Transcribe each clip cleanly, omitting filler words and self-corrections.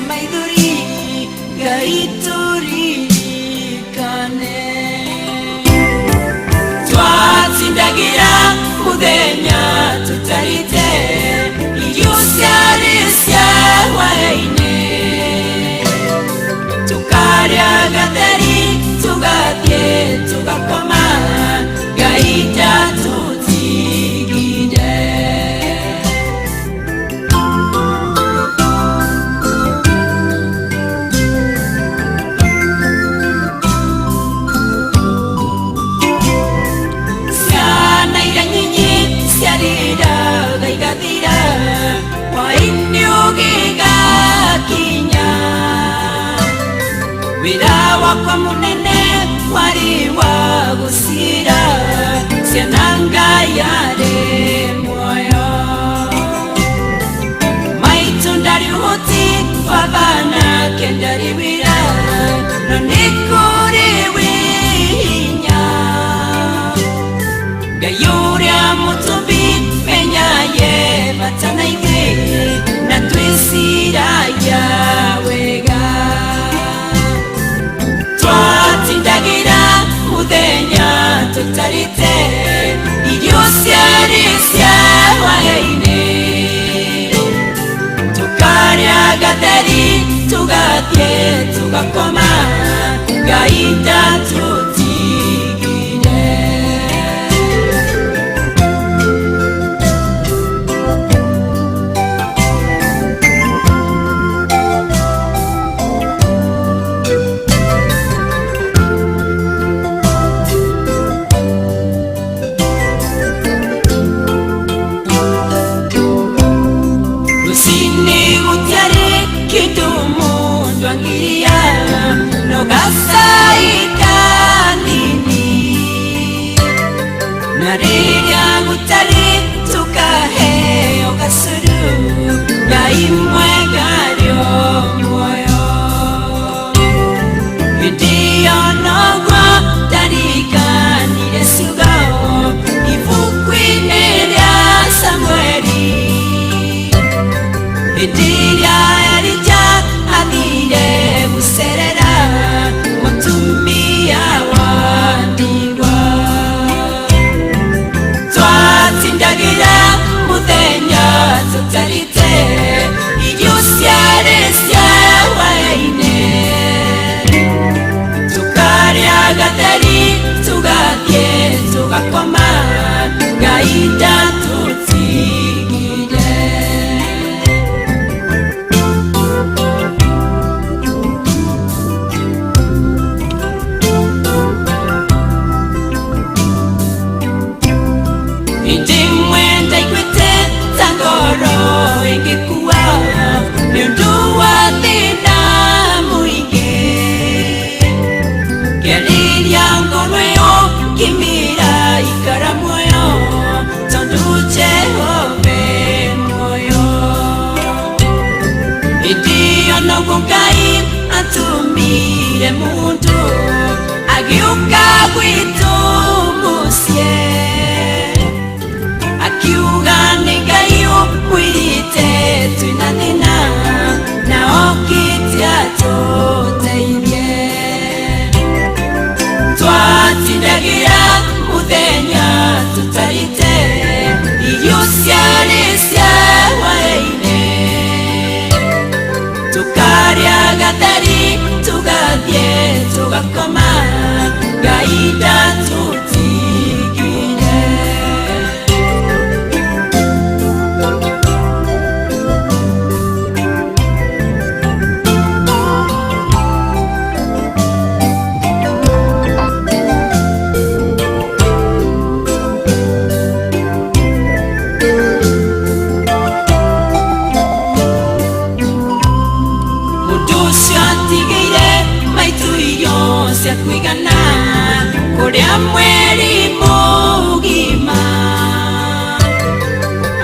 Maithori Ngai tũririkane. Twatindagira muthenya tutarite irio ciarĩ cia hwaĩ-inĩ, tukarĩa gatheri tugathiĩ tugakoma Ngai ndatũtigire. Ciana iria nyinyi ciarĩraga igathira hwaĩ-inĩ ũgĩgakinya, wĩra wakwa mũnene warĩ wa gũcira ciana Ngai arĩ muoyo. Maitũ ndarĩ ũhoti, baba nake ndarĩ wĩra, no nĩ kũrĩ wĩ hinya. Ngai ũrĩa mũtũmbi menyaye bata na ithuĩ na twĩciragia wega. Twatindagira muthenya tutarite irio ciarĩ cia hwaĩ-inĩ, tukarĩa gatheri tugathiĩ tugakoma Ngai ndatũtigire. Rũcinĩ gũtiarĩ kĩndũ mũndũ angĩrĩa no gacai kanini, na rĩrĩa gũtarĩ tũkaheo gacũrũ Ngai mwega arĩ o muoyo. Hĩndĩ ĩyo noguo ndarikanire ciugo ibuku-inĩ rĩa Samueli, hĩndĩ ĩrĩa Elija athire gũcerera mũtumia wa ndigwa. Twatindagira muthenya tutarite irio ciarĩ cia hwaĩ-inĩ, tukarĩa gatheri tugathiĩ tugakoma Ngai ndatũtigire. Hĩndĩ ĩmwe ndaiguĩte ta ngoro ĩngĩkua nĩ ũndũ wa thĩna mũingĩ, ngĩarĩria ngoro ĩyo ngĩmĩra ikara muoyo tondũ Jehova e muoyo. Hĩndĩ ĩyo noguo Ngai atũmire mũndũ agĩũka gwitũ mũciĩ, akiuga nĩ Ngai ũmwĩrĩte twĩna thĩna na okĩte atũteithie. Twatindagira muthenya tutarite irio ciarĩ cia hwaĩ-inĩ, tukarĩa gatheri tugathiĩ tugakoma Ngai ndatũtigire. Mũndũ ũcio atigĩire maitũ irio cia kũigana kũrĩa mweri mũgima,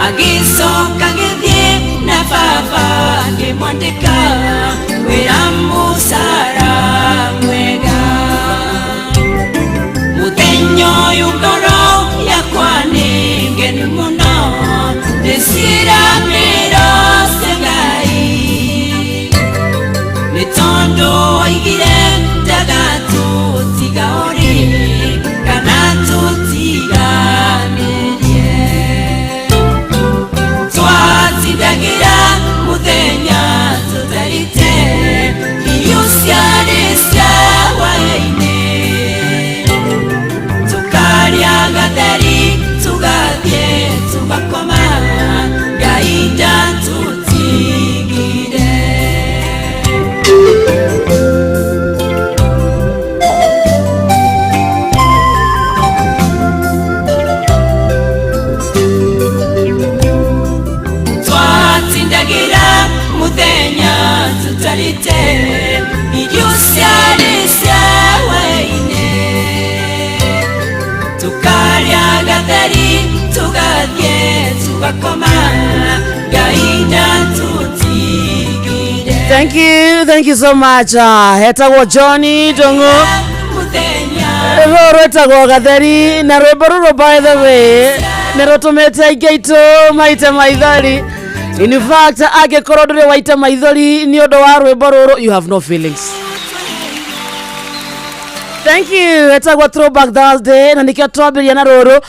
agĩcoka agĩthiĩ na baba akĩmwandĩka wĩra mũcara mwega. Mũthenya ũyũ ngoro yakwa nĩ ngenu mũno ndĩciramĩro cia Ngai. Tutarite irio ciarĩ cia hwaĩ-inĩ, tukarĩa gatheri tugathiĩ tugakoma, Ngai ndatũtigire. Thank you, thank you so much. Hetagwo Johnny Ndung'u. Mũthenya. Rũrũ rwĩtagwo gatheri na rwĩmbo rũrũ, by the way, nĩ rũtũmĩte aingĩ aitũ maite maithori. In fact, angĩkorwo ndũrĩ waita maithori nĩ ũndũ wa rwĩmbo rũrũ, you have no feelings. Thank you. Etagwo Throwback Thursday na nikio twambĩrĩria na rũrũ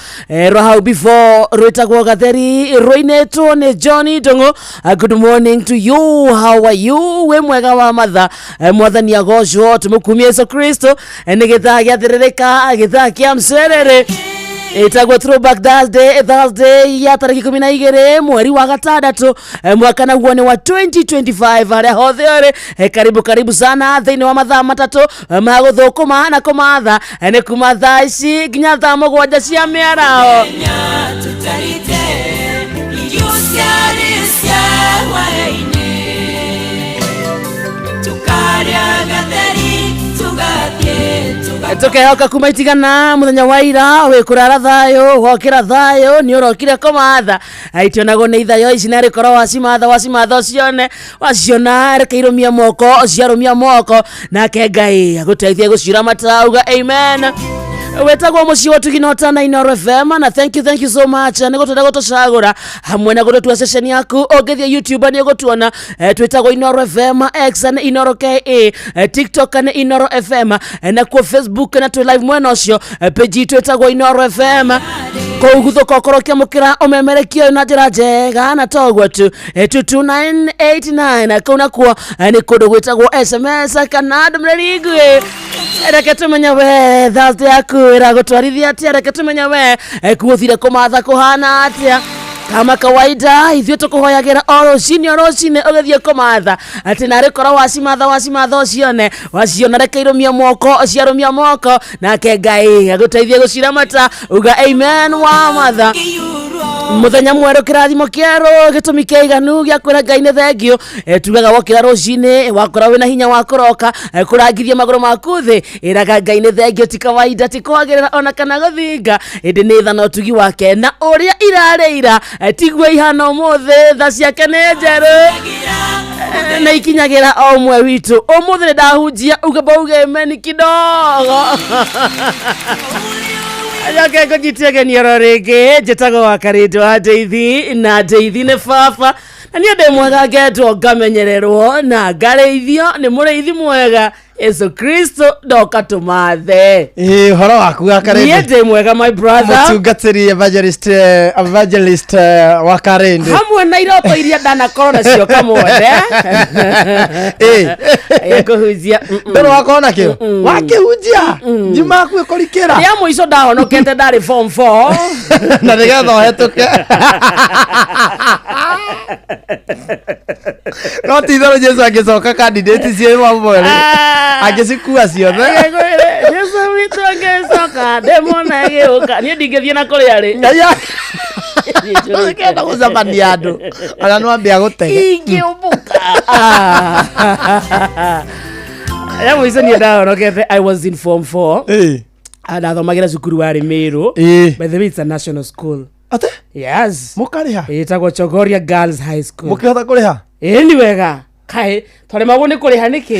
rwa hau before rwĩtagwo gatheri rũinĩtwo nĩ Johnny Ndung'u. Good morning to you. How are you? Wĩ mwega wa matha. Mwathani agocwo, tũmũkumie Yesu Kristo. Nĩ gĩthaa gĩathĩrĩrĩka, gĩthaa kĩa mcerere. Ĩtagwo Throwback Thursday, Thursday ya tarĩki 12 mweri wa gatandatũ, mwaka naguo nĩ wa 2025. Harĩa hothe ũrĩ, karibu karibu sana thĩinĩ wa mathaa 3 ma gũthũkũma na kũmatha. Nĩ kuma thaa ici nginya thaa 7 cia mĩaraho. Tutarite irio ciarĩ cia hwaĩ-inĩ, tukarĩa gatheri tugathiĩ tugakoma. Tukehoka kuma itigana muthenya wa ira wĩ kũrara thayũ, wokĩra thayũ, nĩ ũrokire kũmatha. Itionagwo nĩ ithayo ici narĩ korwo wacimatha, wacimatha ũcione, waciona reke irũmie moko, ciarũmia moko nake Ngai agũteithie gũciramata. Uga amen. Wetagwo mũciĩ wa Tugina Ũtana Inooro FM na thank you, thank you so much nĩ gũtwenda gũtũcagũra hamwe na gũtũtua session yaku. Ũngĩthiĩ YouTube nĩ ũgũtuona, twĩtagwo Inooro FM, X nĩ Inooro KA, TikTok nĩ Inooro FM, nakuo Facebook na twĩ live mwena ũcio, page itũ ĩtagwo Inooro FM. Kũu guthũka ũkorwo ũkĩamũkĩra ũmemerekio ũyũ na njĩra njega na toguo tu, 22989 kũu nakuo nĩ kũndũ gwĩtagwo SMS kana ndũmĩrĩri nguhĩ. Reke tũmenye we Thursday yaku ĩragũtwarithia atĩa, reke tũmenye we kuothire kũmatha kũhana atĩa. Kama kawaida ithuĩ tũkũhoyagĩra o rũcinĩ o rũcinĩ ũgĩthiĩ kũmatha atĩ narĩ korwo wacimatha, wacimatha ũcione, waciona reke irũmie moko, ciarũmia moko nake Ngai agũteithie gũciramata. Uga amen wa matha. Mũthenya mwerũ, kĩrathimo kĩerũ, gĩtũmi kĩiganu gĩa kwĩra Ngai nĩ thengiũ. Tugaga wokĩra rũcinĩ wakora wĩna hinya wa kũroka, kũrangithia magũrũ maku thĩ, ĩraga Ngai nĩ thengiũ. Ti kawaida, ti kwagĩrĩra ona kana gũthinga, ĩndĩ nĩ tha na ũtugi wake, na ũrĩa irarĩ ira tiguo ihana ũmũthĩ. Tha ciake nĩ njerũ na ikinyagĩra o ũmwe witũ. Ũmũthĩ nĩ ndahunjia, uga bauge amen kidogo. Njoke ngũnyitie geni oro rĩngĩ. Njĩtagwo wa Karĩndũ wa Ndeithi na Ndeithi nĩ baba, na niĩ ndĩ mwega, ngendwo, ngamenyererwo na ngarĩithio nĩ mũrĩithi mwega Yesu Kristo. Ndoka tũmathe. Ĩĩ, ũhoro waku wa Niĩ Karĩndĩ? ndĩ mwega, my brother. Mũtungatĩri evangelist wa Karĩndĩ. Hamwe na iroto iria ndanakorwo nacio kamwone Ĩĩ. kũhunjia. Ndũrĩ wakorwo nakĩo wakĩhunjia njima yaku ĩkũrikĩra. Rĩa mũico ndahonokete ndarĩ form 4. Na nĩgetha ũhetũke, no ti itherũ Jesu angĩcoka candidate ciĩ mamwe angĩcikua ciothe. Jesu witũ angĩcoka ndĩmona gĩũka, niĩ ndingĩthiĩ na kũrĩa rĩ. Ũkĩenda gũcemania andũ ona nwambia gũtege. Ingĩũmbũka rĩa mũico niĩ ndahonokete I was in form 4. Ndathomagĩra cukuru warĩ Mĩrũ. By the way, it's a national school. Ate? Yes. Mũkarĩha? Ĩtagwo Chogoria Girls High School. Mũkĩhota kũrĩha? Ĩĩ, nĩ wega, kaĩ twaremagwo nĩ kũrĩha nĩkĩ?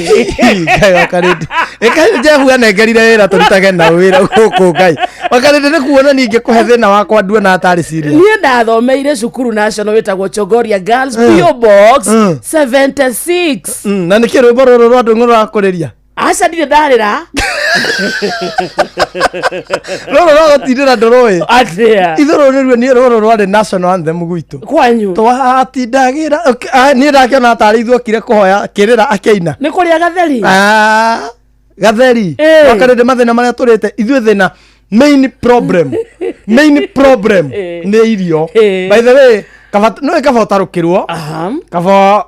Ngai wakarĩndĩ ĩkaĩ Jehu anengerire wĩra tũrutage na wĩra gũkũ. Ngai wakarĩndĩ nĩ kuona ningĩ kũhe thĩna wakwa nduona atarĩ serious. Niĩ ndathomeire cukuru national wĩtagwo Chogoria Girls, PO Box 76. Na nĩkĩ rwĩmbo rũrũ rwa ndũng'ũ rũrakũrĩria? Aca, ndirĩ ndarĩra. Rũrũ rwa gũtindĩra ndũrũĩ. Atĩa? Ithuĩ rũrũ nĩruo niĩ rũrũ rwarĩ national anthem gwitũ. Kwanyu? Twatindagĩra. Okay, niĩ ndakĩona tarĩ ithuĩ okire kũhoya kĩrĩra akĩina. Nĩ kũrĩa gatheri. Ah, gatheri. Wakarĩndĩ mathĩna marĩa tũrĩte ithuĩ, thĩna main problem nĩ irio. By the way, kaba no kaba ũtarũkĩrwo, kaba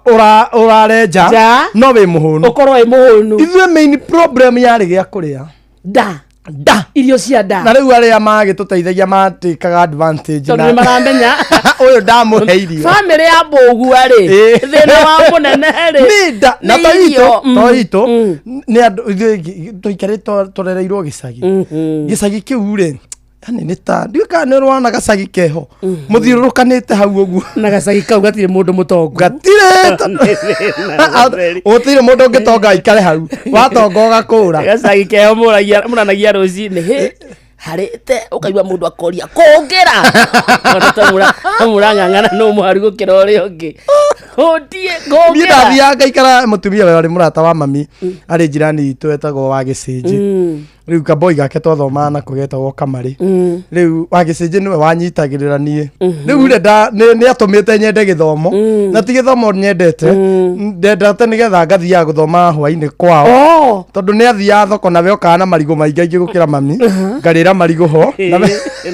ũrare nja. Nja. No wĩ mũhũnu. Ũkorwo wĩ mũhũnu. Ithuĩ main problem yarĩ gĩa kũrĩa. Nda. Nda. Irio cia nda. Na rĩu arĩa magĩtũteithagia matĩkaga advantage. Tondũ nĩ maramenya Ũyũ ndamũhe irio. Bamĩrĩ ya mbũgua rĩ, Ĩĩ. thĩna wa mũnene rĩ Nĩ nda na nĩ to itũ irio. To itũ nĩ andũ ithuĩ tũikarĩte tũrereirwo gĩcagi. Gĩcagi kĩu rĩ, yani nĩ ta ndiũĩ kana nĩ ũrona gacagi keho mũthiũrũrũkanĩte hau ũguo. Na gacagi kau gatirĩ mũndũ mũtongu. Gatirĩ. Nĩ thĩna mũtheri. Gũtirĩ mũndũ ũngĩtonga aikare hau, watonga ũgakũra. Gacagi keho mũranagia rũcinĩ hĩ harĩte ũkaigua mũndũ akoria kũngĩra mũrang'ang'ana nũ mũharu gũkĩra ũrĩa ũngĩ ũndiĩ Niĩ ngũngĩra. ndathiaga ngaikara mũtumia we warĩ mũrata wa mami arĩ njirani itũ etagwo wa gĩcĩnjĩ. Rĩu kaboi gake twathomaga nako getagwo kamarĩ. Rĩu wa gĩcĩnjĩ nĩwe wanyitagĩrĩra niĩ. Rĩu rĩ nĩ atũmĩte nyende gĩthomo, na ti gĩthomo nyendete, ndendete nĩgetha ngathiaga gũthoma hwainĩ kwao. Oh. Tondũ nĩ athiaga thoko nawe okaga na marigũ maingĩ aingĩ gũkĩra mami, ngarĩra marigũ ho Na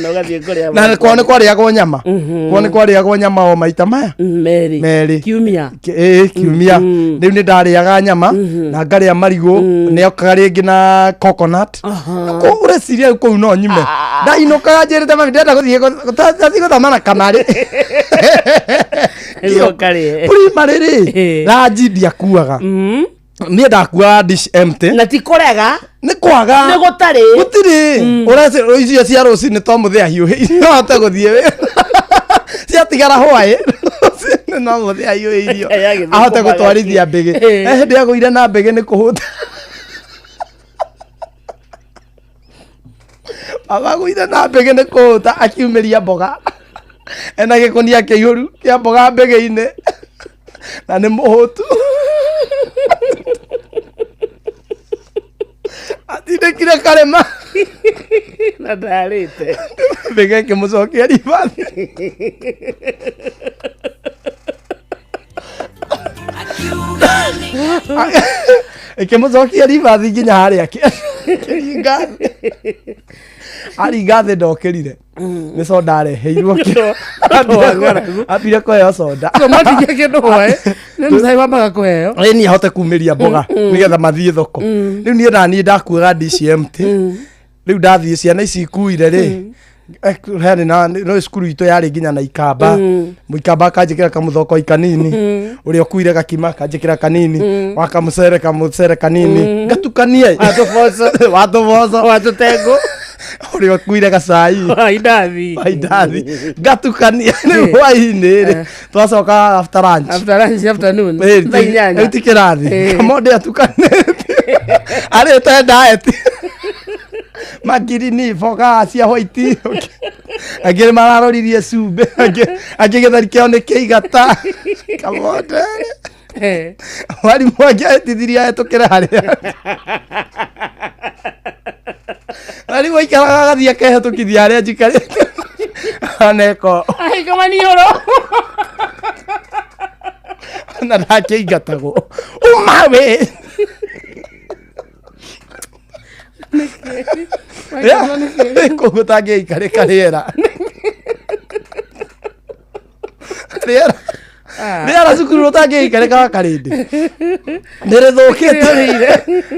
ũgathiĩ kũrĩa. Na kwao nĩ kwarĩagwo nyama, kwao nĩ kwarĩagwo nyama o maita maya merĩ. Merĩ. Kiumia. Ĩĩ, kiumia. Rĩu nĩ ndarĩaga nyama na ngarĩa marigũ, nĩ okaga rĩngĩ na coconut. Kũu ũreciria kũu no nyume ndainũkaga njĩrĩte mami ndĩrenda gũthiĩ ndathiĩ gũthoma na kamarĩ. Nĩguo ũkarĩe. Primary rĩ, ranji ndiakuaga niĩ, ndakuaga dish empty. Na ti kũrega. Nĩ kwaga. Nĩ gũtarĩ. Gũtirĩ. Ũreci icio cia rũcinĩ to mũthĩ ahiũhĩirio ahote gũthiĩ wĩra, ciatigara hwaĩ rũcinĩ no mũthĩ ahiũhĩirio Ya gĩthũkũma ahote gũtwarithia mbĩgĩ. He hĩndĩ agũire na mbĩgĩ nĩ kũhũta. Baba agũire na mbĩgĩ nĩ kũhũta, akiumĩria mboga ena gĩkũnia kĩihũru kĩa mboga mbĩgĩ-inĩ na nĩ mũhũtu, atindĩkire karĩma. Na ndarĩte. Mbĩgĩ ĩkĩmũcokia ribathi. Akiuga nĩ Ĩkĩmũcokia ribathi nginya harĩa kĩringa thĩ, aringa thĩ ndokĩrire, nĩ soda areheirwo. Ambire kũheo soda. Matigia kĩndũ hwaĩ nĩ mũcai wambaga kũheo. Ĩ niĩ ahote kumĩria mboga nĩgetha mathiĩ thoko. Rĩu niĩ naniĩ ndakuaga dish empty. Rĩu ndathiĩ ciana ici ikuire rĩ, harĩ na no cukuru itũ yarĩ nginya na ikamba, mũikamba akanjĩkĩra kamũthokoi kanini, ũrĩa ũkuire gakima akanjĩkĩra kanini, wa kamũcere kamũcere kanini, ngatukanie. Watũboco. Watũboco. Watũtengũ. Ũrĩa ũkuire gacai. Wa indathi. Wa indathi, ngatukania. Rĩu hwainĩ rĩ, twacoka after lunch. After lunch, afternoon. Ĩ, Thaa 8. Rĩu ti kĩrathi. Kamonde atukanĩte arĩte diet makirini boga cia white, angĩ nĩ mararoririe cumbĩ, angĩ gĩtheri kĩao nĩ kĩigata kamonde. Mwarimũ angĩ ahĩtithirie ahĩtũkĩre harĩa mwarimũ aikaraga, agathiĩ akehĩtũkithia harĩa njikarĩte aneko. Ahinga maniũrũ. Na ndakĩingatagwo umawe. Koguo tangĩikarĩka rĩera rĩera rĩera cukuru ũtangĩikarĩka wa karĩndĩ nĩ rĩthũkĩte.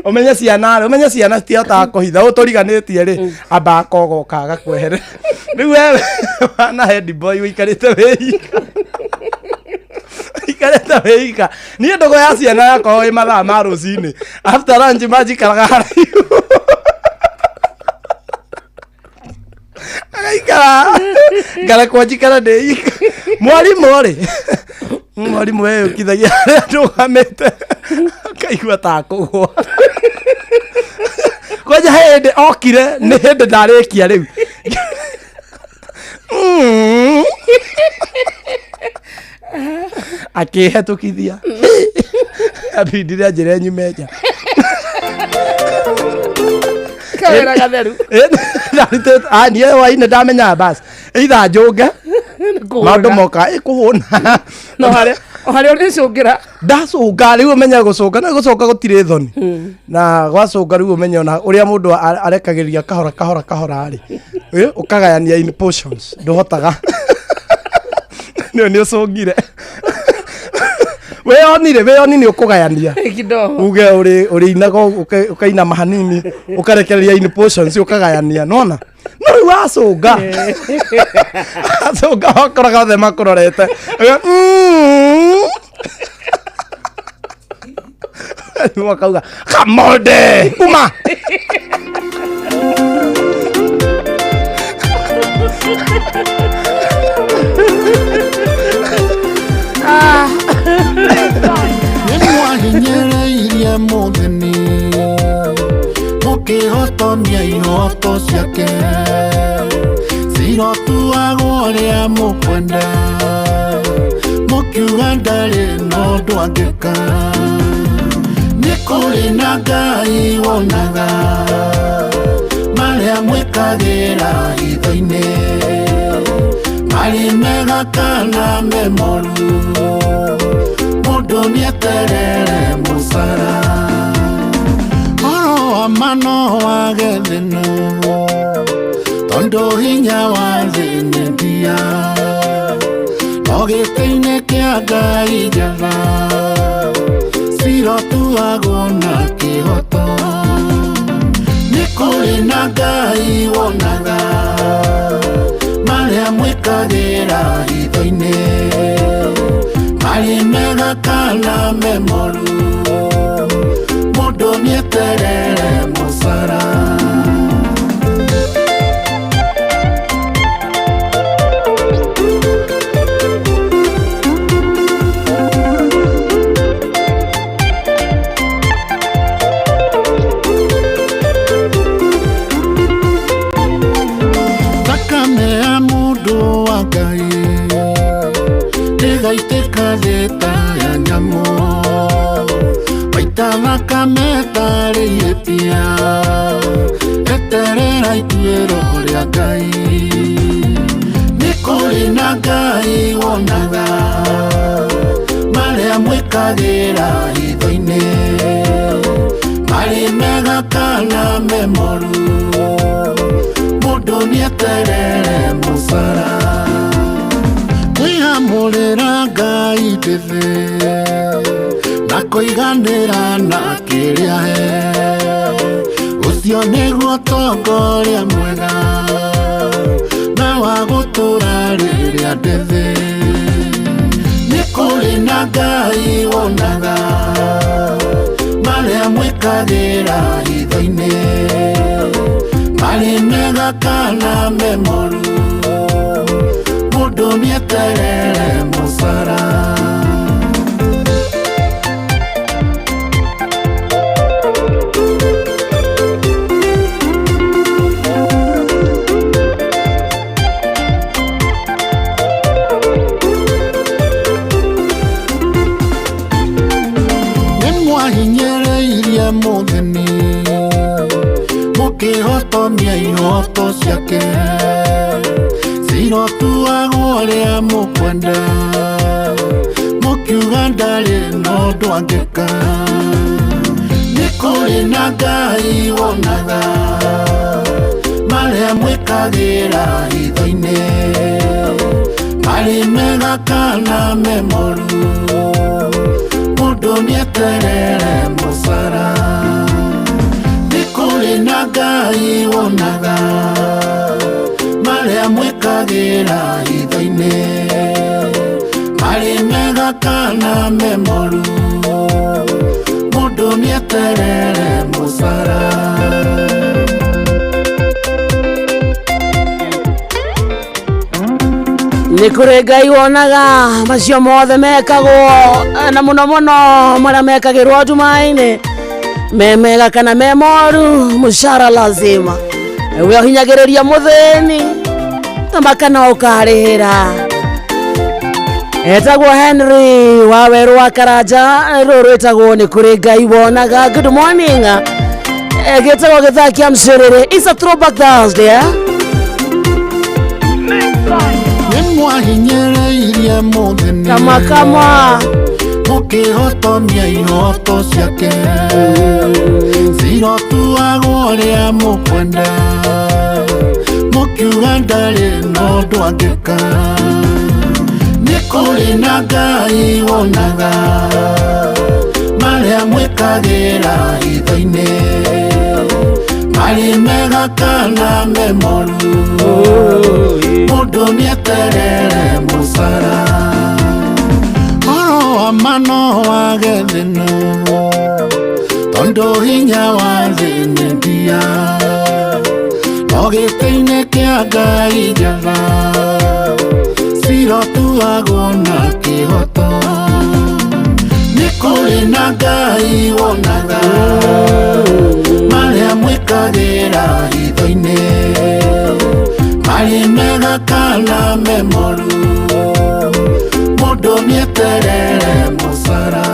Ũmenye ciana rĩ, ũmenye ciana citihotaga kũhitha ũũ tũriganĩtie rĩ, amba akogoka agakwehere. Rĩu wewe wana head boy ũikarĩte wĩika, ikarĩte wĩika. Niĩ ndũgũ ya ciana yakorwo ĩ mathaa ma rũcinĩ after lunch manjikaraga haraihu, agaikara ngarekwo njikara ndĩ ika. Mwarimũ rĩ, mwarimũ weyũkithagia harĩa ndũgamĩte akaigua ta kũgwa. Kwanja he hĩndĩ okire nĩ hĩndĩ ndarĩkia rĩu. Akĩhetũkithia ambindire njĩra nyume nja. Kawĩra gatheru. Ndarutĩte niĩ hwainĩ ndamenya bas either njũnge maũndũ moka ĩ kũhũna. No harĩa o harĩa ũrĩcũngĩra. Ndacũnga rĩu ũmenye gũcũnga na gũcũnga gũtirĩ thoni, na gwacũnga rĩu ũmenye ona ũrĩa mũndũ arekagĩrĩria kahora kahora kahora rĩ, ũkagayania in portions, ndũhotaga nĩ ũcũngire. Wĩyonire, wĩyoni nĩ ũkũgayania. Kidogo. Uge ũrĩinaga ũkainama hanini, ũkarekereria in portions, ũkagayania, nona no rĩu wacũnga acũnga wakoraga othe makũrorete. Rĩu akauga kamonde uma. Nĩmwahinyĩrĩirie mũthĩni mũkĩhotomia ihoto ciake, cirotuagwo ũrĩa mũkwenda, mũkiuga ndarĩ na ũndũ angĩka. Nĩ kũrĩ na Ngai wonaga marĩa mwĩkagĩra hitho-inĩ, marĩ mega kana me moru, mũndũ nĩeterere mũcara. Ũhoro wa ma no wage thĩna, tondũ hinya wa thĩ nĩ mbia, no gĩtĩ-inĩ kĩa Ngai njatha cirotuagwo na kĩhoto. Nĩ kũrĩ na Ngai wonaga marĩa mwĩkagĩra hitho-inĩ, marĩ mega kana me moru, mũndũ nĩeterere mũcara. Thakame ya mũndũ wa Ngai ndĩgaitĩka thĩ ta ya nyamũ, waita thakame tarĩ ihĩtia, eterera ituĩro rĩa Ngai. Nĩ kũrĩ na Ngai wonaga marĩa mwĩkagĩra hitho-inĩ, marĩ mega kana me moru, mũndũ nĩeterere mũcara. Kwĩhamũrĩra Ngai ndĩthĩ na kũiganĩra na kĩrĩa he, ũcio nĩguo ũtongoria mwega na wa gũtũra rĩrĩa ndĩthĩ. Nĩ kũrĩ na Ngai wonaga marĩa mwĩkagĩra hitho-inĩ, marĩ mega kana me moru, mũndũ nĩeterere mũcara. Nĩmwahinyĩrĩirie mũthĩni mũkĩhotomia ihoto ciake, cirotuagwo ũrĩa mũkwenda, mũkiuga ndarĩ na ũndũ angĩka. Nĩ kũrĩ na Ngai wonaga marĩa mwĩkagĩra hitho-inĩ, marĩ mega kana me moru, mũndũ nĩeterere mũcara. Nĩ kũrĩ na Ngai wonaga marĩa mwĩkagĩra hitho-inĩ, marĩ mega kana me moru, mũndũ nĩeterere mũcara. Nĩ kũrĩ Ngai wonaga macio mothe mekagwo, na mũno mũno marĩa mekagĩrwo nduma-inĩ, me mega kana me moru, mũcara lazima. We ũhinyagĩrĩria mũthĩni na makana ũkarĩhĩra. Etagwo Henry wa werũ wa Karanja, rũrũ rwĩtagwo nĩ kũrĩ Ngai wonaga. Good morning. Gĩtagwo gĩthaa kĩa mcĩrĩrĩ. It's a throwback Thursday, eh? Nĩmwahinyĩrĩirie mũthĩni Kama kama mũkĩhotomia ihoto ciake, cirotuagwo ũrĩa mũkwenda, mũkiuga ndarĩ na ũndũ angĩka. Nĩ kũrĩ Kũrĩ na Ngai wonaga marĩa mwĩkagĩra hitho-inĩ, marĩ mega kana me moru, mũndũ nĩeterere mũcara. Ũhoro wa ma no wage thĩna, tondũ hinya wa thĩ nĩ ndia, no gĩtĩ-inĩ kĩa Ngai njatha cirotuagwo na kĩhoto. Nĩ kũrĩ na Ngai wonaga marĩa mwĩkagĩra hitho-inĩ, marĩ mega kana me moru, mũndũ nĩeterere mũcara.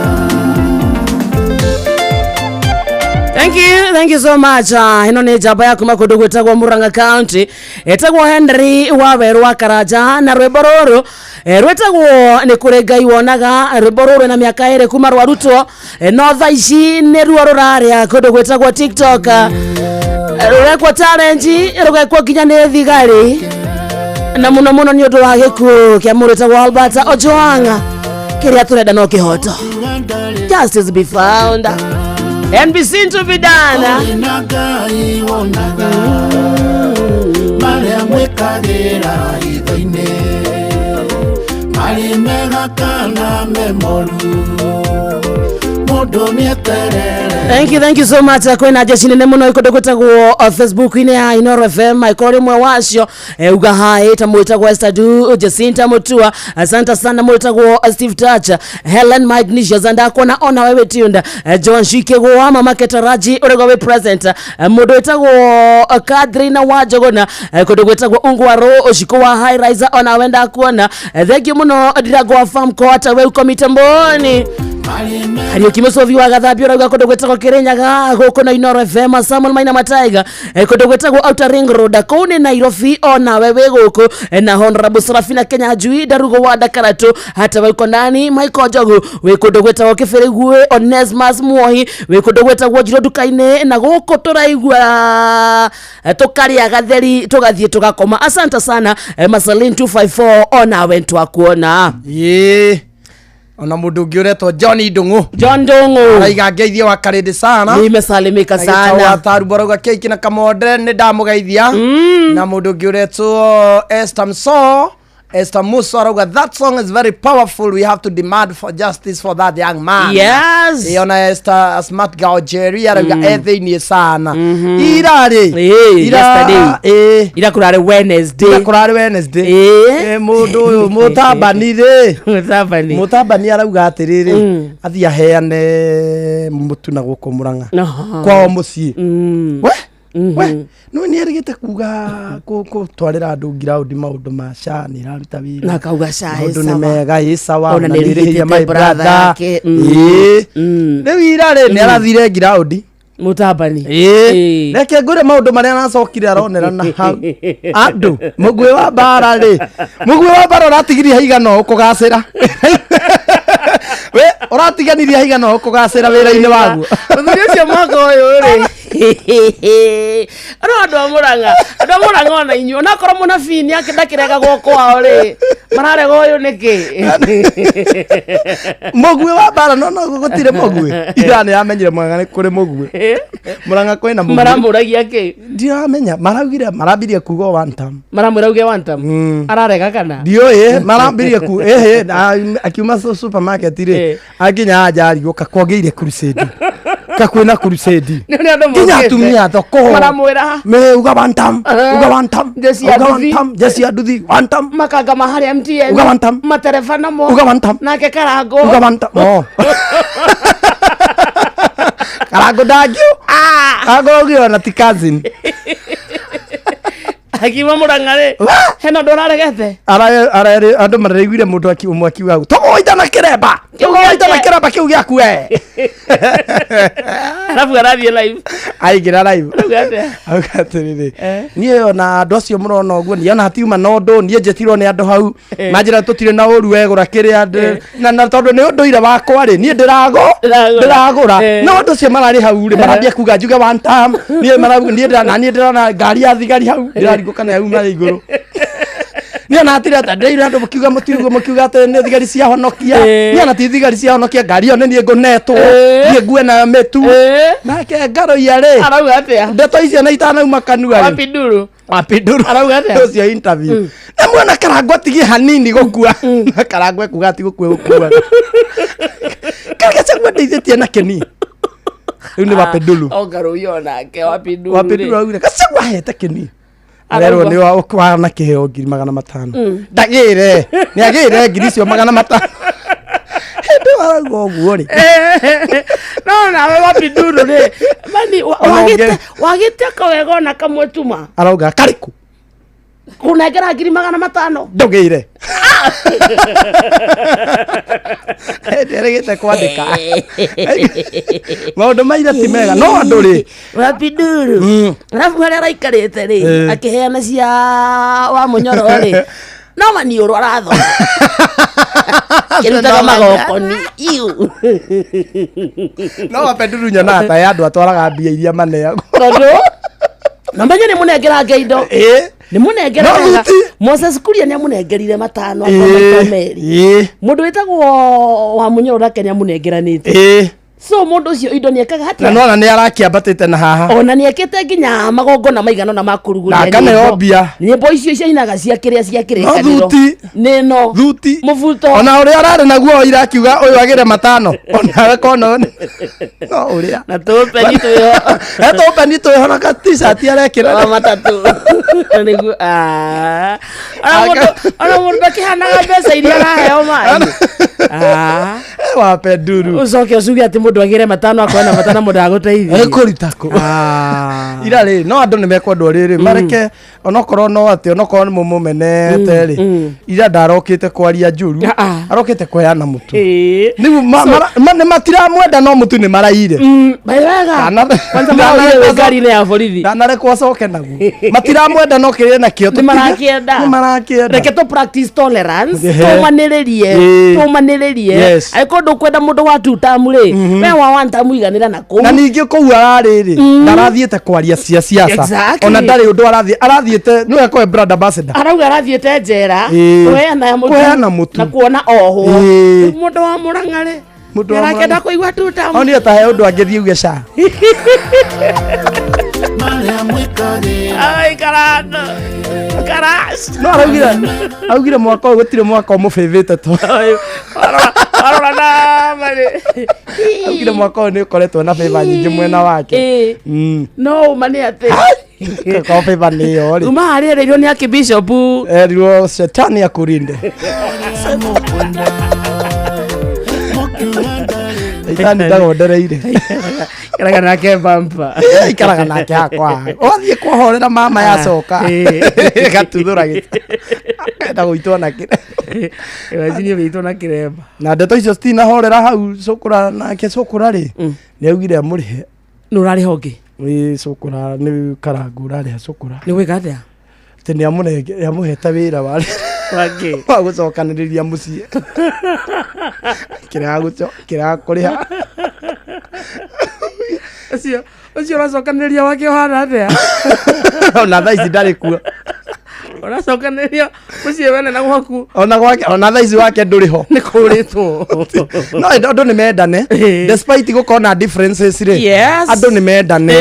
Thank you, thank you so much. Ĩno nĩ njamba ya kuma kũndũ gwĩtagwo Murang'a County, ĩtagwo Henry wa Werũ wa Karanja, na rwĩmbo rũrũ rwĩtagwo nĩ kũrĩ Ngai wonaga. Rwĩmbo rũrũ na mĩaka 2 kuma rwarutwo, no thaa ici nĩruo rũrarĩa kũndũ gwĩtagwo TikTok. Rũrekwo challenge, rũgekwo nginya nĩ thigari, na mũno mũno nĩ ũndũ wa gĩkuũ kĩa mũndũ wĩtagwo Albert Ojwang. Kĩrĩa tũrenda no kĩhoto, justice be found and be seen to be done. Kũrĩ na Ngai wonaga marĩa mwĩkagĩra hitho-inĩ, marĩ mega kana me moru, mũndũ nĩeterere. Thank you, thank you so much. Kwĩna jeshi nene mũno kũndũ gwĩtagwo Facebook-inĩ ya Inoro FM. Michael rĩmwe wacio, uga hi ta mwĩtagwo Esther Du, Jacinta Mutua, asante sana mwĩtagwo Steve Touch, Helen Magnesius, ndakuona ona wewe tiunda, John Shikegwa, Mama Ketaraji ũrĩa wĩ present, mũndũ wĩtagwo Kadrina Wajogona, kũndũ gwĩtagwo Ungwaro Ũcikũ wa High Riser, ona we ndakuona. Thank you mũno Ndirango wa Farm Court, we uko mitamboni. Marĩ mega. Kariuki Mucovi wa Gathambio ũrauga kũndũ gwĩtagwo Kĩrĩnyaga gũkũ na Inoro FM. Samuel Maina Mataiga, kũndũ gwĩtagwo Outer Ring Road kũu nĩ Nairobi, onawe wĩ gũkũ. Na Honorable Serafina Kenya Njui Ndarugo wa Ndakaratu, hata we uko ndani. Michael Njogu wĩ kũndũ gwĩtagwo Kĩbĩrĩguĩ. Onesmus Muohi wĩ kũndũ gwĩtagwo Njiro nduka-inĩ, na gũkũ tũraigua tũkarĩa gatheri tũgathiĩ tũgakoma. Asante sana, Masalin 254, onawe ntwakuona. Ĩĩ, ona mũndũ ũngĩ ũretwo John Ndung'u John Ndung'u araiga ngeithie wa karĩndĩ sana. Nimesalimika sana. Tarubo arauga kĩiki na kamonde nĩ ndamũgeithia. Na mũndũ ũngĩ ũretwo Esther Mso, Esther Muso, arauga that song is very powerful, we have to demand for justice for that young man. Yes. Ĩ, ona Esther Smart Girl Jerry arauga e thĩiniĩ sana irarĩ. Ĩ, yesterday. Ĩ. Ira kũrarĩ Wednesday. Ira kũrarĩ Wednesday. Ĩ. Ĩ, mũndũ ũyũ mũtambani rĩ, Mũtabani. Mũtambani arauga atĩrĩrĩ, athiĩ aheane mũtu na gũkũ Mũrang'a kwao mũciĩ. We no nĩ erĩgĩte kuga gũtwarĩra andũ ngiraundi maũndũ ma SHA nĩ ĩraruta wĩra. Na akauga SHA ĩ Maũndũ nĩ sawa. mega, ĩ sawa. Ona na nĩ nĩ ĩrĩhĩire ĩrigitĩte my brother brother. yake. Ĩ. Rĩu ira rĩ, nĩ arathire ngiraundi. Mũtabani. Ĩ. Reke ngwĩre maũndũ marĩa aracokire aronera na hau andũ. Mũguĩ wa mbara rĩ, mũguĩ wa mbara ũratigirie haigana ũũ kũgacĩra, we ũratiganirie haigana ũũ kũgacĩra wĩra-inĩ waguo. Mũthuri ũcio mwaka ũyũ rĩ, no andũ a Mũrang'a, andũ a Mũrang'a, ona inyuĩ, onakorwo mũnabii nĩ ndakĩregagwo kwao rĩ, mararega ũyũ nĩkĩ? Mũguĩ wa mbara, no gũtirĩ mũguĩ. Ira nĩ amenyire Mũrang'a nĩ kũrĩ mũguĩ. Mũrang'a kwĩna mũguĩ. Maramũragia kĩ? Ndiramenya maraugire, marambirie kuga one time. Maramwĩra uge one time. Ararega kana? Ndiũĩ marambirie ku ĩhĩ akiuma supermarket rĩ, akinya anja arigwo kakwagĩire crusade, kakwĩna crusade. Nĩ ũrĩa andũ Nginya mokĩte. atumia thoko Maramwĩra me uga one time, uga one time. Jeshi ya Uga one nduthi. time, jeshi ya nduthi one time. Makanga ma harĩa MTN. Uga one time. Matereba namo. Uga one time. Nake Karango. Uga one time. Oh, Karango ndangĩũ. Karango augire ona ti cousin. Akiuma Mũrang'a rĩ, hena ũndũ ũraregete? Andũ maraiguire mũndũ ũmwe akiuga tũgũita na kĩremba, tũgũita na kĩremba kĩu gĩaku we. Arabu arathiĩ live. Aingĩra live. Arauga atĩa? Auga atĩrĩrĩ, niĩ ona andũ acio mũrona ũguo, niĩ ona hatiuma na ũndũ, niĩ njĩtirwo nĩ andũ hau manjĩra tũtirĩ na ũru wegũra kĩrĩa na tondũ nĩ ũndũire wakwa rĩ, niĩ ndĩrago Ndĩragũra. ndĩragũra. No andũ acio mararĩ hau rĩ, marambia kuga njuge one time. Niĩ marauga niĩ ndĩra na niĩ ndĩrona ngari ya thigari hau, ndĩrarigwo kana yauma igũrũ. Niĩ ona hatirĩ ata ndĩire andũ mũkiuga mũtiuga mũkiuga atĩ nĩ thigari cia honokia. Niĩ ona ti thigari cia honokia, ngari ĩyo nĩ niĩ ngũnetwo. Niĩ ngue nayo mĩtu. Nake Ngaruiya rĩ, Arauga atĩa? Ndeto icio na itanauma kanua rĩ. Wapinduru. Wapinduru. Arauga atĩa? Ũcio interview. Na mwana Karangũ atigie hanini gũkua. Na Karangũ ekuga ati gũkua gũkua. Karĩa Gachagua ndeithĩtie na kĩni. Rĩu nĩ Wapinduru. O Ngaruiya onake Wapinduru. Wapinduru augire Gachagua ahete kĩni. Arerwo nĩ wana kĩheo 500,000. Ndagĩre. Nĩ agĩre 500,000. Hĩndĩ ĩyo arauga ũguo rĩ. No nawe Wapinduru rĩ. Mani Ona wagĩte wagĩte kawega ona kamwe tuma. Arauga karĩkũ? Kũnengera 500,000. Ndũgĩire. Nderĩgĩte kwandĩka. Maũndũ ma ira ti mega no andũ rĩ. Wapinduru. Arabu harĩa araikarĩte rĩ akĩheana cia wa mũnyoro rĩ no maniũrũ arathoma kĩrutaga magokoni iu. No Wapenduru nyonaga ta ya andũ atwaraga mbia iria maneagwo. Tondũ na menye nĩ mũnengerange indo. Nĩ mũnengera No wega. thuti. Moses Kuria nĩ amũnengerire matano akwa maita merĩ. Mũndũ wĩtagwo wa mũnyoro nake nĩ amũnengeranĩte. So mũndũ ũcio indo nĩ ekaga Na atĩa? nona nĩ arakĩambatĩte na haha. Ona nĩ ekĩte nginya magongona maigana ũna ma Na kũrugũria akaneo nyĩmbo. mbia. Nyĩmbo icio ciainaga cia kĩrĩa cia kĩrĩkanĩro. No thuti. Nĩ no Thuti. Mũbuto. Ona ũrĩa ararĩ naguo ira akiuga ũyũ agĩre matano. Onawe kono no ũrĩa. Na tũpeni twĩho. Tũpeni twĩho na ka t-shirt arekĩra. Wa matatũ. Nĩguo ah. Ona mũndũ ona mũndũ ndakĩhanaga mbeca iria araheo maĩ. Ah. Wapenduru. Ũcoke ũcuge atĩ mũndũ agĩre matano akoe na matano mũndũ agũteithie. Ekũruta kũ? Ira rĩ no andũ nĩ mekwendwo rĩrĩ mareke onokorwo no atĩ onokorwo nĩ mũmũmenete rĩ ira ndarokĩte kwaria njũru. Ah, ah. Arokĩte kũheana mũtu. Ĩĩ. Rĩu nĩ matiramwenda no mũtu nĩ maraire. Bai wega. Kwanza Ndanarekwo maraire ngari-inĩ ya borithi. Ndanarekwo acoke naguo matiramwenda no kĩrĩ nakĩo. Nĩ marakĩenda. Nĩ marakĩenda. Reke tũ practice tolerance. Ehe. Tũmanĩrĩrie. Tũmanĩrĩrie. Angĩkorwo ndũkwenda mũndũ wa two term rĩ, we wa one term iganĩra na kũu. Na ningĩ kũu ararĩ rĩ ndarathiĩte kwaria cia siasa. Ona ndarĩ ũndũ arathiĩ arathiĩte nĩwe kwe brand ambassador. Arauga arathiĩte njera kũheana mũtu. Kũheana mũtu. Na kuona ohwo. Mũndũ wa Mũrang'a rĩ Mũndũ wa arakenda Mũrang'a. kũigua two term. Onire ta he ũndũ angĩthiĩ uge ca. Marĩa mwĩkagĩra. Ai, karano karas. No araugire augire mwaka ũyũ gũtirĩ mwaka ũmũbĩbĩte to. Arora na marĩ. Augire mwaka ũyũ nĩ ũkoretwo na favor nyingĩ mwena wake. No ũma nĩ atĩ Korwo favor nĩ ĩyo rĩ. uma harĩa ereirwo nĩ akĩbishop. Erirwo shetani akurinde. Mũkwenda mũkiuga ndarĩ. Shaitani ndagondereire. Ikaraga nake bampa. Ikaraga nake hakwa. Wathiĩ kũhorera mama yacoka. Gatuthũra gĩtĩ. Akenda gũitwo na kĩremba. Imagine ũgĩitwo na kĩremba. Na ndeto icio citinahorera hau cũkũra nake cũkũra rĩ nĩ augire amũrĩhe. Nĩ ũrarĩha ũngĩ? Ĩ cũkũra nĩ Karangũ ũrarĩha cũkũra. Nĩ gwĩka atĩa? Atĩ nĩ amũhete wĩra wa Wangĩ. wa gũcokanĩrĩria mũciĩ. Kĩrega kũrĩha. Ũcio ũcio ũracokanĩrĩria wake ũhana atĩa? Ona thaa ici ndarĩ kuo. Ũracokanĩrĩria mũciĩ wene na gwaku. Ona gwake ona thaa ici wake ndũrĩ ho. Nĩ kũrĩtwo. No andũ nĩ mendane. Despite gũkorwo na differences rĩ. Andũ nĩ mendane.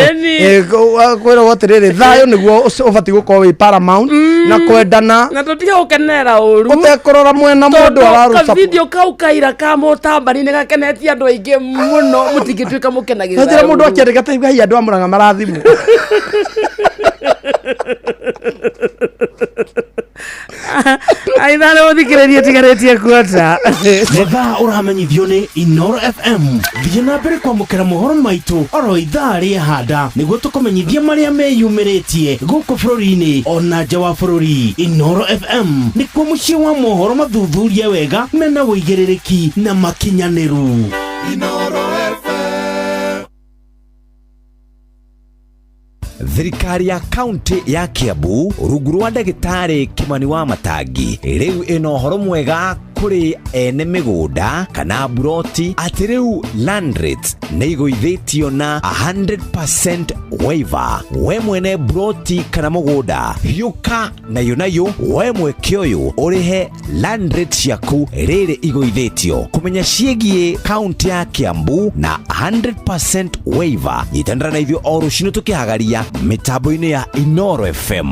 Kwĩrwo atĩrĩrĩ thayũ nĩguo ũbatiĩ gũkorwo wĩ paramount na kwendana. Na tũtige gũkenerera ũru. Ũtekũrora mwena mũndũ ararũ Ka video kau kaira ka mũtambani nĩ gakenetie andũ aingĩ mũno mũtingĩtuĩka mũkenagĩrĩra. Njĩra mũndũ akĩandĩka ta igai andũ a Mũrang'a marathimwo. Aitha nĩ mũthikĩrĩrie tigarĩtie kuota. Mathaa ũramenyithio nĩ Inoro FM. Thiĩ na mbere kwamũkĩra mohoro maitũ oro ithaa rĩehanda nĩguo tũkũmenyithie marĩa meyumĩrĩtie gũkũ bũrũri-inĩ ona nja wa bũrũri. Inoro FM nĩkuo mũciĩ wa mohoro mathuthurie wega mena ũigĩrĩrĩki na makinyanĩru. Inoro FM. Thirikari ya kaunti ya Kiambu rungu rwa ndagĩtarĩ Kimani wa Matangi rĩu ĩna ũhoro mwega kũrĩ Kũrĩ ene mĩgũnda kana buroti atĩ rĩu land rates nĩ igũithĩtio na 100% waiver. We mwene buroti kana mũgũnda, hiũka nayo nayo we mweke ũyũ ũrĩhe land rate ciaku rĩrĩ igũithĩtio. Kũmenya ciĩgiĩ kaunti ya Kiambu na 100% waiver, nyitanĩra na ithuĩ o rũcinĩ tũkĩhagaria mĩtambo-inĩ ya Inoro FM.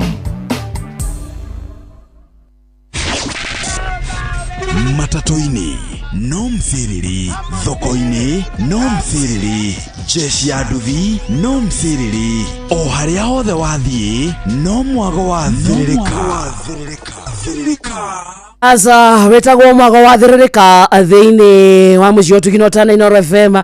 Matatũ-inĩ no mthiriri, thoko-inĩ no mthiriri, jeshi ya nduthi no mthiriri, o harĩa hothe wathiĩ no mwago wa thĩrĩrĩka. Aca wĩtagwo mwago wa thĩrĩrĩka thĩinĩ wa mũciĩ ũtugino tana Inoro FM.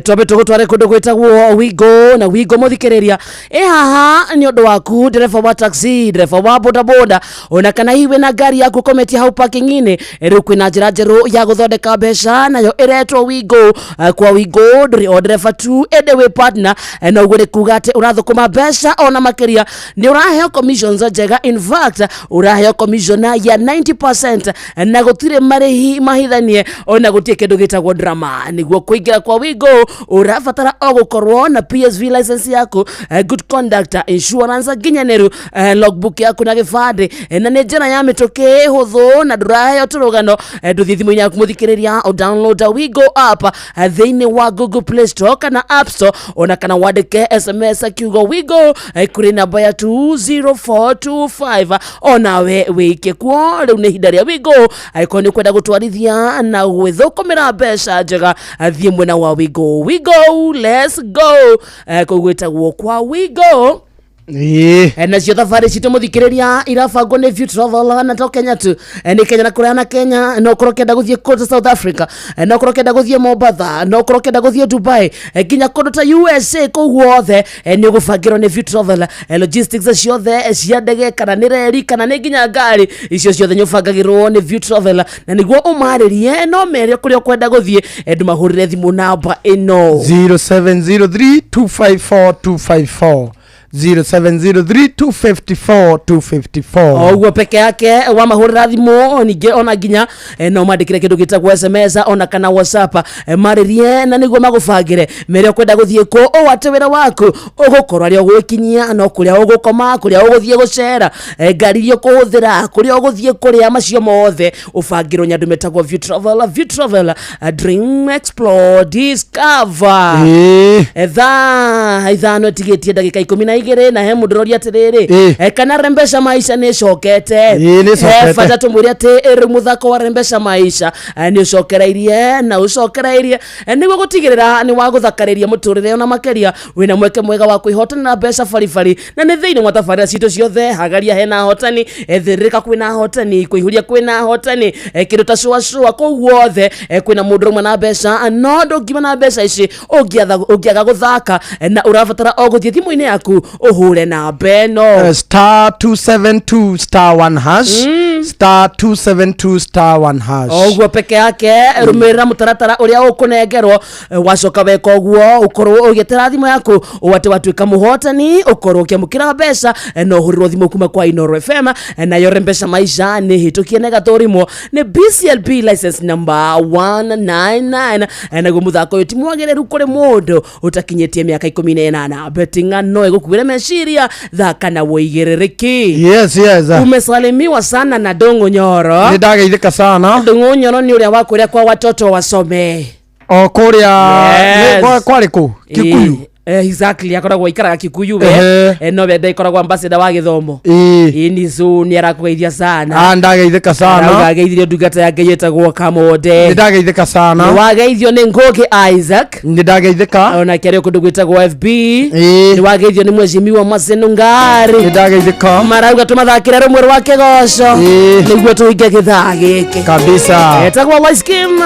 Twambe tũgũtware kũndũ gwĩtagwo Wigo na Wigo mũthikĩrĩria ĩ haha nĩ ũndũ waku, ndereba wa taxi, ndereba wa bodaboda, ona kana hihi wĩna ngari yaku ũkometie hau parking-inĩ. Rĩu kwĩna njĩra njerũ ya gũthondeka mbeca nayo ĩretwo Wigo. Kwa Wigo ndũrĩ o ndereba tu ĩndĩ wĩ partner, na ũguo nĩ kuga atĩ ũrathũkũma mbeca ona makĩria nĩ ũraheo commissions njega. In fact, ũraheo commission ya 90% na gũtirĩ marĩhi mahithanie ona gũtirĩ kĩndũ gĩtagwo drama. Nĩguo kũingĩra kwa Wigo ũrabatara o gũkorwo na PSV license yaku, good conduct, insurance nginyanĩru, logbook yaku na gĩbandĩ. Na nĩ njĩra ya mĩtũkĩ, hũthũ na ndũraheo tũrũgano. Ndũthiĩ thimũ-inĩ yaku mũthikĩrĩria, o download Wigo app thĩinĩ wa Google Play Store kana App Store, ona kana wandĩke SMS kiugo Wigo kũrĩ namba ya 20425, onawe wĩike kuo. Rĩu nĩ ihinda rĩa Wigo. Angĩkorwo nĩ ũkwenda gũtwarithia na gwĩthũkũmĩra mbeca njega, thiĩ mwena wa Wigo. Wigo, let's go. Kũu gwĩtagwo kwa Wigo. Ĩĩ. Nacio thabarĩ citũ mũthikĩrĩria irabangwo nĩ View Travel, na to Kenya tu. Nĩ Kenya na kũraya na Kenya. No ũkorwo ũkĩenda gũthiĩ kũndũ South Africa, no ũkorwo ũkĩenda gũthiĩ Mombatha, no ũkorwo ũkĩenda gũthiĩ Dubai, nginya kũndũ ta USA. Kũu guothe nĩ ũgũbangĩrwo nĩ View Travel. Logistics ciothe cia ndege kana nĩ reri kana nĩ nginya ngari, icio ciothe nĩ ũbangagĩrwo nĩ View Travel. Na nĩguo ũmarĩrie no mere kũrĩa ũkwenda gũthiĩ, ndũmahũrĩre thimũ namba ĩno: 0703 254 254, 0703 254 254. O ũguo peke yake wamahũrĩra thimũ. Ningĩ ona nginya no mandĩkĩre kĩndũ gĩtagwo SMS ona kana WhatsApp, marĩrie na nĩguo magũbangĩre mere ũkwenda gũthiĩ kũ, ũũ atĩ wĩra waku ũgũkorwo arĩa ũgwĩkinyia no kũrĩa ũgũkoma, kũrĩa ũgũthiĩ gũcera, ngari iria ũkũhũthĩra, kũrĩa ũgũthiĩ kũrĩa, macio mothe ũbangĩrwo nĩ andũ metagwo View Travel. View Travel, dream, explore, discover. Ĩĩ. Thaa 5 ĩtigĩtie ndagĩka 12, na he mũndũ ũroria atĩrĩrĩ, kana Rembesha Maisha nĩ ĩcokete. Ĩĩ, nĩ ĩcokete. He bata tũmwĩre atĩ rĩu mũthako wa Rembesha Maisha nĩ ũcokereirie na ũcokereirie, nĩguo gũtigĩrĩra nĩ wa gũthakarĩria mũtũrĩre ona makĩria. Wĩna mweke mwega wa kwĩhotanĩra mbeca baribari, na nĩ thĩinĩ wa tabarĩra citũ ciothe. Hagaria hena ahotani, thĩrĩrĩka kwĩna ahotani, kũihũria kwĩna ahotani, kĩndũ ta cũacũa, kũu guothe kwĩna mũndũ ũmwe na mbeca. No ndũngiuma na mbeca ici ũngĩaga gũthaka, na ũrabatara o gũthiĩ thimũ-inĩ yaku ũhũre namba ĩno: Star 272 star 1 hash, star 272 star 1 hash. O ũguo peke yake, rũmĩrĩra mũtaratara ũrĩa ũkũnengerwo. Wacoka weka ũguo, ũkorwo ũgĩtera thimũ yaku ũũ atĩ watuĩka mũhotani ũkorwo ũkĩamũkĩra mbeca, na ũhũrĩrwo thimũ kuma kwa Inoro FM. Nayo Rembesha Maisha nĩ hĩtũkie na ĩgatũrimwo nĩ BCLB license number 199. Naguo mũthako ũyũ ti mwagĩrĩru kũrĩ mũndũ ũtakinyĩtie mĩaka 18. Betting no ĩgũkuĩre meciria. Thaka na wũigĩrĩrĩki. Yes. Umesalimiwa sana na Ndũng'ũ Nyoro. Nĩ ndageithĩka sana. Ndũng'ũ Nyoro nĩ ũrĩa wa kũrĩa kwa watoto wasome. O kũrĩa. Yes. Kwarĩ kũ Kikuyu. Exactly, akoragwo aikaraga Kikuyu we. No we ikoragwo ambassador wa gĩthomo. Ĩĩ. Ĩni so nĩ arakũgeithia sana. Ah, ndageithĩka Arauga sana. ageithirio ndungata ya Ngai ĩtagwo Kamode. Nĩ ndageithĩka sana. Nĩ wageithio nĩ Ngũgĩ Isaac. Nĩ ndageithĩka. Onake arĩ o kũndũ gwĩtagwo FB. Ĩĩ. Nĩ wageithio nĩ mweshimiwa Maseno Ngari. Nĩ ndageithĩka. Marauga tũmathakĩre rũmwe rwa kĩgoco Ĩĩ. nĩguo tũhinge gĩthaa gĩkĩ. Kabisa. Etagwo Loiskim,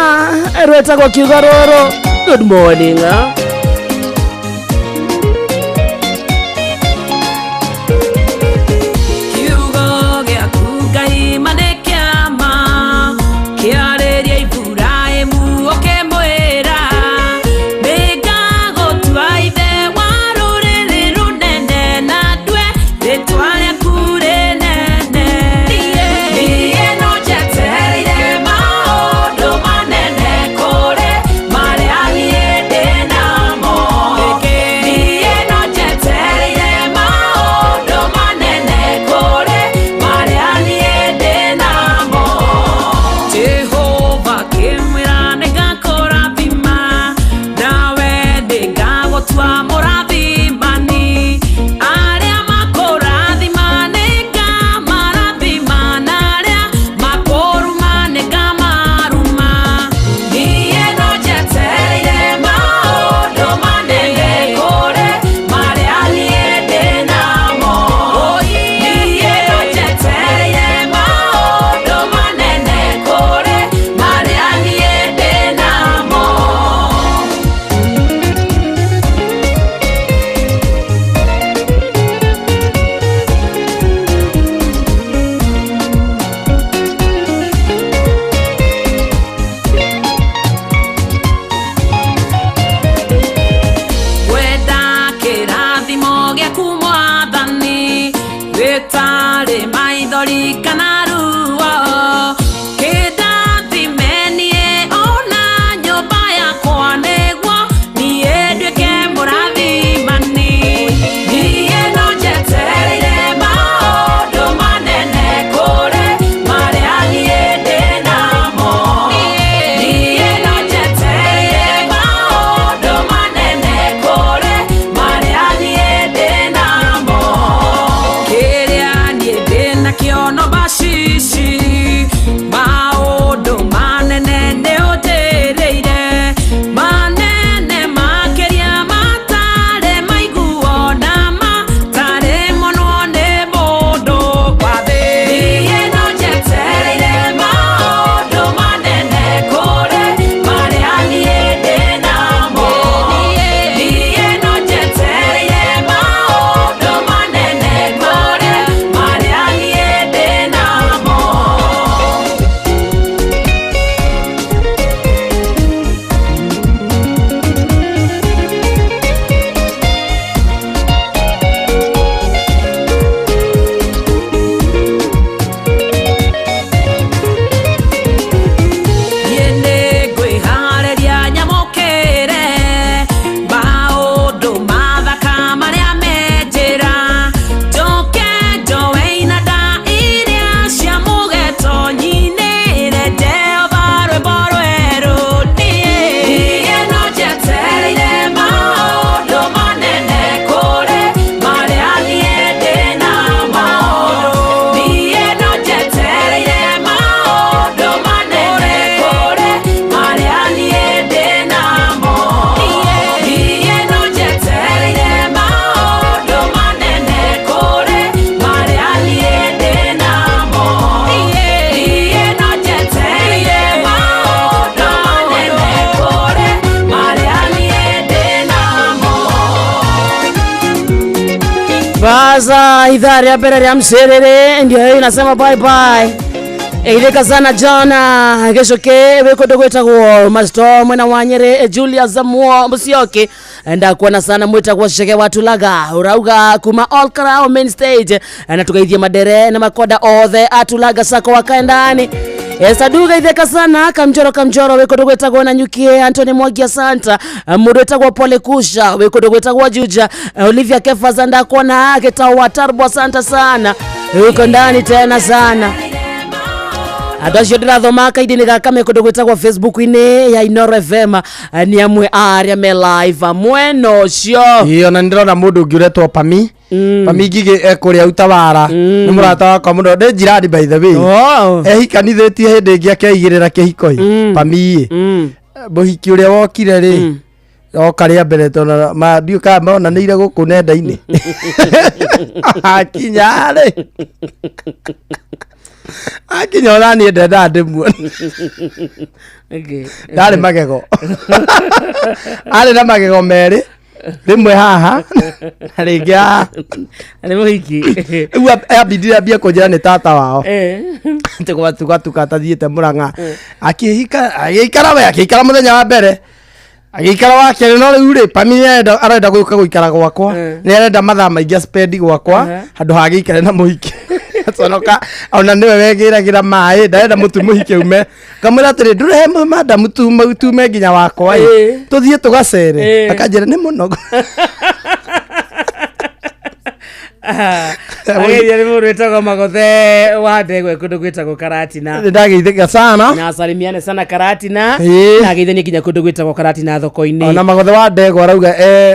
rwetagwo kiugo rũrũ. Good morning, ah. Kiugo gĩaku Ngai ma nĩ kĩama, kĩarĩria Iburahĩmu ũkĩmwĩra, nĩngagũtua ithe wa rũrĩrĩ rũnene na ndue rĩtwa rĩaku rĩnene. Niĩ no njetereire maũndũ. Nĩngũmatua mũrathimani. Arĩa makũrathima nĩngamarathima, na arĩa makũruma nĩngamaruma. Niĩ no njetereire maũndũ manene kũrĩ marĩa niĩ ndĩ namo. Niĩ no njetereire maũndũ manene kũrĩ marĩa niĩ ndĩ namo. Wenda kĩrathimo gĩaku mwathani gĩtarĩ maithori kana ruo kĩndathime niĩ ona nyũmba yakwa nĩguo niĩ nduĩke mũrathimani. Niĩ no njetereire maũndũ manene kũrĩ marĩa niĩ ndĩ namo. Niĩ no njetereire maũndũ manene kũrĩ marĩa niĩ ndĩ namo. Kĩrĩa niĩ ndĩ nakĩo no bacici, maũndũ manene nĩ ũnjĩrĩire, manene makĩria matarĩ maiguo na matarĩ monwo nĩ mũndũ wa thĩ. Niĩ no njetereire maũndũ manene kũrĩ marĩa niĩ ndĩ namo. Niĩ no njetereire maũndũ manene kũrĩ marĩa niĩ ndĩ namo. Niĩ nĩngwĩharĩria nyamũkĩre maũndũ mathaka marĩa me njĩra, njoke njoe inanda iria cia mũgeto nyinĩre Jehova rwĩmbo rwerũ. Niĩ no njetereire maũndũ manene kũrĩ marĩa niĩ ndĩ namo. Niĩ no njetereire maũndũ manene kũrĩ marĩa niĩ ndĩ namo. Niĩ no njetereire maũndũ manene kũrĩ marĩa niĩ ndĩ namo. Niĩ no njetereire maũndũ manene kũrĩ marĩa niĩ ndĩ namo. Baza idhaa ya mbere ya mserere ndio hiyo inasema bye bye. Ĩithĩka sana jana gĩcũkĩ wĩ kũndũ gwĩtagwo masto mwena wa Nyĩrĩ Julius Zamuo Musyoki ndakuona sana mwĩtagwo Chege wa Tulaga ũrauga kuma All Crown main stage na tugeithie madere na makonda othe atulaga sako wakae ndani. Saduga itheka sana kamjoro kamjoro wĩ kũndũ gwĩtagwo na nyukie Anthony Mwangi Santa mũndũ wĩtagwo Pole Kusha wĩ kũndũ gwĩtagwo Juja Olivia Kefas ndakuona gĩtao wa Tarbo Santa sana yuko ndani tena sana andå acio ndĩrathoma kaindi-inĩ gaka me kũndũ gwĩtagwo facebook-inĩ ya Inoro FM nĩ amwe arĩa me live mwena ũcio. Ĩĩ, ona nĩ ndĩrona mũndũ ũngĩ ũretwo Pami. Pami Ngigĩ ekũrĩa Utawara, nĩ mũrata wakwa mũno, ndĩ njirani by the way. Oh. Ehikanithĩtie hĩndĩ ĩngĩ akeigĩrĩra kĩhiko ĩ Pami ĩ mũhiki ũrĩa wokire rĩ oka rĩa mbere tondũ ma ndiũ kana monanĩire gũkũ nenda-inĩ akinya rĩ akinya ona niĩ ndendaga ndĩmuone. Okay. Ndarĩ magego, arĩ na magego merĩ, rĩmwe haha na rĩngĩ haha. Nĩ mũhiki. Rĩu ambindire ambia kũnjĩra nĩ tata wao. Eh. Tũgatuka atathiĩte Mũrang'a akĩhika, agĩikara we akĩikara mũthenya wa mbere, agĩikara wa kerĩ, no rĩu rĩ Pami nĩ arenda gũka gũikara gwakwa, nĩ arenda mathaa maingĩ spendi gwakwa handũ ha gĩikare na mũhiki. Aconoka ona nĩwe wegĩragĩra maĩ, ndarenda mũtu mũhiki aume. Ngamwĩra atĩrĩ, ndũrehe madamu tume nginya wakwa ĩ tũthiĩ tũgacere. Akanjĩra nĩ mũnogo. Ageithio nĩ mũndũ wĩtagwo Magothe wa Ndegwa kũndũ gwĩtagwo Karatina. Nĩ ndageithĩka sana. Na salimiane sana Karatina. Ĩĩ. Na ageithanie nginya kũndũ gwĩtagwo Karatina thoko-inĩ. Ona Magothe wa Ndegwa arauga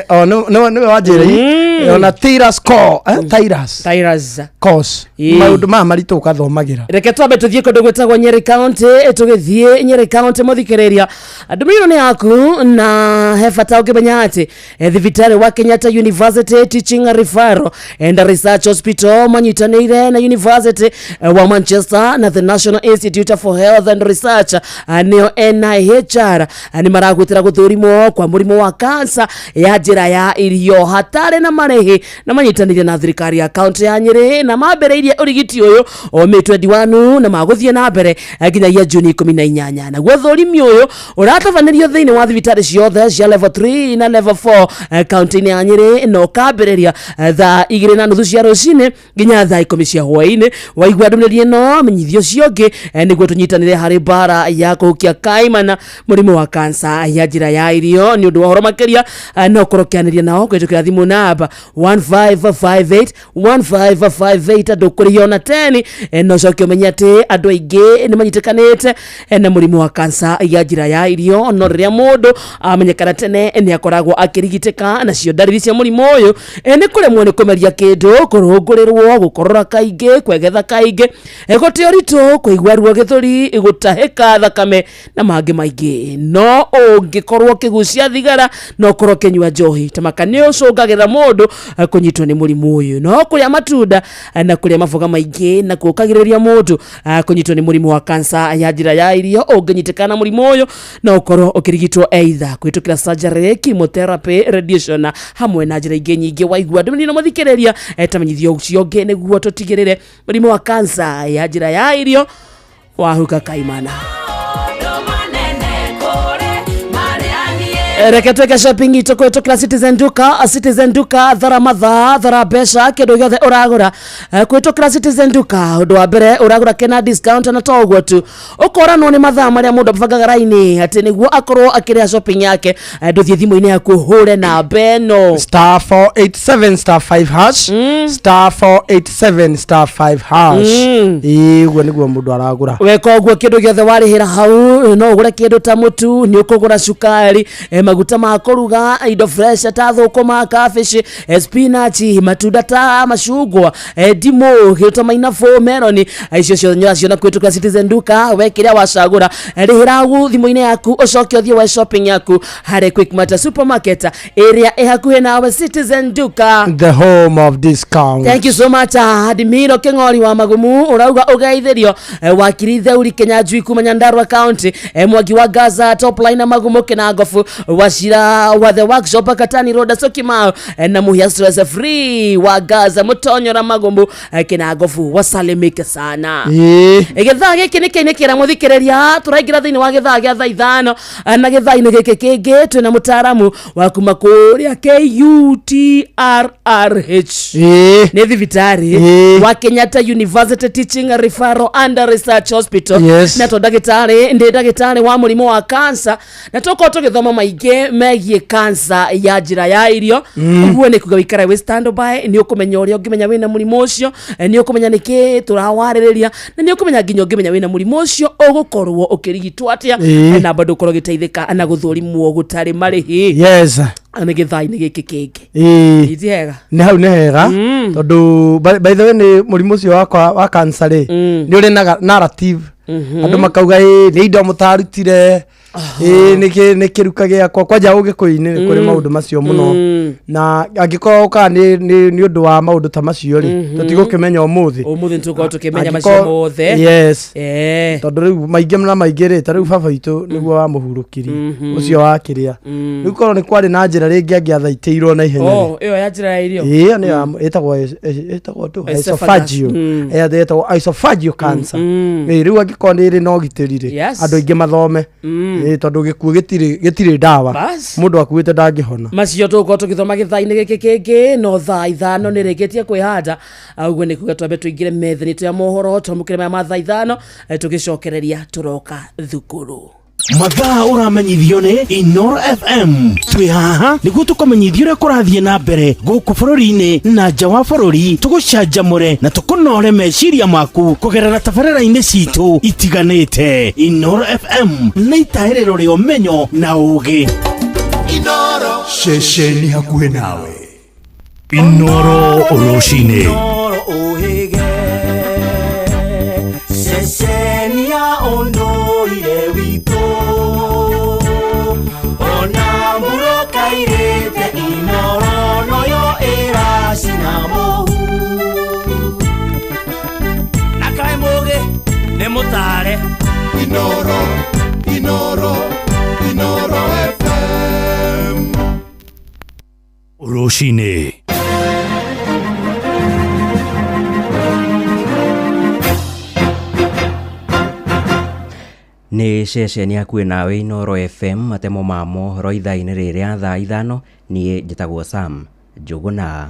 o nĩwe wanjĩrĩi ona Tirus co Tirus. Tyrus. Cos. Ĩĩ. Maũndũ maya maritũ ũkathomagĩra. Reke twambe tũthiĩ kũndũ gwĩtagwo Nyeri County, tũgĩthiĩ Nyeri County mũthikĩrĩria, ndũmĩrĩri ĩno nĩ yaku na he bata ũngĩmenya atĩ thibitarĩ wa Kenyatta University Teaching Referral and Research Hospital manyitanĩire na University wa Manchester na the National Institute for Health and Research, nĩyo NIHR, nĩ maragwĩtĩra gũthũrimwo kwa mũrimũ wa kansa ya njĩra ya irio hatarĩ na marĩhi, na manyitanĩire na thirikari ya kaunti ya Nyĩrĩ, na mambĩrĩirie ũrigiti ũyũ o May 21 na magũthiĩ na mbere nginyagia Juni 18. Naguo thũrimi ũyũ ũratabanĩrio thĩinĩ wa thibitarĩ ciothe cia level 3 na level 4 kaunti-inĩ ya Nyĩrĩ, na ũkambĩrĩria thaa 2:30 cia rũcinĩ nginya thaa 10 cia hwaĩ-inĩ. Waigua ndũmĩrĩri ĩno, menyithio ũcio ũngĩ nĩguo tũnyitanĩre harĩ mbara ya kũhukia kaimana mũrimũ wa kansa ya njĩra ya irio. Nĩ ũndũ wa ũhoro makĩria, no ũkorwo ũkĩanĩria nao kũhĩtũkĩra thimũ namba 1558 1558. Andũ kũrĩhio na 10. No ũcoke ũmenye atĩ andũ aingĩ nĩ manyitĩkanĩte na mũrimũ wa kansa ya njĩra ya irio, no rĩrĩa mũndũ amenyekana tene nĩ akoragwo akĩrigitĩka. Nacio ndariri cia mũrimũ ũyũ nĩ kũremwo nĩ kũmeria kĩndũ, kũrũngũrĩrwo, gũkorora kaingĩ, kwegetha kaingĩ, gũte ũritũ, kũigua ruo gĩthũri, gũtahĩka thakame na mangĩ maingĩ. No ũngĩkorwo ũkĩgucia thigara no ũkorwo ũkĩnyua njohi tamaka nĩ ũcũngagĩrĩra mũndũ kũnyitwo nĩ mũrimũ ũyũ. No kũrĩa matunda na kũrĩa maboga maingĩ na kũkagĩrĩria mũndũ kũnyitwo nĩ mũrimũ wa kansa ya njĩra ya irio. Ũngĩnyitĩkana na mũrimũ ũyũ no ũkorwo ũkĩrigitwo either kũhĩtũkĩra surgery, chemotherapy, radiation hamwe na njĩra ingĩ nyingĩ. Waigua ndũmĩrĩri na mũthikĩrĩria, tamenyithio ũcio ũngĩ nĩguo tũtigĩrĩre mũrimũ wa kansa ya njĩra ya irio wahuka kaimana. Reke tweke shopping itũ kũhĩtũkĩra Citizen Duka. Citizen Duka, thara mathaa, thara mbeca, kĩndũ gĩothe ũragũra kũhĩtũkĩra Citizen Duka, ũndũ wa mbere ũragũra kena discount, na to ũguo tu, ũkoranwo nĩ mathaa marĩa mũndũ abangaga raini atĩ nĩguo akorwo akĩrĩha shopping yake. Ndũthiĩ thimũ-inĩ yaku ũhũre namba ĩno. Star 487 star 5 hash, star 487 star 5 hash. Ĩĩ, ũguo nĩguo mũndũ aragũra. Weka ũguo, kĩndũ gĩothe warĩhĩra hau, no ũgũre kĩndũ ta mũtu, nĩ ũkũgũra cukari, maguta ma kũruga, indo fresh ta thũkũma, cabbage, spinach, matunda ta macungwa, ndimũ, kĩndũ ta mainabũ, meloni, icio ciothe nĩ ũraciona kũhĩtũkĩra Citizen Duka. We kĩrĩa wacagũra, rĩhĩra hau thimũ-inĩ yaku, ũcoke ũthiĩ we shopping yaku harĩ Quickmart supermarket ĩrĩa ĩ hakuhĩ nawe. Citizen Duka, the home of discount. Thank you so much. Adimiro King'ori wa Magumu urauga ugeithĩrio wakiri Theuri Kinyanjui kuma Nyandarua County, Mwangi wa Gaza top line na Magumu Kinangofu Wachira wa the workshop Katani Road Syokimau, na Muhia stress free wa Gaza Mutonyora Magumu, Kinangofu wasalimike sana. Gĩthaa gĩkĩ nĩ kĩinĩkĩra mũthikĩrĩria, tũraingĩra thĩinĩ wa gĩthaa gĩa thaa 5, na gĩthaa-inĩ gĩkĩ kĩngĩ twĩna mũtaaramu wa kuma kũrĩa KUTRRH, nĩ thibitarĩ wa Kenyatta University Teaching Referral and Research Hospital. Na to ndagĩtarĩ, ndĩ ndagĩtarĩ wa mũrimũ wa cancer, na tũkorwo tũgĩthoma maingĩ megiĩ cancer ya njĩra ya irio. Ũguo nĩ kuga wĩikare wĩ standby, nĩ ũkũmenya ũrĩa ũngĩmenya wĩna mũrimũ ũcio, nĩ ũkũmenya nĩkĩ tũrawarĩrĩria, na nĩ ũkũmenya nginya ũngĩmenya wĩna mũrimũ ũcio ũgũkorwo ũkĩrigitwo atĩa, na bado ũkorwo ũgĩteithĩka na gũthũrimwo gũtarĩ marĩhi. Nĩ gĩthaa-inĩ gĩkĩ kĩngĩ. Iti hega. Nĩ hau nĩ hega, tondũ by the way nĩ mũrimũ ũcio wakwa wa cancer rĩ, nĩ ũrĩ na narrative, andũ makauga ĩ nĩ indo mũtarutire, ĩ nĩ kĩruka gĩakwa. Kwanja ũgĩkũyũ-inĩ nĩ kũrĩ maũndũ macio mũno, na angĩkorwo ũkaga nĩ ũndũ wa maũndũ ta macio rĩ, tũtigũkĩmenya ũmũthĩ. Ũmũthĩ nĩtũgũkorwo tũkĩmenya macio mothe. Yes. Tondũ rĩu maingĩ na maingĩ rĩ, ta rĩu baba witũ nĩguo wamũhurũkirie ũcio wa kĩrĩa, rĩu korwo nĩ kwarĩ na njĩra rĩngĩ angĩathaitĩirwo na ihenya rĩ. Oh, ĩyo ya njĩra ya irio. Ĩyo nĩyo ĩtagwo ndũ? Esophagus. Esophageal. Ĩtagwo esophageal cancer. Rĩu angĩkorwo nĩ ĩrĩ na ũgitĩri rĩ, andũ aingĩ mathome. Tondũ gĩkuũ gĩtirĩ ndawa. Bas. Mũndũ akuĩte ndangĩhona. Macio tũgũkorwo tũgĩthoma gĩthaa-inĩ gĩkĩ kĩngĩ, no thaa 5 nĩ rĩkĩtie kwĩhanda. Ũguo nĩ kuga twambe tũingĩre metha-inĩ ya mohoro, twamũkĩre maya ma thaa 5, tũgĩcokereria tũroka thukuru. Mathaa ũramenyithio nĩ Inoro FM. Twĩ haha nĩguo tũkũmenyithie ũrĩa kũrathiĩ na mbere gũkũ bũrũri-inĩ na nja wa bũrũri, tũgũcanjamũre na tũkũnore meciria maku kũgerera tabarĩra-inĩ citũ itiganĩte. Inoro FM nĩ itahĩrĩro rĩa ũmenyo na ũũgĩ. Ceceni hakuhĩ nawe. Inoro rũcinĩ. Inoro ũhĩge ceceni ya ũndũire witũ ona mbura kairĩte Inoro noyo ĩracina mũhu Na kaĩ mũgĩ nĩ mũtare. Inoro, Inoro, Inoro FM. Rũcinĩ. Nĩ ceceni hakuhĩ nawe Inoro FM, matemo ma mohoro ithaa-inĩ rĩrĩa thaa 5. Niĩ njĩtagwo Sam Njũgũna.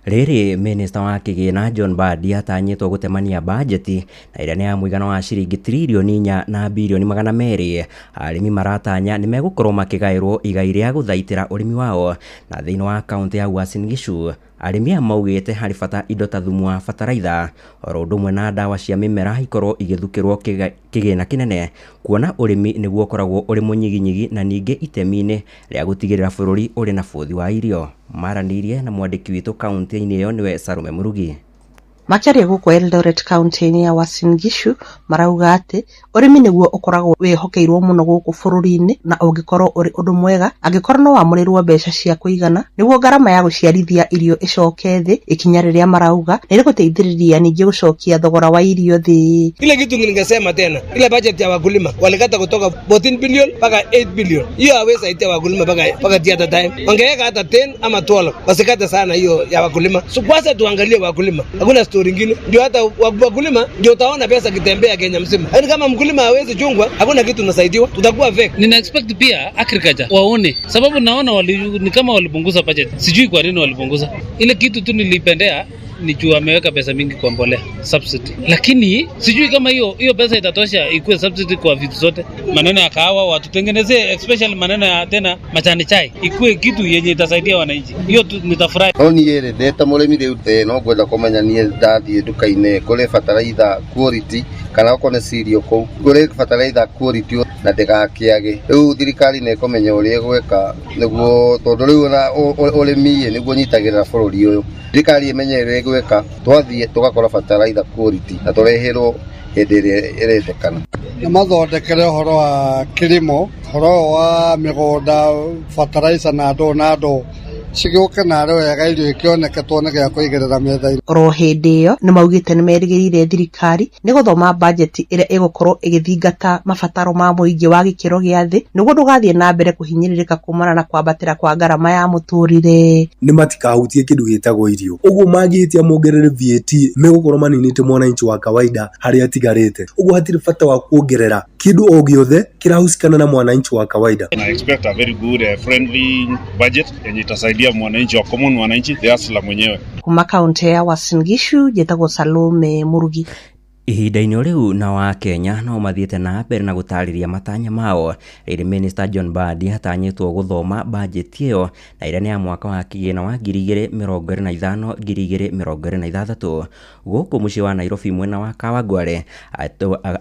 Rĩrĩ minista wa kĩgĩna John Mbadi atanyĩtwo gũtemania bajeti na ĩrĩa nĩ ya mũigana wa ciringi tririoni 4 na birioni 200. Arĩmi maratanya nĩ megũkorwo makĩgaĩrwo igai rĩa gũthaitĩra ũrĩmi wao. Na thĩinĩ wa kaũntĩ ya Uasin Gishu, arĩmi aya maugĩte harĩ bata indo ta thumu wa bataraitha oro ũndũ ũmwe na ndawa cia mĩmera ikorwo igĩthukĩrwo kĩgĩna kĩnene, kuona ũrĩmi nĩguo ũkoragwo ũrĩ mũnyiginyigi na ningĩ itemi-inĩ rĩa gũtigĩrĩra bũrũri ũrĩ na bũthi wa irio. Maranĩirie na mwandĩki witũ kaũntĩ-inĩ ĩyo, nĩwe Salome Murugi. Makĩaria gũkũ Eldoret kaunti-inĩ ya Uasin Gishu, marauga atĩ ũrĩmi nĩguo ũkoragwo wĩhokeirwo mũno gũkũ bũrũri-inĩ na ũngĩkorwo ũrĩ ũndũ mwega angĩkorwo no wamũrĩrwo mbeca cia kũigana nĩguo ngarama ya gũciarithia irio ĩcoke thĩ, ikinya rĩrĩa marauga nĩ rĩgũteithĩrĩria ningĩ gũcokia thogora wa irio thĩ. Ile kitu ningesema tena, ile budget ya wakulima walikata kutoka 14 billion mpaka 8 billion. Hiyo hawezi saidia wakulima mpaka the other time. Wangeweka hata 10 ama 12, wasikate sana hiyo ya wakulima. So kwanza tuangalie wakulima, hakuna story ingine. Ndio hata wakulima ndio utaona pesa kitembea Kenya mzima. Yaani kama mkulima hawezi chungwa, hakuna kitu unasaidiwa, tutakuwa fake. Nina expect pia agriculture waone, sababu naona ni kama walipunguza budget, sijui kwa nini walipunguza. Ile kitu tu nilipendea ni juu ameweka pesa mingi kwa mbolea subsidy, lakini sijui kama hiyo hiyo pesa itatosha ikuwe subsidy kwa vitu zote. Maneno ya kahawa watutengenezee, especially maneno ya tena majani chai ikuwe kitu yenye itasaidia wananchi, hiyo tu nitafurahi. No niĩ rĩ, ndĩ ta mũrĩmi rĩu tĩ no ngwenda kũmenya niĩ ndathiĩ nduka-inĩ ngũre bataraitha quality, kana okorwo nĩ cereal kũu ngũre bataraitha quality na ndĩgakĩage. Rĩu thirikari nĩ ĩkũmenya ũrĩa ĩgwĩka nĩguo, tondũ rĩu ona ũrĩmi ĩ nĩguo ũnyitagĩrĩra bũrũri ũyũ. Thirikari ĩmenye ũrĩa ĩgwĩka, twathiĩ tũgakora bataraitha quality na tũreherwo hĩndĩ ĩrĩa ĩrendekana. Nĩ mathondekere ũhoro wa kilimo, ũhoro ũyũ wa mĩgũnda, fertilizer na ndũ na ndũ cigĩũke narĩ wega, irio ikĩoneke, tuone gĩa kũigĩrĩra metha-inĩ. Oro hĩndĩ ĩyo nĩ maugĩte nĩ merĩgĩrĩire thirikari nĩ gũthoma bajeti ĩrĩa ĩgũkorwo ĩgĩthingata mabataro ma mũingĩ wa gĩkĩro gĩa thĩ nĩguo ndũgathiĩ na mbere kũhinyĩrĩrĩka kumana na kwambatĩra kwa ngarama ya mũtũrĩre. Nĩ matikahutie kĩndũ gĩtagwo irio. Ũguo mangĩhĩtia mongerere VAT, megũkorwo maninĩte mwananchi wa kawaida harĩa atigarĩte. Ũguo hatirĩ bata wa kuongerera kĩndũ o gĩothe kĩrahusikana na mwananchi wa kawaida. I expect a very good friendly budget yenye itasaidia mwananchi wa common mwananchi, the hustler mwenyewe. Kuma kaunti ya Uasin Gishu, njĩtagwo Salome Murugi. Ihinda-inĩ o rĩu na wa Kenya no mathiĩte na mbere na gũtarĩria matanya mao rĩrĩ Minister John Mbadi atanyĩtwo gũthoma bajeti ĩyo na ĩrĩa nĩ ya mwaka wa kĩgĩna wa 2025 2026 gũkũ mũciĩ wa Nairobi mwena wa Kawangware.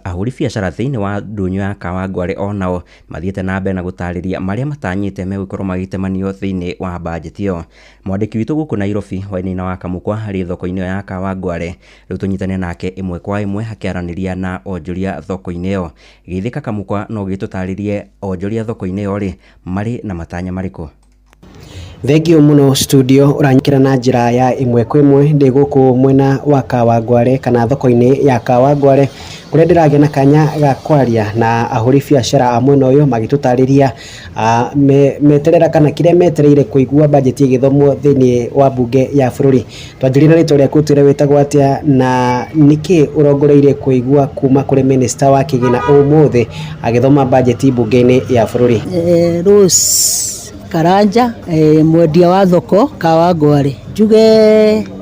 Ahũri biacara thĩinĩ wa ndũnyũ ya Kawangware onao mathiĩte na mbere na gũtarĩria marĩa matanyĩte megũkorwo magĩtemanio thĩinĩ wa bajeti ĩyo. Mwandĩki witũ gũkũ Nairobi, Wainaina wa Kamũkwa, harĩ thoko-inĩ ĩyo ya Kawangware. Rĩu tũnyitane nake ĩmwe kwa ĩmwe akĩaranĩria na onjoria thoko-inĩ ĩyo. Geithĩka Kamũkwa, no gĩtũtarĩrie onjoria thoko-inĩ ĩyo rĩ marĩ na matanya marĩkũ? Thengio mũno studio, ũranyikĩra na njĩra ya ĩmwe kwa ĩmwe ndĩ gũkũ mwena wa Kawangware kana thoko-inĩ ya Kawangware, kũrĩa ndĩragĩa na kanya ga kwaria na ahũri biacara a mwena ũyũ magĩtũtarĩria meterera kana kĩrĩa metereire kũigua bajeti ĩgĩthomwo thĩinĩ wa mbunge ya bũrũri. Twanjĩrĩria na rĩtwa rĩaku, ũtwĩre wĩtagwo atĩa na nĩkĩ ũrongoreirie kũigua kuma kũrĩ minista wa kĩgĩna ũmũthĩ agĩthoma bajeti mbunge-inĩ ya bũrũri. Rose. Karanja, mwendia wa thoko Kawangware. Njuge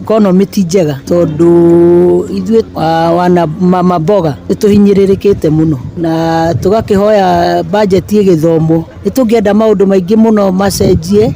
economy ti njega tondu ithuĩ wana mama mboga nĩ tũhinyĩrĩrĩkĩte mũno na tũgakĩhoya budget ĩgĩthomwo. Nĩ tũngĩenda maũndũ maingĩ mũno macenjie,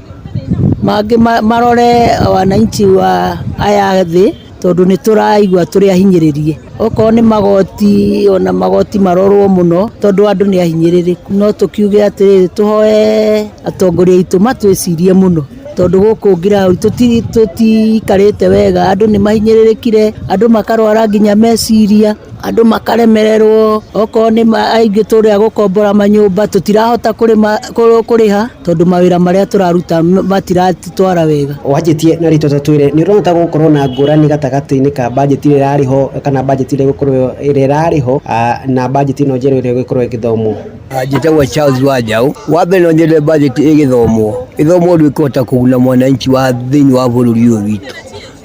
mangĩ marore wananchi wa aya thĩ tondu nĩ tũraigua tũrĩ ahinyĩrĩrie. Okorwo nĩ magoti, ona magoti marorwo mũno tondu andũ nĩ ahinyĩrĩrĩku. No tũkiuge atĩrĩrĩ, tũhoe atongoria aitũ matwĩcirie mũno tondu gũkũ ground tũtiikarĩte wega, andũ nĩ mahinyĩrĩrĩkire, andũ makarwara nginya meciria, andũ makaremererwo. Okorwo nĩ aingĩ tũrĩa gũkombora manyũmba tũtirahota kũrĩha tondu mawĩra marĩa tũraruta matiratwara wega. Wanjĩtie na rĩtwa twĩre nĩ ũrona ta gũgũkorwo na ngũrani gatagatĩ-inĩ ka budget ĩrĩa ĩrarĩ ho kana budget ĩrĩa ĩgũkorwo ĩrĩa ĩrarĩ ho na budget ĩno njerũ ĩrĩa ĩgũkorwo ĩgĩthomwo. Njĩtagwo Charles Wanjaũ. Wa mbere no nyende budget ĩgĩthomwo ĩthomwo ũndũ ĩkũhota kũguna mwananchi wa thĩinĩ wa bũrũri ũyũ witũ,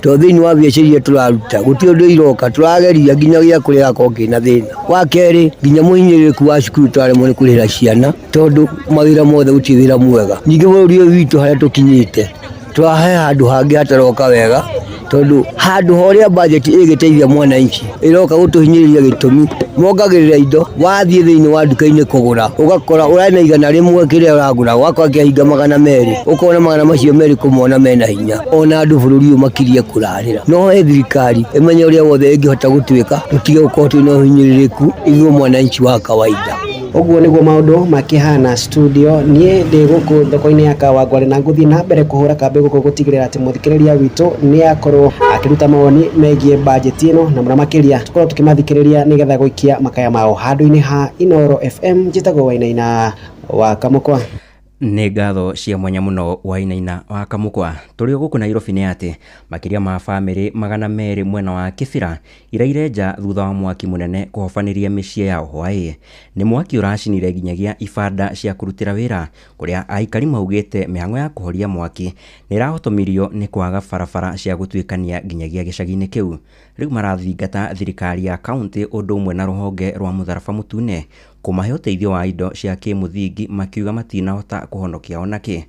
tondũ thĩinĩ wa biacara iria tũraruta gũtirĩ ũndũ iroka, tũrageria nginya gĩa kũrĩa gĩgakorwo kĩna thĩna. Wa kerĩ, nginya mũhinyĩrĩrĩku wa cukuru tũraremwo nĩ kũrĩhĩra ciana tondũ mawĩra mothe gũtirĩ wĩra mwega. Ningĩ bũrũri ũyũ witũ harĩa tũkinyĩte tũrahe handũ hangĩ hataroka wega, tondũ handũ horĩa budget ĩgĩteithia mwananchi ĩroka gũtũhinyĩrĩria. Gĩtũmi mongagĩrĩra indo, wathiĩ thĩinĩ wa nduka-inĩ kũgũra ũgakora ũrarĩ na 100 kĩrĩa ũragũra ũgakora kĩahinga 200, ũkona 200 kũmona mena hinya. Ona andũ bũrũri ũyũ makirie kũrarĩra, no he thirikari ĩmenye ũrĩa wothe ĩngĩhota gũtuĩka tũtige gũkorwo twĩna ũhinyĩrĩrĩku ithuĩ mwananchi wa kawaida. Ũguo nĩguo maũndũ makĩhana studio. Niĩ ndĩ gũkũ thoko-inĩ ya Kawangware na ngũthiĩ na mbere kũhũra kambĩ gũkũ gũtigĩrĩra atĩ mũthikĩrĩria witũ nĩ akorwo akĩruta mawoni megiĩ bajeti ĩno, na mũno makĩria tũkorwo tũkĩmathikĩrĩria nĩgetha gũikia makaya mao handũ-inĩ ha Inooro FM. Njĩtagwo Wainaina wa Kamũkwa. Nĩ ngatho cia mwanya mũno Wainaina wa Kamũkwa. Tũrĩ o gũkũ Nairobi nĩ atĩ makĩria ma bamĩrĩ 200 mwena wa Kĩbĩra iraire nja thutha wa mwaki mũnene kũhobanĩria mĩciĩ yao hwaĩ. Nĩ mwaki ũracinire nginyagia ibanda cia kũrutĩra wĩra, kũrĩa aikari maugĩte mĩhang'o ya kũhoria mwaki nĩ ĩrahotomirio nĩ kwaga barabara cia gũtuĩkania nginyagia gĩcagi-inĩ kĩu. Rĩu marathingata thirikari ya kaunti ũndũ ũmwe na rũhonge rwa mũtharaba mũtune kũmahe ũteithio wa indo cia kĩmũthingi, makiuga matinahota kũhonokia onakĩ.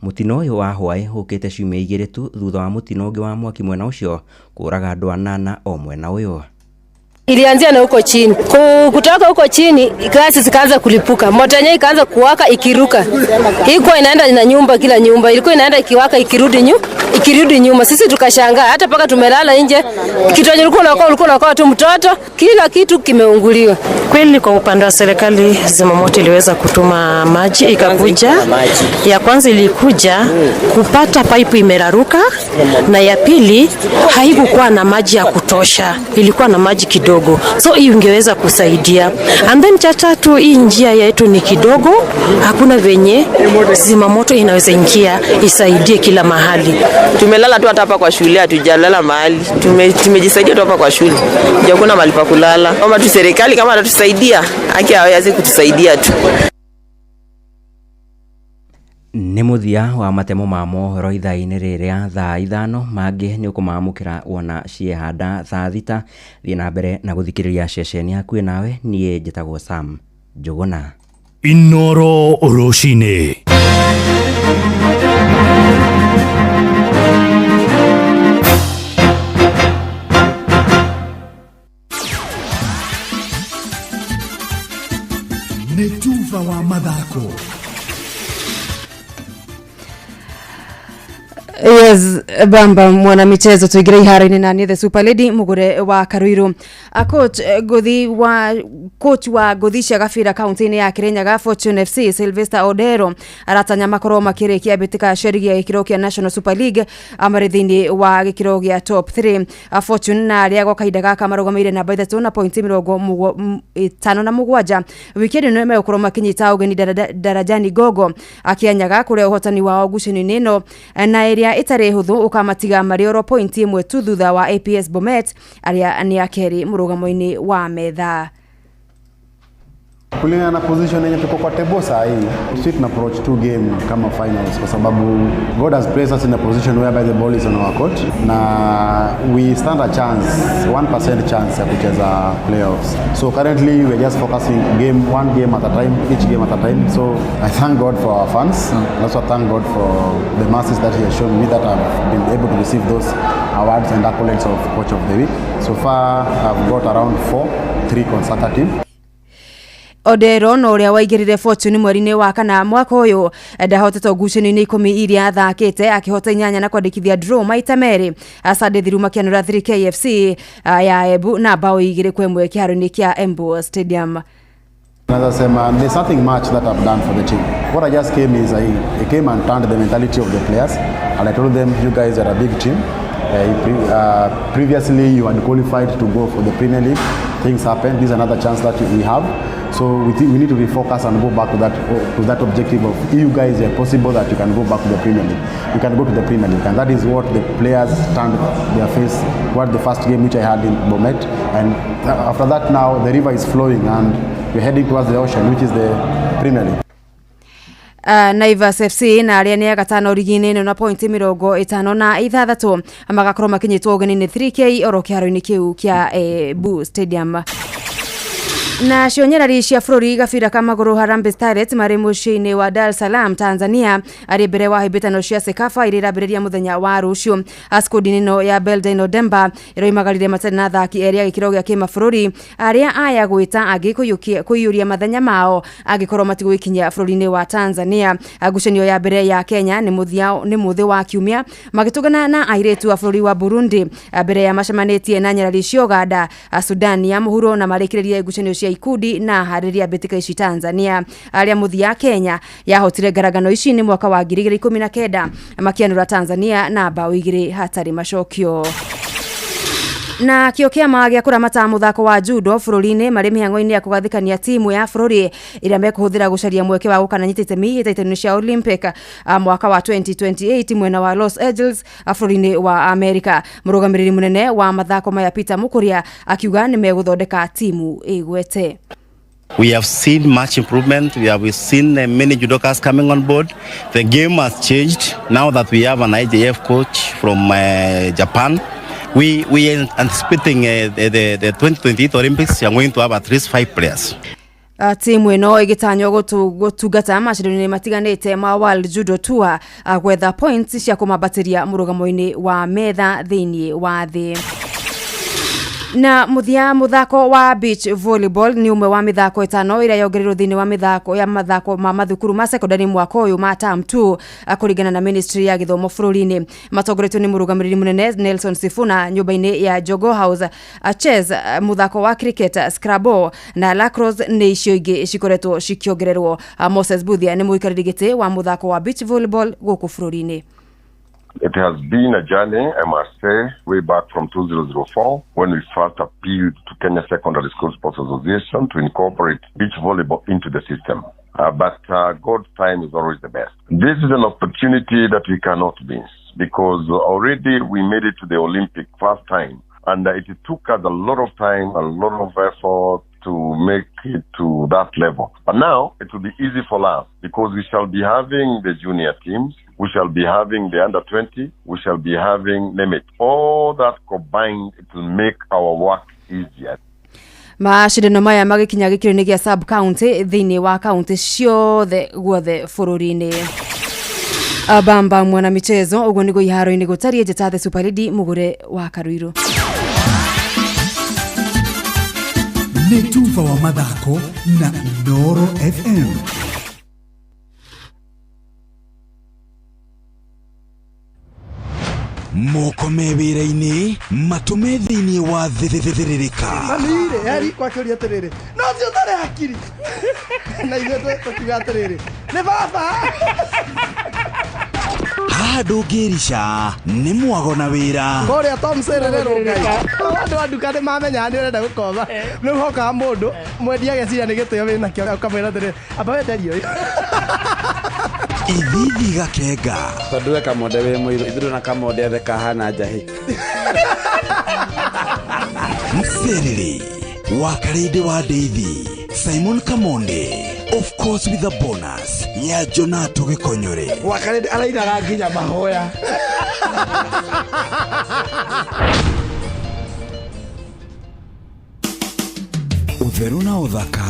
Mũtino ũyũ wa hwaĩ ũkĩte ciumia 2 tu thutha wa mũtino ũngĩ wa mwaki mwena ũcio kũraga andũ 8 o mwena ũyũ. Ilianzia na huko chini. Kutoka huko chini gasi zikaanza kulipuka. Moto yenyewe ikaanza kuwaka ikiruka. Ilikuwa inaenda na nyumba, kila nyumba ilikuwa inaenda ikiwaka ikirudi nyuma. Sisi tukashangaa hata paka tumelala nje. Kitu yenye ulikuwa unaokoa tu mtoto, kila kitu kimeunguliwa. Kweli kwa upande wa serikali zimamoto iliweza kutuma maji ikakuja. Ya kwanza ilikuja kupata pipe imeraruka, na ya pili haikukuwa na maji ya kutosha, ilikuwa na maji kidogo. So hii ingeweza kusaidia. And then cha tatu, hii njia yetu ni kidogo, hakuna venye zimamoto inaweza ingia isaidie kila mahali. Tumelala tu hata hapa kwa shule, hatujalala mahali. Tumejisaidia tu hapa kwa shule. Hakuna mahali pa kulala. Kama tu serikali kama atatusaidia, haki hawezi kutusaidia tu. Nĩ mũthia wa matemo ma mohoro ithaa-inĩ rĩrĩa thaa 5, mangĩ nĩ ũkũmamũkĩra wona ciehanda thaa 6. Thiĩ na mbere na gũthikĩrĩria ceceni yaku nawe. Niĩ njĩtagwo Sam Njũgũna. Inooro rũcinĩ. Nĩ tuba wa mathako. Yes, bamba mwana michezo tuingire iharo-inĩ na niĩ the super lady Mugure wa Karuiru. Coach Nguthi wa coach wa Ngũthi cia Gabira kaunti-inĩ ya Kirinyaga Fortune FC Sylvester Odero aratanya makorwo makĩrĩkia mbĩtĩka cia rigi ya gĩkĩro kĩa National Super League marĩ thĩinĩ wa gĩkĩro gĩa top 3. Fortune na arĩa gwa kahinda gaka marũgamĩire namba 3 na pointi 57. Wikendi ĩno megũkorwo makĩnyita ũgeni Darajani Gogo akĩanyaga kũrĩa ũhotani wao ngucanio-inĩ ĩno na ĩrĩa ĩtarĩ hũthũ ũkamatiga marĩ oro pointi 1 tu thutha wa APS Bomet arĩa nĩ a kerĩ mũrũgamo-inĩ wa metha. Kulingana na position yenye tuko kwa table saa hii, sisi tuna approach two game kama finals kwa sababu God has placed us in a position whereby the ball is on our court na we stand a chance, 1% chance ya kucheza playoffs. So currently we are just focusing game one game at a time, each game at a time. So I thank God for our fans. And also thank God for the mercies that he has shown me that I've been able to receive those awards and accolades of Coach of the Week. So far I've got around 4, 3 consecutive. Odero na ũrĩa waingĩrire Fortune mweri-inĩ wa kana mwaka ũyũ ndahotetwo ngucanio-inĩ 10 iria athakĩte, akĩhota 8 na kwandĩkithia draw maita 2. Sunday Thiru makĩanũra 3 KFC ya Embu na bao 2-1 kĩharo-inĩ kĩa Embu Stadium. As I say, man, there's nothing much that I've done for the team. What I just came is I came and turned the mentality of the players, and I told them, you guys are a big team. Previously, you had qualified to go for the Premier League. Things happen. This is another chance that we have. So we think we need to refocus and go back to that objective of you guys are possible that you can go back to the Premier League. You can go to the Premier League, and that is what the players turned their face toward the first game which I had in Bomet. And after that, now the river is flowing and we're heading towards the ocean, which is the Premier League. Naivas FC na arĩa nĩ a gatano rigi-inĩ ĩno na pointi 56 magakorwo makinyĩtwo ũgeni nĩ 3K oro kĩharo-inĩ kĩu kĩa Embu Stadium. Na cio nyarari cia bũrũri gabira ka magũrũ Harambee Starlets marĩ mũciĩ-inĩ wa Dar es Salaam Tanzania arĩ mbere wa hĩmbĩtano cia CECAFA iria irambĩrĩria mũthenya wa rũciũ. Skundi ĩno ya Beldine Odemba ĩroimagarire matarĩ na athaki erĩ a gĩkĩro gĩa kĩmabũrũri arĩa aya gwĩta angĩ kũiyũria mathenya mao angĩkorwo matigũgĩkinya bũrũri-inĩ wa Tanzania. Ngucanio ya mbere ya Kenya nĩ mũthĩ wa kiumia magĩtũngana na airĩtu a bũrũri wa Burundi mbere ya macemanĩtie na nyarari cia Uganda, Sudan ya mũhuro na marĩkĩrĩrie ngucanio cia ikundi na harĩria mbĩtĩka ici Tanzania. Arĩa mũthia Kenya yahotire ngarangano ici nĩ mwaka wa 2019 makianũra Tanzania na bao 2 hatarĩ macokio. Na kĩo kĩama gĩa kũramata mũthako wa judo bũrũri-inĩ marĩ mĩhang'o-inĩ ya kũgathĩkania timu ya bũrũri ĩrĩa mekũhũthĩra gũcaria mweke wa gũkananyita itemi hĩtahĩtano cia Olympic mwaka wa 2028 mwena wa Los Angeles bũrũri-inĩ wa America. Mũrũgamĩrĩri mũnene wa mathako maya Peter Mukuria akiuga nĩ megũthondeka timu ĩgwete. We have seen much improvement. We have seen many judokas coming on board. The game has changed now that we have an IJF coach from Japan. We are anticipating the 2028 Olympics. We are going to have at least 5 players. Timu ĩno ĩgĩtanywo gũtungata macindano-inĩ matiganĩte ma World Judo Tour gwetha points cia kũmambatĩria mũrũgamo-inĩ wa metha thĩinĩ wa thĩ. Na muthia muthako wa beach volleyball ni umwe wa mithako 5 ira yongereirwo thiini wa mithako ya mathako ma mathukuru ma secondary mwaka uyu ma term 2 kuringana na ministry ya githomo bururi-ini. Matongoretio ni murugamiriri munene Nelson Sifuna nyumba-ini ya Jogoo House. Chess, muthako wa cricket, Scrabble na lacrosse ni icio ingi cikoretwo cikiongererwo. Moses Buthia ni muikariri giti wa muthako wa beach volleyball guku bururi-ini. It has been a journey, I must say, way back from 2004 when we first appealed to Kenya Secondary School Sports Association to incorporate beach volleyball into the system. But God's time is always the best. This is an opportunity that we cannot miss because already we made it to the Olympic first time, and it took us a lot of time, a lot of effort to make it to that level. But now it will be easy for us because we shall be having the junior teams, we shall be having the under 20, we shall be having, name it. All that combined, it will make our work easier. Macindano maya magikinya gikiro-inĩ gĩa sub county thĩinĩ wa county ciothe guothe bũrũri-inĩ. Bamba mwana michezo ũguo nĩguo iharo-inĩ gũtariĩ. Njĩta The Super Lady mũgũre wa Karuiru. Nĩ tuba wa mathako na Inooro FM. Moko me wĩra-inĩ matũme thĩinĩ wa thĩthĩrĩrĩka. Mami-rĩ yari kwakĩũria atĩrĩrĩ, no ũcio ũtarĩ hakiri na ithuĩ tũkiuga atĩrĩrĩ nĩ baba. Haha ndũngĩrica nĩ mwago na wĩra. Kũrĩa Tom Serere Ngai andũ a nduka nĩ mamenyaga nĩ ũrenda gũkomba, rĩu hokaga mũndũ mwendia ageciria nĩ gĩtĩo wĩnakĩo ũkamwĩra atĩrĩrĩ amba wenderie ũyũ. Ithithi gakenga tondũ we kamonde wĩ mũirũ ithuĩ na kamonde othe kahana njahĩ. Mcerere wa Karĩndĩ wa Ndeithi Simon Kamonde, of course with a bonus ya Jonato Gĩkonyore. Wakarĩ arainaga nginya mahoya. Ũtheru na ũthaka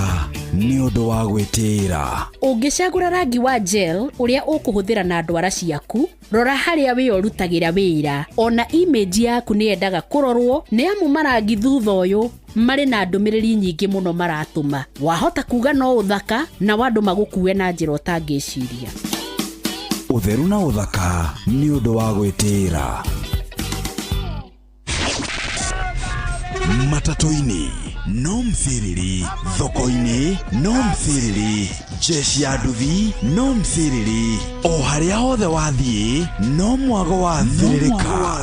nĩ ũndũ wa gwĩtĩĩra. Ũngĩcagũra rangi wa gel ũrĩa ũkũhũthĩra na ndwara ciaku, rora harĩa wĩ ũrutagĩra wĩra. Ona image yaku nĩ yendaga kũrorwo nĩ amu marangi thutha ũyũ marĩ na ndũmĩrĩri nyingĩ mũno maratũma. Wahota kuga no ũthaka na andũ magũkue na njĩra ũtangĩciria. Ũtheru na ũthaka nĩ ũndũ wa gwĩtĩĩra. Matatũ-inĩ no mthiriri, thoko-inĩ no mthiriri, jeshi ya nduthi no mthiriri, o harĩa hothe wathiĩ no mwago wa thĩrĩrĩka.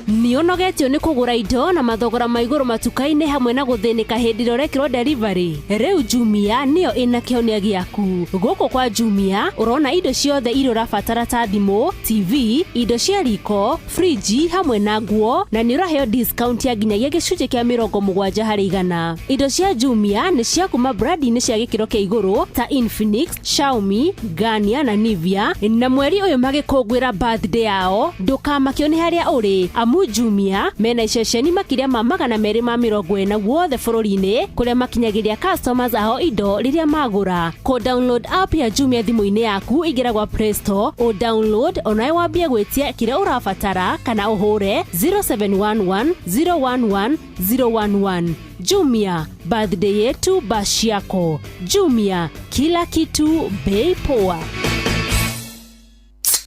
Nĩ ũnogetio nĩ kũgũra indo na mathogora ma igũrũ matuka-inĩ hamwe na gũthĩnĩka hĩndĩ ĩrĩa ũrekĩrwo delivery. Rĩu Jumia nĩyo ĩna kĩhonia gĩaku. Gũkũ kwa Jumia ũrona indo ciothe iria ũrabatara ta thimũ, TV, indo cia riko, friji hamwe na nguo, na nĩ ũraheo discount ya nginyagia gĩcunjĩ kĩa 70%. Indo cia Jumia nĩ cia kuma brandi-inĩ cia gĩkĩro kĩa igũrũ ta Infinix, Xiaomi, Garnier na Nivea, na mweri ũyũ magĩkũngũĩra birthday yao ndũkamakio nĩ harĩa ũrĩ amu Jumia mena iceceni makĩria ma 240 guothe bũrũri-inĩ kũrĩa makinyagĩria customers ao indo rĩrĩa magũra. Kũ download app ya Jumia thimũ-inĩ yaku ingĩra gwa Play Store, o download onawe wambie gwĩtia kĩrĩa ũrabatara kana ũhũre 0711 011 011. Jumia, birthday yetu bash yako. Jumia, kila kitu bei poa.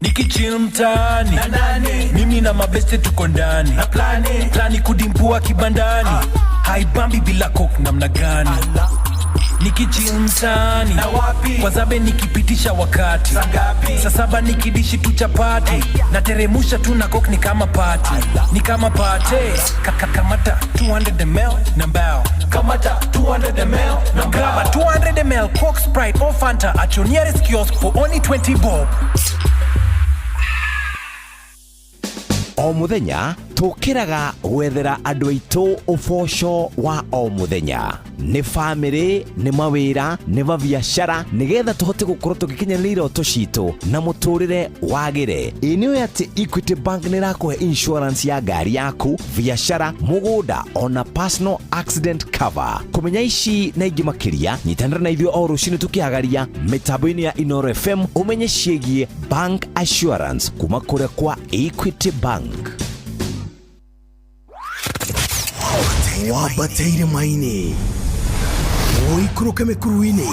Nikichill mtaani, mimi na mabeste tuko ndani, plani kudimpua kibandani, haibambi bila coke namna gani. Nikichill mtaani, kwa zabe nikipitisha wakati, saa saba nikidishi tu chapati, nateremusha tu na coke ni kama party, ni kama party. Kamata 200 ml na mbao, kamata 200 ml na grab a 200 ml Coke, Sprite or Fanta at your nearest kiosk for only 20 bob. O muthenya tukiraga gwethera andu aitu uboco wa o muthenya, ni family, ni mawira, ni mabiacara, nigetha tuhote gukorwo tugikinyanĩria iroto citu na muturire wagire. Ĩ nĩ ũĩ atĩ Equity Bank nĩ ĩrakũhe insurance ya ngari yaku, biacara, mũgũnda ona personal accident cover. Kũmenya ici na ingĩ makĩria, nyitanĩra na ithuĩ o rũcinĩ tũkĩhagaria mĩtambo-inĩ ya Inooro FM ũmenye ciĩgiĩ bank assurance kuma kũrĩa kwa Equity Bank. Wambateire maini ũikũrũke mĩkuru-inĩ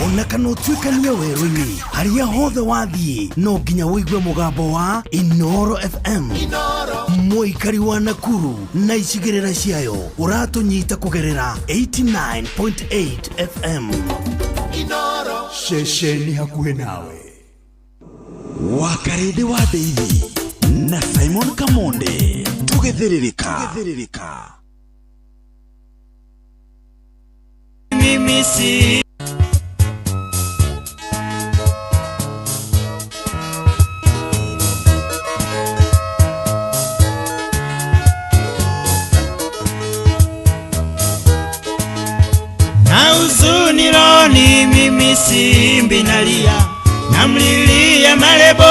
ona kana ũtuĩkanie werũ-inĩ, harĩa hothe wathiĩ no nginya ũigue mũgambo wa Inooro FM. Mũikari wa Nakuru na icigĩrĩra ciayo ũratũnyita kũgerera 89.8 FM. Ceceni hakuhĩ nawe. Wakarĩndĩ wa Ndeithi na Simon Kamonde tugĩthĩrĩrĩka. Mimi si na huzuni roni, mimi simbi nalia, namlilia Malebo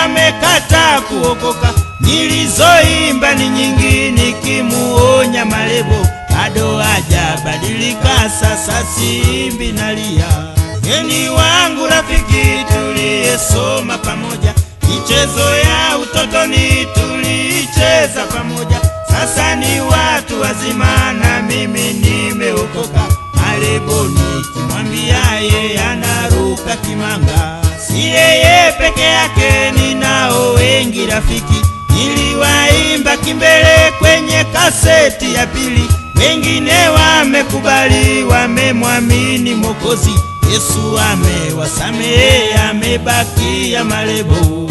amekata kuokoka. Nilizoimba ni nyingi nikimuonya Malebo bado hajabadilika, sasa simbi nalia. Geni wangu rafiki tuliyesoma pamoja, michezo ya utotoni tulicheza pamoja, sasa ni watu wazima na mimi nimeokoka. Malebo nikimwambia yeye anaruka kimanga, si yeye peke yake, ninao wengi rafiki. Niliwaimba kimbele kwenye kaseti ya pili, wengine wamekubali, wamemwamini Mwokozi Yesu, amewasamehe, amebakia Malebo.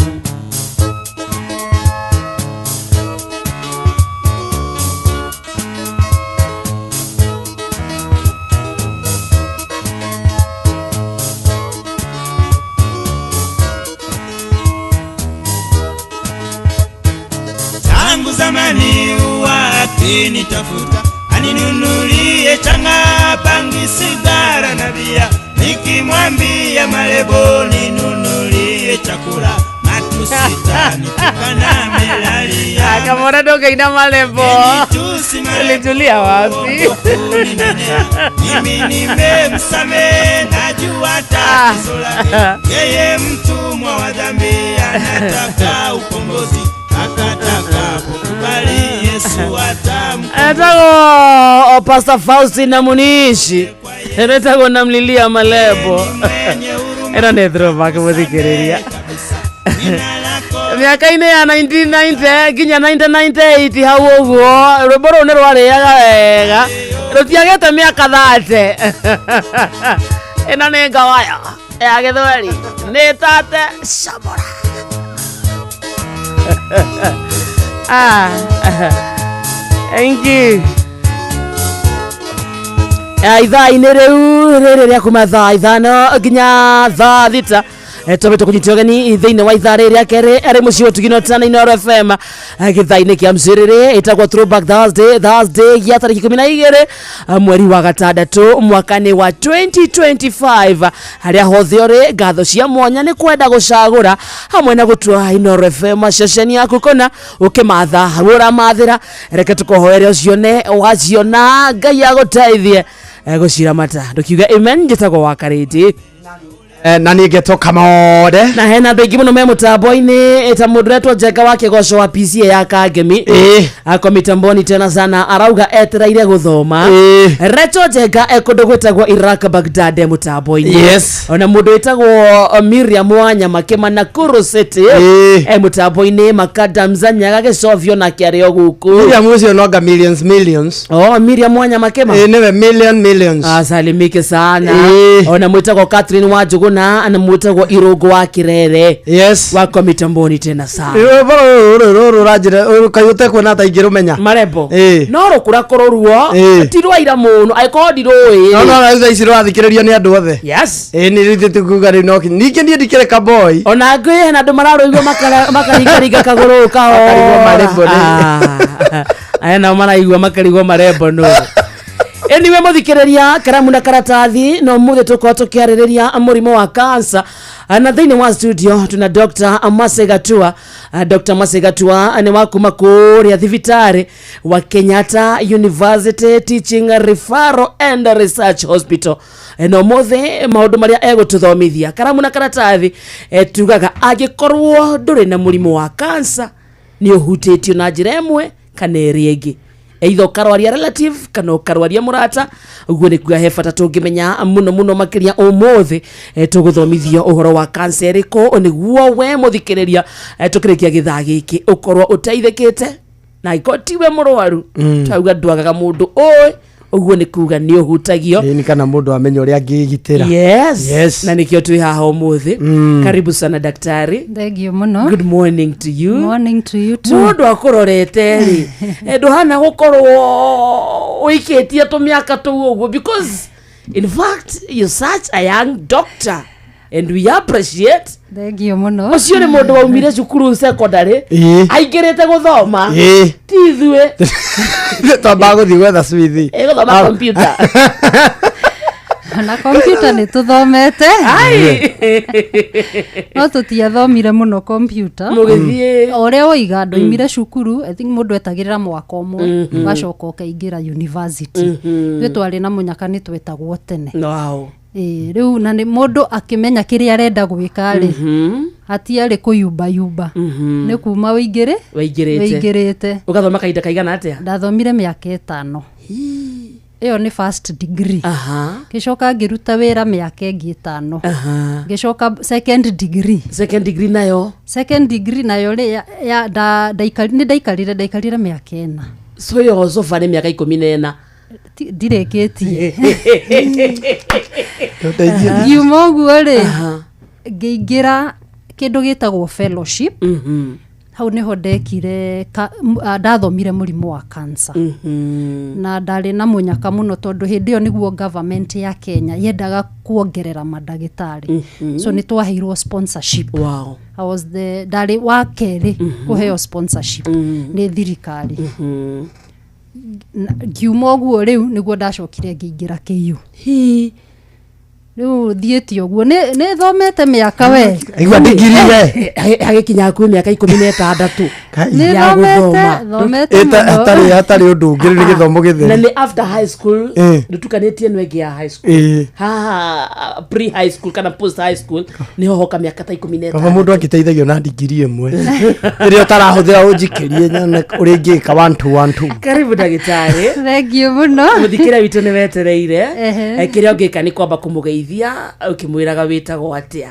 Tangu zamani huwa akinitafuta, Aninunulie changa, bangi, sigara na bia. Nikimwambia Malebo ninunulie chakula, matusi tanitukana melalia. Akamwona ndũngĩina Malebo. Ulitulia wapi? Mimi nimemsamehe, najua tatizo lake. Yeye mtumwa wa dhambi, anataka ukombozi. Atakapokubali Yesu atamkomboa. Etagwo Pastor Faustin Munishi etagwo namlilia Malebo. Ĩno nĩ throwback mũthikĩrĩria. Mĩaka-inĩ ya 1990 nginya 1998 hau ũguo rwĩmbo rũu nĩ rwarĩaga wega, rũtiagĩte mĩaka 30. Ĩno nĩ ngawaya ya gĩthweri nĩ tate Samora. Thank you. Ithaa-inĩ rĩu rĩrĩ rĩa kuma thaa 5 nginya thaa 6 twambĩte kũnyita ũgeni thĩinĩ wa ithaa rĩrĩ rĩa kerĩ arĩ mũciĩ ũtugino tana Inooro FM gĩthaa-inĩ kĩa mcĩrĩrĩ ĩtagwo Throwback Thursday, Thursday ya tarĩki 12 mweri wa gatandatũ mwaka-inĩ wa 2025. Harĩa hothe ũrĩ, ngatho cia mwanya nĩ kwenda gũcagũra hamwe na gũtua Inooro FM ceceni yaku kũna ũkĩmatha hau ũramathĩra. Reke tũkũhoere ũcione, waciona Ngai agũteithie gũciramata. Ndũkiuge amen. Njĩtagwo wa Karĩndĩ Na niĩ ngetwo Kamode. Na hena andũ aingĩ mũno me mũtambo-inĩ ta mũndũ ũretwo Njenga wa Kĩgoco wa PCA ya Kangemi ako mitamboni tena sana, arauga etereire gũthoma. Recho Njenga e kũndũ gwĩtagwo Iraq Baghdad e mũtambo-inĩ. Ona mũndũ wĩtagwo Miriam Wanyama Kĩma Nakuru City e mũtambo-inĩ. Makadamza Nyaga gĩcovio nake arĩ o gũkũ. Miriam ũcio nonga millions millions. Oh, Miriam Wanyama Kĩma. Ĩ nĩwe million millions. Asalimike sana. Ona mwĩtagwo Catherine wa Njũgũna na mwĩtagwo Irũngũ wa Kĩrere. Wako mitamboni tena sana. Rwĩmbo rũrũ rũrũ ũranjĩra kaĩ ũtekuona ta ingĩrũmenya. Marebo. No rũkũra kũrũruo ti rwa ira mũno angĩkorwo ndirũĩ. No no rĩu thaa ici rũrathikĩrĩrio nĩ andũ othe. Ĩ nĩ rĩu tikuga rĩu no ningĩ niĩ ndikĩrĩ kaboi. Ona ngĩ hena andũ mararũigua makaringaringa kagũrũ Makarigwo marembo kahora. Aya nao maraigua makarigwo marembo nũ. Anyway, mũthikĩrĩria, karamu na karatathi no mũthĩ tũkorwo tũkĩarĩrĩria mũrimũ wa cancer, na thĩinĩ wa studio tuna Dr. Mercy Gatua. Dr. Mercy Gatua nĩ wa kuma kũrĩa thibitarĩ wa Kenyatta University Teaching Referral and Research Hospital. Na ũmũthĩ maũndũ marĩa egũtũthomithia, karamu na karatathi, tugaga angĩkorwo ndũrĩ na mũrimũ wa cancer nĩ ũhutĩtio na njĩra ĩmwe kana ĩrĩa ĩngĩ, either ũkarwaria relative kana ũkarwaria mũrata. Ũguo nĩ kuga he bata tũngĩmenya mũno mũno makĩria ũmũthĩ tũgũthomithio ũhoro wa cancer ĩrĩkũ nĩguo we mũthikĩrĩria tũkĩrĩkia gĩthaa gĩkĩ ũkorwo ũteithĩkĩte, na angĩkorwo tiwe mũrwaru, twauga ndwagaga mũndũ ũĩ, ũguo nĩ kuga nĩ ũhutagio. Ĩ kana mũndũ amenya ũrĩa angĩgitĩra. Yes. Na nĩkĩo twĩ haha ũmũthĩ. Karibu sana daktari. Thank you mũno. Good morning to you. Morning to you too. Mũndũ akũrorete rĩ, ndũhana gũkorwo ũikĩtie tũmĩaka tũu ũguo, because in fact you're such a young doctor and we appreciate. Thank you mũno. Ũcio nĩ mũndũ waumire cukuru secondary aingĩrĩte gũthoma, ti ithuĩ. Twambaga gũthiĩ gwetha swithi. Gũthoma computer. Na kompyuta nĩ tũthomete. No tũtiathomire mũno kompyuta. Mũgĩthiĩ. O ũrĩa woiga ndoimire cukuru, I think mũndũ etagĩrĩra mwaka ũmwe ũgacoka ũkaingĩra university. Ithuĩ twarĩ na mũnyaka nĩ twetagwo tene. Ĩĩ, rĩu na nĩ mũndũ akĩmenya kĩrĩa arenda gwĩka rĩ, hatiarĩ kũyumbayumba, nĩ kuma wĩingĩrĩ Waingĩrĩte. Wĩingĩrĩte. Ũgathoma kahinda kaigana atĩa? Ndathomire mĩaka 5, ĩyo nĩ first degree. Ngĩcoka ngĩruta wĩra mĩaka ĩngĩ 5, ngĩcoka second degree. Second degree nayo? Second degree nayo rĩ, nĩ ndaikarire mĩaka 4. So yo so far nĩ mĩaka 14. Ndirĩkĩtie. Ngiuma ũguo rĩ, ngĩingĩra kĩndũ gĩtagwo fellowship. Hau nĩho ndekire ndathomire mũrimũ wa cancer, na ndarĩ na mũnyaka mũno tondũ hĩndĩ ĩyo nĩguo government ya Kenya yendaga kuongerera mandagĩtarĩ, so nĩ twaheirwo sponsorship. I was the ndarĩ wa kerĩ kũheo sponsorship nĩ thirikari. Ngiuma ũguo rĩu nĩguo ndacokire ngĩingĩra KU. Rĩu thiĩte ũguo nĩ thomete mĩaka we. Aigua ndigiri we. Hagĩkinya hakuhĩ mĩaka 16 Nĩ ya thomete, gũthoma. thomete mũno. Hatarĩ hatarĩ ũndũ ũngĩ nĩ gĩthomo Na gĩtheru. nĩ after high school, ndũtukanĩtie ĩno ĩngĩ ya high school, haha pre high school kana post high school nĩho hoka mĩaka ta ikũmi na Kaba ĩtandatũ. mũndũ angĩteithagio na ndigiri ĩmwe ĩrĩa ũtarahũthĩra ũnjikĩrie nyone ũrĩa ingĩka one two one two. Karibu ndagĩtarĩ. Thank you mũno. Mũthikĩria witũ nĩ wetereire. Ehe. Kĩrĩa ũngĩka nĩ kwamba kũmũgeithia ũkĩmwĩraga wĩtagwo atĩa.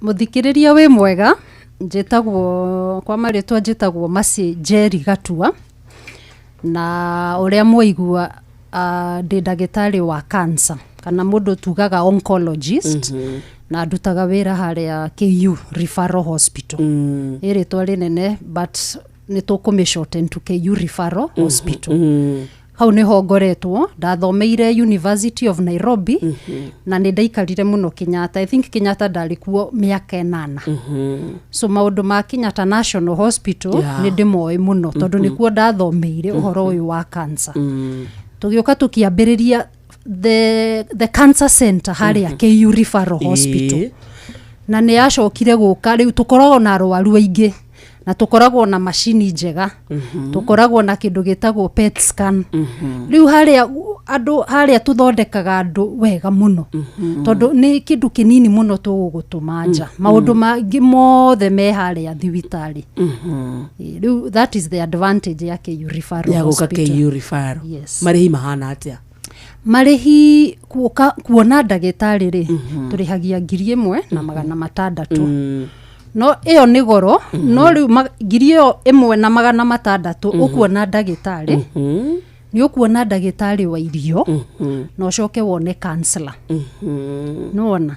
Mũthikĩrĩria wĩ mwega, njĩtagwo kwa marĩtwa njĩtagwo Mercy Njeri Gatua, na ũrĩa mwaigua ndĩ ndagĩtarĩ wa cancer kana mũndũ tugaga oncologist, na ndutaga wĩra harĩa KU Referral Hospital. Ĩ rĩtwa rĩnene but nĩ tũkũmĩ shorten to KU Referral Hospital. Hau nĩho ngoretwo ndathomeire University of Nairobi, na nĩ ndaikarire mũno Kenyatta. I think Kenyatta ndarĩ kuo mĩaka 8. So maũndũ ma Kenyatta National Hospital nĩ ndĩmoĩ mũno tondũ nĩkuo ndathomeire ũhoro ũyũ wa cancer. Tũgĩũka tũkĩambĩrĩria the cancer center harĩa KU Referral Hospital, na nĩ yacokire gũka rĩu tũkoragwo na arwaru aingĩ na tũkoragwo na macini njega, tũkoragwo na kĩndũ gĩtagwo PET scan. Rĩu harĩa andũ harĩa tũthondekaga andũ wega mũno tondũ nĩ kĩndũ kĩnini mũno tũgũgũtũma nja, maũndũ mangĩ mothe me harĩa thibitarĩ. Rĩu that is the advantage ya KU Referral Ya gũka Hospital. KU Referral. Yes. Marĩhi mahana atĩa? Marĩhi kuoka kuona ndagĩtarĩ rĩ, tũrĩhagia 1600. No ĩyo nĩ goro, no rĩu 1600 ũkuona ndagĩtarĩ, nĩ ũkuona ndagĩtarĩ wa irio na ũcoke wone counselor. Nĩwona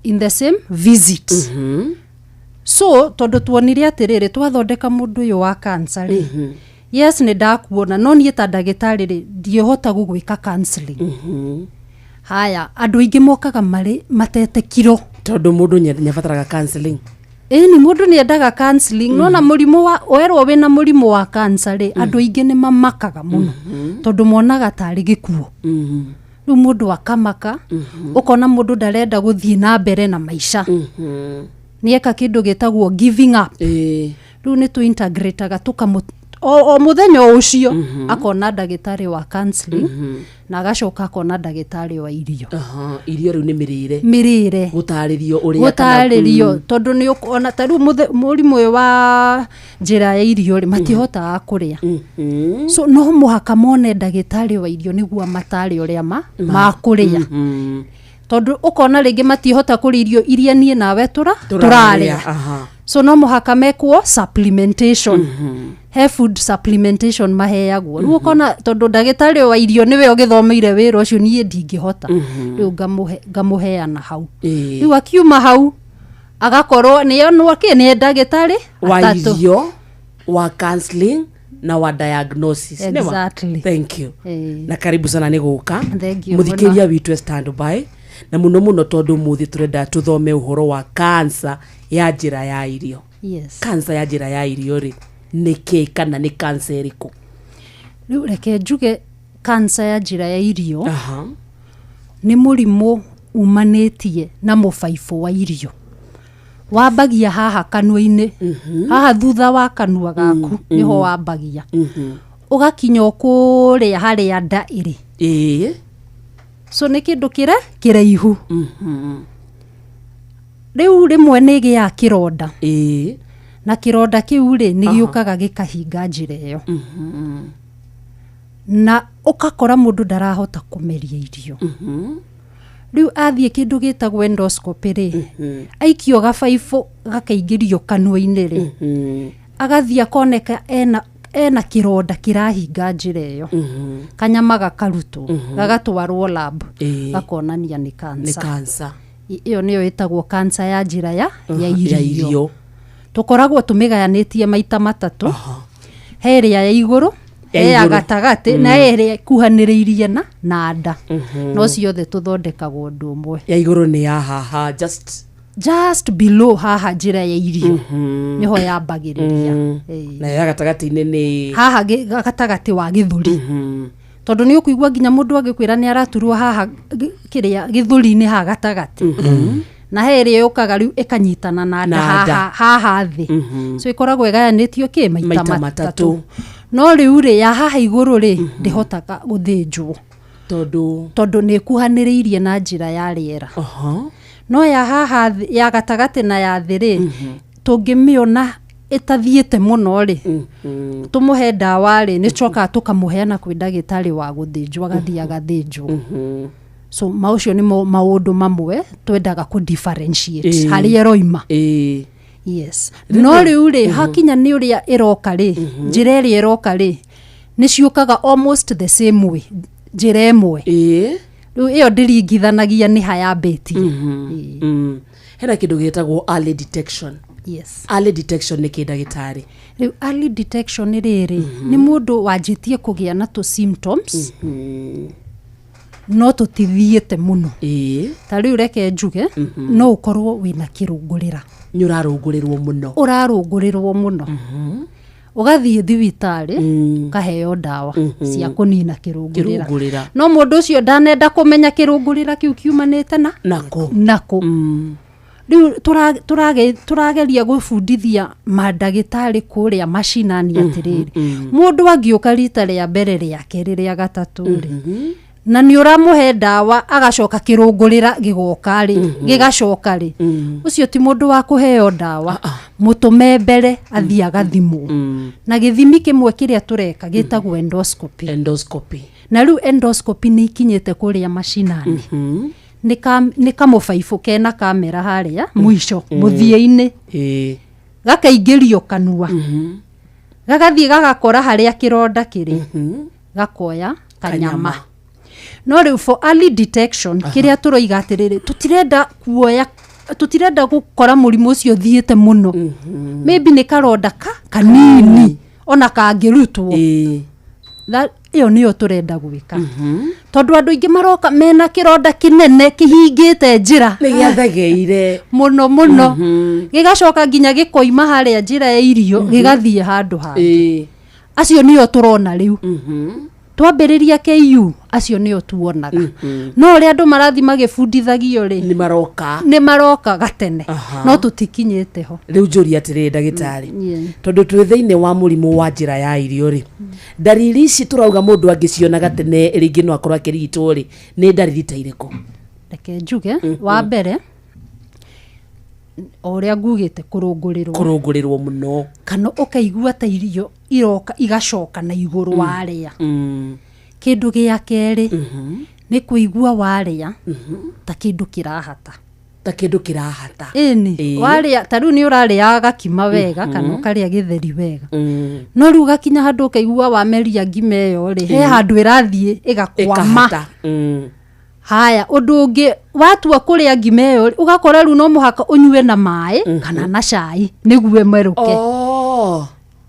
in the same visit. So tondũ tuonire atĩrĩrĩ, twathondeka mũndũ ũyũ wa cancer rĩ, yes nĩ ndakuona, no niĩ ta ndagĩtarĩ rĩ ndiĩhota gũgwĩka counseling. Haya, andũ aingĩ mokaga marĩ matete kiro tondũ mũndũ nĩabataraga counseling. Ĩni mũndũ nĩ endaga counseling. Nona mũrimũ wa werwo wĩna mũrimũ wa cancer rĩ, andũ aingĩ nĩ mamakaga mũno tondũ monaga tarĩ gĩkuũ. Rĩu mũndũ akamaka, ũkona mũndũ ndarenda gũthiĩ na mbere na maica, nĩ eka kĩndũ gĩtagwo giving up. Rĩu nĩ tũ-integrataga tũkamũ o mũthenya o ũcio akona ndagĩtarĩ wa counseling na agacoka akona ndagĩtarĩ wa irio. Aha, irio rĩu nĩ mĩrĩre. Mĩrĩre. Gũtarĩrio ũrĩa kana- Gũtarĩrio tondũ nĩ ona ta rĩu mũrimũ ũyũ wa njĩra ya irio rĩ, matihotaga kũrĩa, so no mũhaka mone ndagĩtarĩ wa irio nĩguo amatare ũrĩa makũrĩa, tondũ ũkona rĩngĩ matihota kũrĩa irio iria niĩ nawe tũrarĩa. So no mũhaka mekwo supplementation, he food supplementation maheagwo. Rĩu ũkona tondũ ndagĩtarĩ wa irio nĩwe ũgĩthomeire wĩra ũcio, niĩ ndingĩhota, rĩu ngamũheana hau. Rĩu akiuma hau agakorwo nĩonwo kĩ nĩ ndagĩtarĩ wa atatũ. Irio, wa counseling na wa diagnosis. Nĩma? Exactly. Thank you na karibu sana nĩ gũka. Thank you Mũthikĩria mũno. witũ e standby na mũno mũno tondũ mũthĩ tũrenda tũthome ũhoro wa cancer ya njĩra ya irio. Yes. Cancer ya njĩra ya irio rĩ, nĩ kĩ kana nĩ cancer ĩrĩkũ? Rĩu reke njuge cancer ya njĩra ya irio nĩ mũrimũ umanĩtie na mũbaibũ wa irio wambagia haha kanua-inĩ, haha thutha wa kanua gaku nĩho wambagia, ũgakinya o kũrĩa harĩa nda ĩrĩ. So nĩ kĩndũ kĩre kĩraihu. Rĩu rĩmwe nĩ ĩgĩaga kĩronda, na kĩronda kĩu rĩ nĩ gĩũkaga gĩkahinga njĩra ĩyo, na ũgakora mũndũ ndarahota kũmeria irio. Rĩu athiĩ kĩndũ gĩtagwo endoscopy rĩ, aikio gabaibũ gakaingĩrio kanua-inĩ rĩ, agathiĩ akoneka ena kĩronda kĩrahinga njĩra ĩyo, kanyama gakarutwo, gagatwarwo lab, gakonania nĩ Nĩ cancer. Cancer. Ĩyo nĩyo ĩtagwo cancer ya njĩra ya ya Ya irio. Irio. Tũkoragwo tũmĩgayanĩtie maita matatũ, he ĩrĩa ya igũrũ, Ya he ya igũrũ. gatagatĩ na he ĩrĩa ĩkuhanĩrĩirie na nda, no ciothe tũthondekagwo ũndũ ũmwe. Ya igũrũ nĩ ya haha just Just below haha njĩra ya irio nĩho yambagĩrĩria. Nayo ya gatagatĩ-inĩ nĩ Haha gatagatĩ wa gĩthũri, tondũ nĩ ũkũigua nginya mũndũ agĩkwĩra nĩ araturwo haha kĩrĩa gĩthũri-inĩ haha gatagatĩ, na he ĩrĩa yũkaga rĩu ĩkanyitana na nda. Na nda. Haha haha thĩ. So ĩkoragwo ĩgayanĩtio kĩ maita Maita matatũ. Matatũ. No rĩu rĩ, ya haha igũrũ rĩ, ndĩhotaga gũthĩnjwo. Tondũ? Tondũ nĩ ĩkuhanĩrĩirie na njĩra ya rĩera. No ya haha ya gatagatĩ na ya thĩ rĩ, tũngĩmĩona ĩtathiĩte mũno rĩ, tũmũhe ndawa rĩ, nĩ cokaga tũkamũheana kwĩ ndagĩtarĩ wa gũthĩnjwo, agathiĩ agathĩnjwo. So maũcio nĩmo maũndũ mamwe twendaga kũ differentiate harĩa ĩroima. Yes. No rĩu rĩ, hakinya nĩ ũrĩa ĩroka rĩ, njĩra ĩrĩa ĩroka rĩ, nĩ ciũkaga almost the same way, njĩra ĩmwe. Rĩu ĩyo ndĩringithanagia nĩ ha yambĩtie. Hena kĩndũ gĩtagwo early detection. Yes. Early detection nĩ kĩ, ndagĩtarĩ? Rĩu early detection rĩrĩ, nĩ mũndũ wanjĩtie kũgĩa na tũ symptoms no tũtithiĩte mũno. Ta rĩu reke njuge, no ũkorwo wĩna kĩrũngũrĩra. Nĩ ũrarũngũrĩrwo mũno. Ũrarũngũrĩrwo mũno, ũgathiĩ thibitarĩ, ũkaheo ndawa cia kũnina kĩrũngũrĩra. Kĩrũngũrĩra. No mũndũ ũcio ndanenda kũmenya kĩrũngũrĩra kĩu kiumanĩte na nako. Nako rĩu tũrageria gũbundithia mandagĩtarĩ kũrĩa macinani atĩrĩrĩ, mũndũ angĩũka rita rĩa mbere, rĩa kerĩ, rĩa gatatũ rĩ, na nĩ ũramũhe ndawa, agacoka kĩrũngũrĩra gĩgoka rĩ, gĩgacoka rĩ, ũcio ti mũndũ wa kũheo ndawa. Mũtũme mbere athiĩ agathimwo na gĩthimi kĩmwe kĩrĩa tũreka gĩtagwo endoscopy. Endoscopy. Na rĩu endoscopy nĩ ikinyĩte kũrĩa macinani. Nĩ kamũbaibũ kena kamera harĩa mũico mũthia-inĩ, gakaingĩrio kanua, gagathiĩ gagakora harĩa kĩronda kĩrĩ, gakoya kanyama. No rĩu for early detection, kĩrĩa tũroiga atĩrĩrĩ, tũtirenda kuoya, tũtirenda gũkora mũrimũ ũcio ũthiĩte mũno. Maybe nĩ karonda ka kanini ona kangĩrutwo. Ĩyo nĩyo tũrenda gwĩka, tondũ andũ aingĩ maroka mena kĩronda kĩnene kĩhingĩte njĩra. Nĩ gĩathegeire. Mũno mũno, gĩgacoka nginya gĩkoima harĩa njĩra ya irio, gĩgathiĩ handũ hangĩ. Acio nĩo tũrona rĩu twambĩrĩria KU, acio nĩo tuonaga. No ũrĩa andũ marathiĩ magĩbundithagio rĩ, nĩ maroka. Nĩ maroka gatene, no tũtikinyĩte ho. Rĩu njũria atĩrĩrĩ, ndagĩtarĩ, tondũ twĩ thĩinĩ wa mũrimũ wa njĩra ya irio rĩ, ndariri ici tũrauga mũndũ angĩciona gatene rĩngĩ no akorwo akĩrigitwo rĩ, nĩ ndariri ta irĩkũ? Reke njuge, wa mbere, o ũrĩa ngugĩte, kũrũngũrĩrwo. Kũrũngũrĩrwo mũno. Kana ũkaigua ta irio iroka igacoka na igũrũ warĩa. Kĩndũ gĩa kerĩ nĩ kũigua warĩa ta kĩndũ kĩrahata. Ta kĩndũ kĩrahata. Ĩni. Warĩa ta rĩu nĩ ũrarĩaga gakima wega kana ũkarĩa gĩtheri wega, no rĩu gakinya handũ ũkaigua wameria ngima ĩyo rĩ, he handũ ĩrathiĩ ĩgakwama. Ĩkahata. Haya, ũndũ ũngĩ, watua kũrĩa ngima ĩyo rĩ, ũgakora rĩu no mũhaka ũnyue na maĩ kana na cai nĩguo ĩmerũke.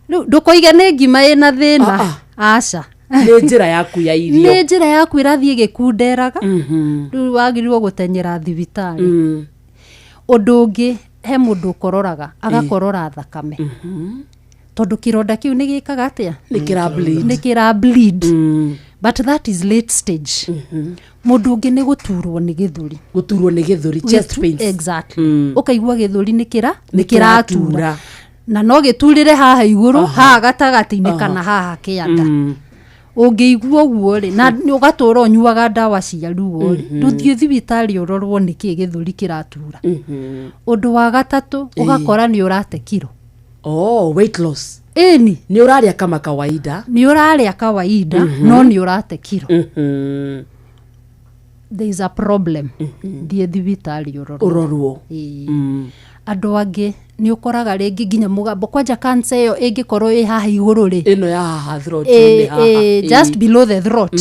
Rĩu ndũkoige nĩ ngima ĩna thĩna, aca. Nĩ njĩra yaku ya irio. Nĩ njĩra yaku ĩrathiĩ ĩgĩkunderaga. Rĩu wagĩrĩirwo gũtenyera thibitarĩ. Ũndũ ũngĩ, he mũndũ ũkororaga, agakorora thakame, tondũ kĩronda kĩu nĩ gĩkaga atĩa? Nĩ kĩra bleed. Nĩ kĩra bleed. But that is late stage. Mũndũ ũngĩ nĩ gũturwo nĩ gĩthũri. Gũturwo nĩ gĩthũri, chest pains. Exactly. Ũkaigua gĩthũri nĩ kĩra nĩ nĩ kĩratura. Kĩratura. Na no gĩturĩre haha igũrũ, haha gatagatĩ-inĩ, kana haha kĩanda. Ũngĩigua ũguo rĩ, na ũgatũra ũnyuaga ndawa cia ruo rĩ, ndũthiĩ thibitarĩ ũrorwo nĩkĩ gĩthũri kĩratura. Ũndũ wa gatatũ, ũgakora nĩ ũrate kiro. Oh, weight loss. Ĩni. Nĩ ũrarĩa kama kawaida. Nĩ ũrarĩa kawaida, no nĩ ũrate kiro. There is a problem, thiĩ thibitarĩ ũrorwo. Ũrorwo. Ĩĩ. Andũ angĩ nĩ ũkoraga rĩngĩ nginya mũgambo, kwanja cancer ĩyo ĩngĩkorwo ĩ haha igũrũ rĩ, ĩno ya haha throat-inĩ haha. Just below the throat,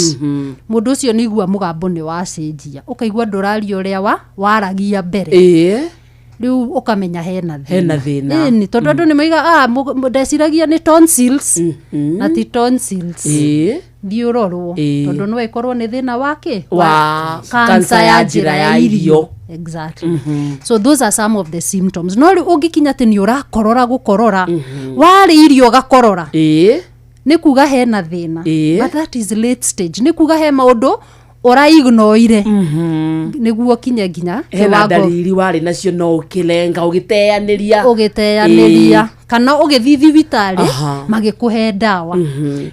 mũndũ ũcio nĩ igua mũgambo nĩ wacenjia, ũkaigua ndũraria ũrĩa wa waragia mbere. Rĩu ũkamenya hena thĩna. Hena thĩna. Ĩni, tondũ andũ nĩ maiga ah, ndeciragia nĩ tonsils na ti tonsils. Thiĩ ũrorwo tondũ no ĩkorwo nĩ thĩna wa kĩ? Wa cancer ya njĩra ya irio. Exactly. So those are some of the symptoms. No rĩu ũngĩkinya atĩ nĩ ũrakorora gũkorora, warĩ irio ũgakorora, nĩ kuga hena thĩna. But that is late stage, nĩ kuga he maũndũ ũraignoire nĩguo kinye nginya hena kĩwango ndariri warĩ nacio no ũkĩlenga ũgĩteanĩria. Ũgĩteanĩria kana ũgĩthiĩ thibitarĩ magĩkũhe ndawa.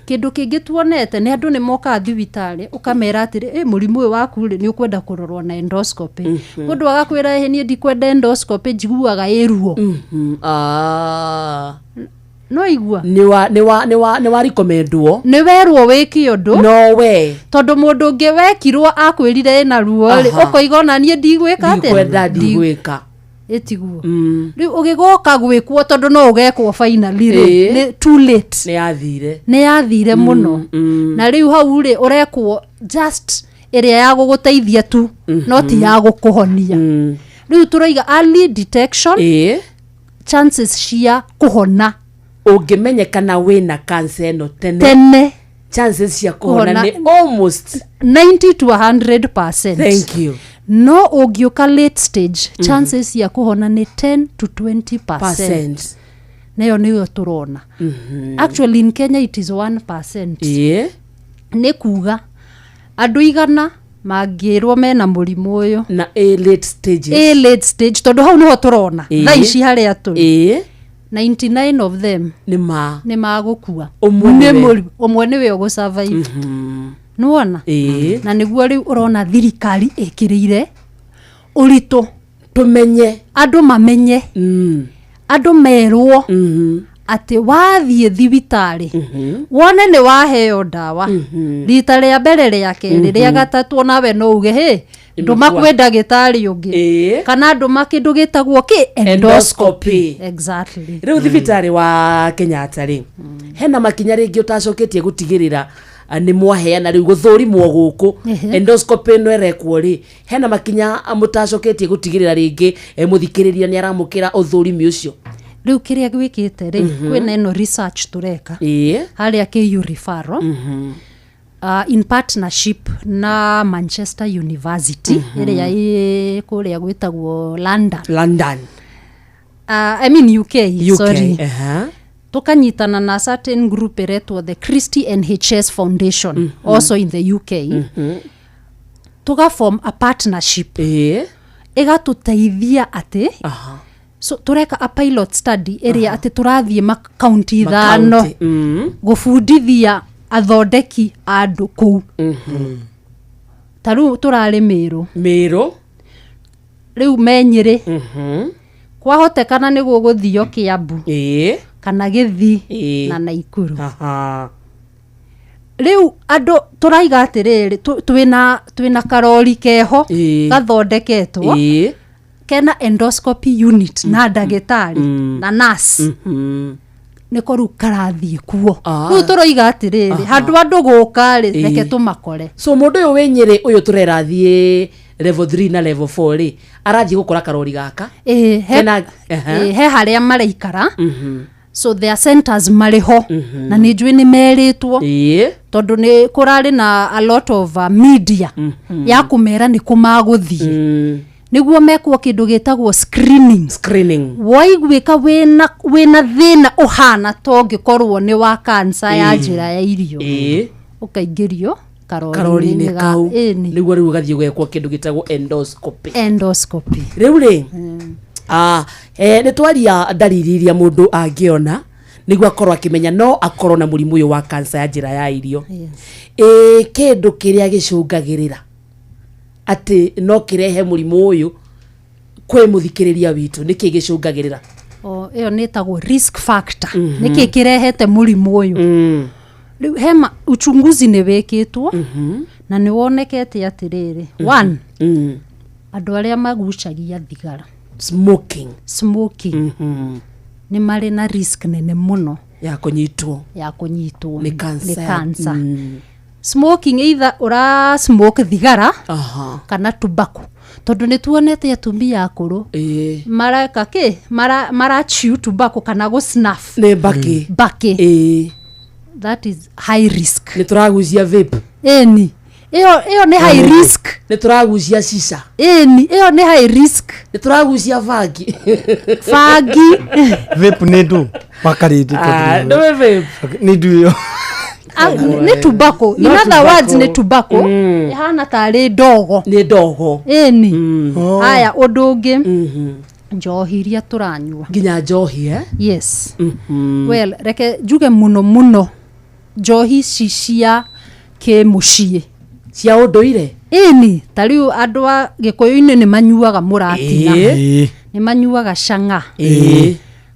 Kĩndũ kĩngĩ tuonete nĩ andũ nĩ mokaga thibitarĩ, ũkamera atĩrĩ, "Ĩ, mũrimũ ũyũ waku rĩ, nĩ ũkwenda kũrorwo na endoscopy." Mũndũ agakwĩra, "Ĩ, niĩ ndikwenda endoscopy, njiguaga ĩ ruo." No igua. Nĩ wa recommendwo. Nĩ werwo wĩke ũndũ. No we tondũ mũndũ ũngĩ wekirwo akwĩrire ĩna ruo rĩ, ũkoiga ona niĩ ndigwĩka atĩa? Ndikwenda, ndigwĩka. Ĩtiguo. Rĩu ũgĩgoka gwĩkwo, tondũ no ũgekwo finally rĩ, nĩ too late. Nĩ yathire. Nĩ yathire mũno. Na rĩu hau rĩ, ũrekwo just ĩrĩa ya gũgũteithia tu, no ti ya gũkũhonia. Rĩu tũroiga early detection, chances cia kũhona. Ũngĩmenyekana wĩna cancer ĩno tene, tene, chances cia kũhona kũhona nĩ almost 90 to 100%. Thank you. No ũngĩũka late stage, chances cia kũhona nĩ 10 to 20%. Percent. Nayo nĩyo tũrona. Actually in Kenya it is 1%. Nĩ kuga andũ 100 mangĩrwo mena mũrimũ ũyũ na a late stages, a late stage, tondũ hau nĩho tũrona thaa ici harĩa tũrĩ, 99 of them nĩ ma nĩ magũkua. Ũmwe Nĩ nĩwe. ũmwe nĩwe ũgũsurvive. Nĩwona? Na nĩguo rĩu ũrona thirikari ĩkĩrĩire ũritũ tũmenye, andũ mamenye, andũ merwo atĩ wathiĩ thibitarĩ wone nĩ waheo ndawa rita rĩa mbere, rĩa kerĩ, rĩa gatatũ, onawe no uge hĩ, ndũma kwĩ ndagĩtarĩ ũngĩ kana ndũma kĩndũ gĩtagwo kĩ? Endoscopy. Exactly. Rĩu thibitarĩ wa Kenyatta rĩ, hena makinya rĩngĩ ũtacoketie gũtigĩrĩra nĩ mwaheana rĩu gũthũrimwo gũkũ, endoscopy ĩno ĩrekwo rĩ, hena makinya mũtacoketie gũtigĩrĩra rĩngĩ mũthikĩrĩria nĩ aramũkĩra ũthũrimi ũcio? Rĩu kĩrĩa gwĩkĩte rĩ, kwĩna ĩno research tũreka harĩa KU referral, in partnership na Manchester University ĩrĩa ĩ kũrĩa gwĩtagwo London. London. I mean UK, UK. Sorry. Tukanyitana na certain group ĩretwo the Christie NHS Foundation, also in the UK. Tugaform a partnership ĩgatũteithia atĩ so tureka a pilot study ĩrĩa atĩ tũrathiĩ makaunti 5 Makaunti. Gũbundithia athondeki a andũ kũu. Ta rĩu tũrarĩ Mĩrũ. Mĩrũ. Rĩu me Nyĩrĩ, kwahotekana nĩ gũgũthio Kĩambu kana Gĩthii na Naikuru. Rĩu andũ tũraiga atĩrĩrĩ, twĩna karori keho gathondeketwo kena endoscopy unit na ndagĩtarĩ na nurse, nĩko rĩu karathiĩ kuo. Rĩu tũroiga atĩrĩrĩ, handũ andũ gũka rĩ, reke tũmakore. So mũndũ ũyũ wĩ Nyĩrĩ ũyũ tũrera athiĩ level 3 na level 4 rĩ, arathiĩ gũkora karori gaka? Ĩĩ, ĩĩ, he harĩa maraikara. So their centers marĩ ho na nĩ njũĩ nĩ merĩtwo tondũ nĩ kũrarĩ na a lot of media ya kũmera nĩ kũ magũthiĩ nĩguo mekwo kĩndũ gĩtagwo screening. Screening. Waiguĩka wĩna thĩna ũhana ta ũngĩkorwo nĩ wa cancer ya njĩra ya irio, ũkaingĩrio karori-inĩ karori-inĩ kau nĩguo rĩu ũgathiĩ gwekwo kĩndũ gĩtagwo endoscopy. Endoscopy. Rĩu rĩ, nĩ twaria ndariri iria mũndũ angĩona nĩguo akorwo akĩmenya no akorwo na mũrimũ ũyũ wa kansa ya njĩra ya irio. Ĩ kĩndũ kĩrĩa gĩcũngagĩrĩra atĩ no kĩrehe mũrimũ ũyũ kwĩ mũthikĩrĩria witũ, nĩkĩ gĩcũngagĩrĩra? O ĩyo nĩ ĩtagwo risk factor. Nĩkĩ kĩrehete mũrimũ ũyũ? Rĩu hema uchunguzi nĩ wĩkĩtwo na nĩ wonekete atĩrĩrĩ, one, andũ arĩa magucagia thigara, smoking, smoking, nĩ marĩ na risk nene mũno ya kũnyitwo ya kũnyitwo nĩ cancer. Nĩ cancer. Smoking, either ũra smoke thigara kana tobacco, tondũ nĩ tuonete atumia akũrũ mareka kĩ, mara chew tobacco kana gũ snuff. Nĩ mbakĩ. Mbakĩ. That is high risk. Nĩ tũragucia vape. Ĩni, ĩyo nĩ high risk. Nĩ tũragucia shisha. Ĩni, ĩyo nĩ high risk. Nĩ tũragucia bangi. Bangi. Vape nĩ ndũ wakarĩndĩ? Ah, nĩwe vape. Nĩ ndũ ĩyo? Ah, nĩ tobacco in No other words. tobacco. Nĩ tobacco ĩhana tarĩ ndogo. Nĩ ndogo. Ĩni. Haya, ũndũ ũngĩ, njohi iria tũranyua. Nginya njohi, eh? Yes. Well, reke njuge mũno mũno njohi ici cia kĩmũciĩ, cia ũndũire. Ĩni, ta rĩu andũ a gĩkũyũ-inĩ nĩ manyuaga mũratina, nĩ manyuaga cang'a.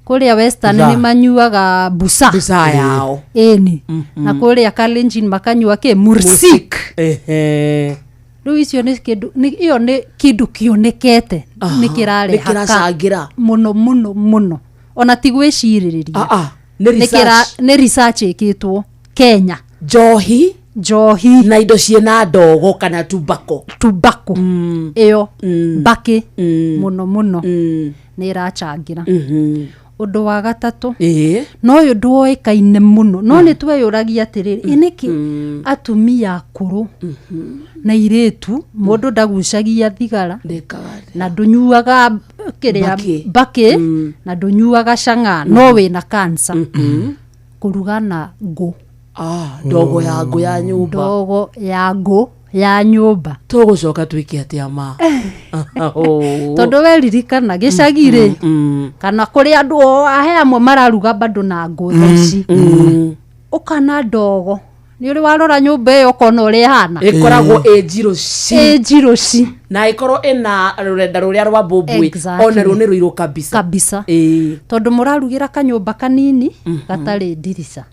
Kũrĩa western Busa. nĩ manyuaga busa. Busa yao. Ĩni, na kũrĩa kalenjin makanyua kĩ, mursik. Rĩu icio nĩ kĩndũ ĩyo nĩ kĩndũ kĩonekete nĩ kĩrareha Nĩ kĩracangĩra. Mũno mũno mũno, ona ti gwĩcirĩrĩria. Ah, ah, nĩ Nĩ kĩra- research. Nĩ research ĩkĩtwo Kenya. Njohi. Njohi na indo ciĩna ndogo kana tubako. Tubako ĩyo, mbakĩ mũno mũno nĩ ĩracangĩra. Ũndũ wa gatatũ, no ũyũ ndwoĩkaine mũno, no nĩ tweyũragia atĩrĩrĩ, ĩ nĩkĩ atumia akũrũ na irĩtu, mũndũ ndagucagia thigara na ndũnyuaga kĩrĩa, Mbakĩ. mbakĩ, na ndũnyuaga cang'a, no wĩna cancer? Kũruga na ngũ. Ah, ndogo ya ngũ ya nyũmba. Ndogo ya ngũ ya nyũmba. Tũgũcoka twĩke atĩa ma? Tondũ weririkana gĩcagi rĩ, kana kũrĩ andũ o ahe amwe mararuga bado na ngũ thaa ici, ũkana ndogo nĩ ũrĩ warora nyũmba ĩyo ũkona ũrĩa ĩhana. Ĩkoragwo ĩ njirũ ci. Ĩ njirũ ci. Na ĩkorwo ĩna rũrenda rũrĩa rwa mbũmbũĩ. Exactly. Ona ruo nĩ rũirũ kabisa. Kabisa. Tondũ mũrarugĩra kanyũmba kanini gatarĩ ndirica,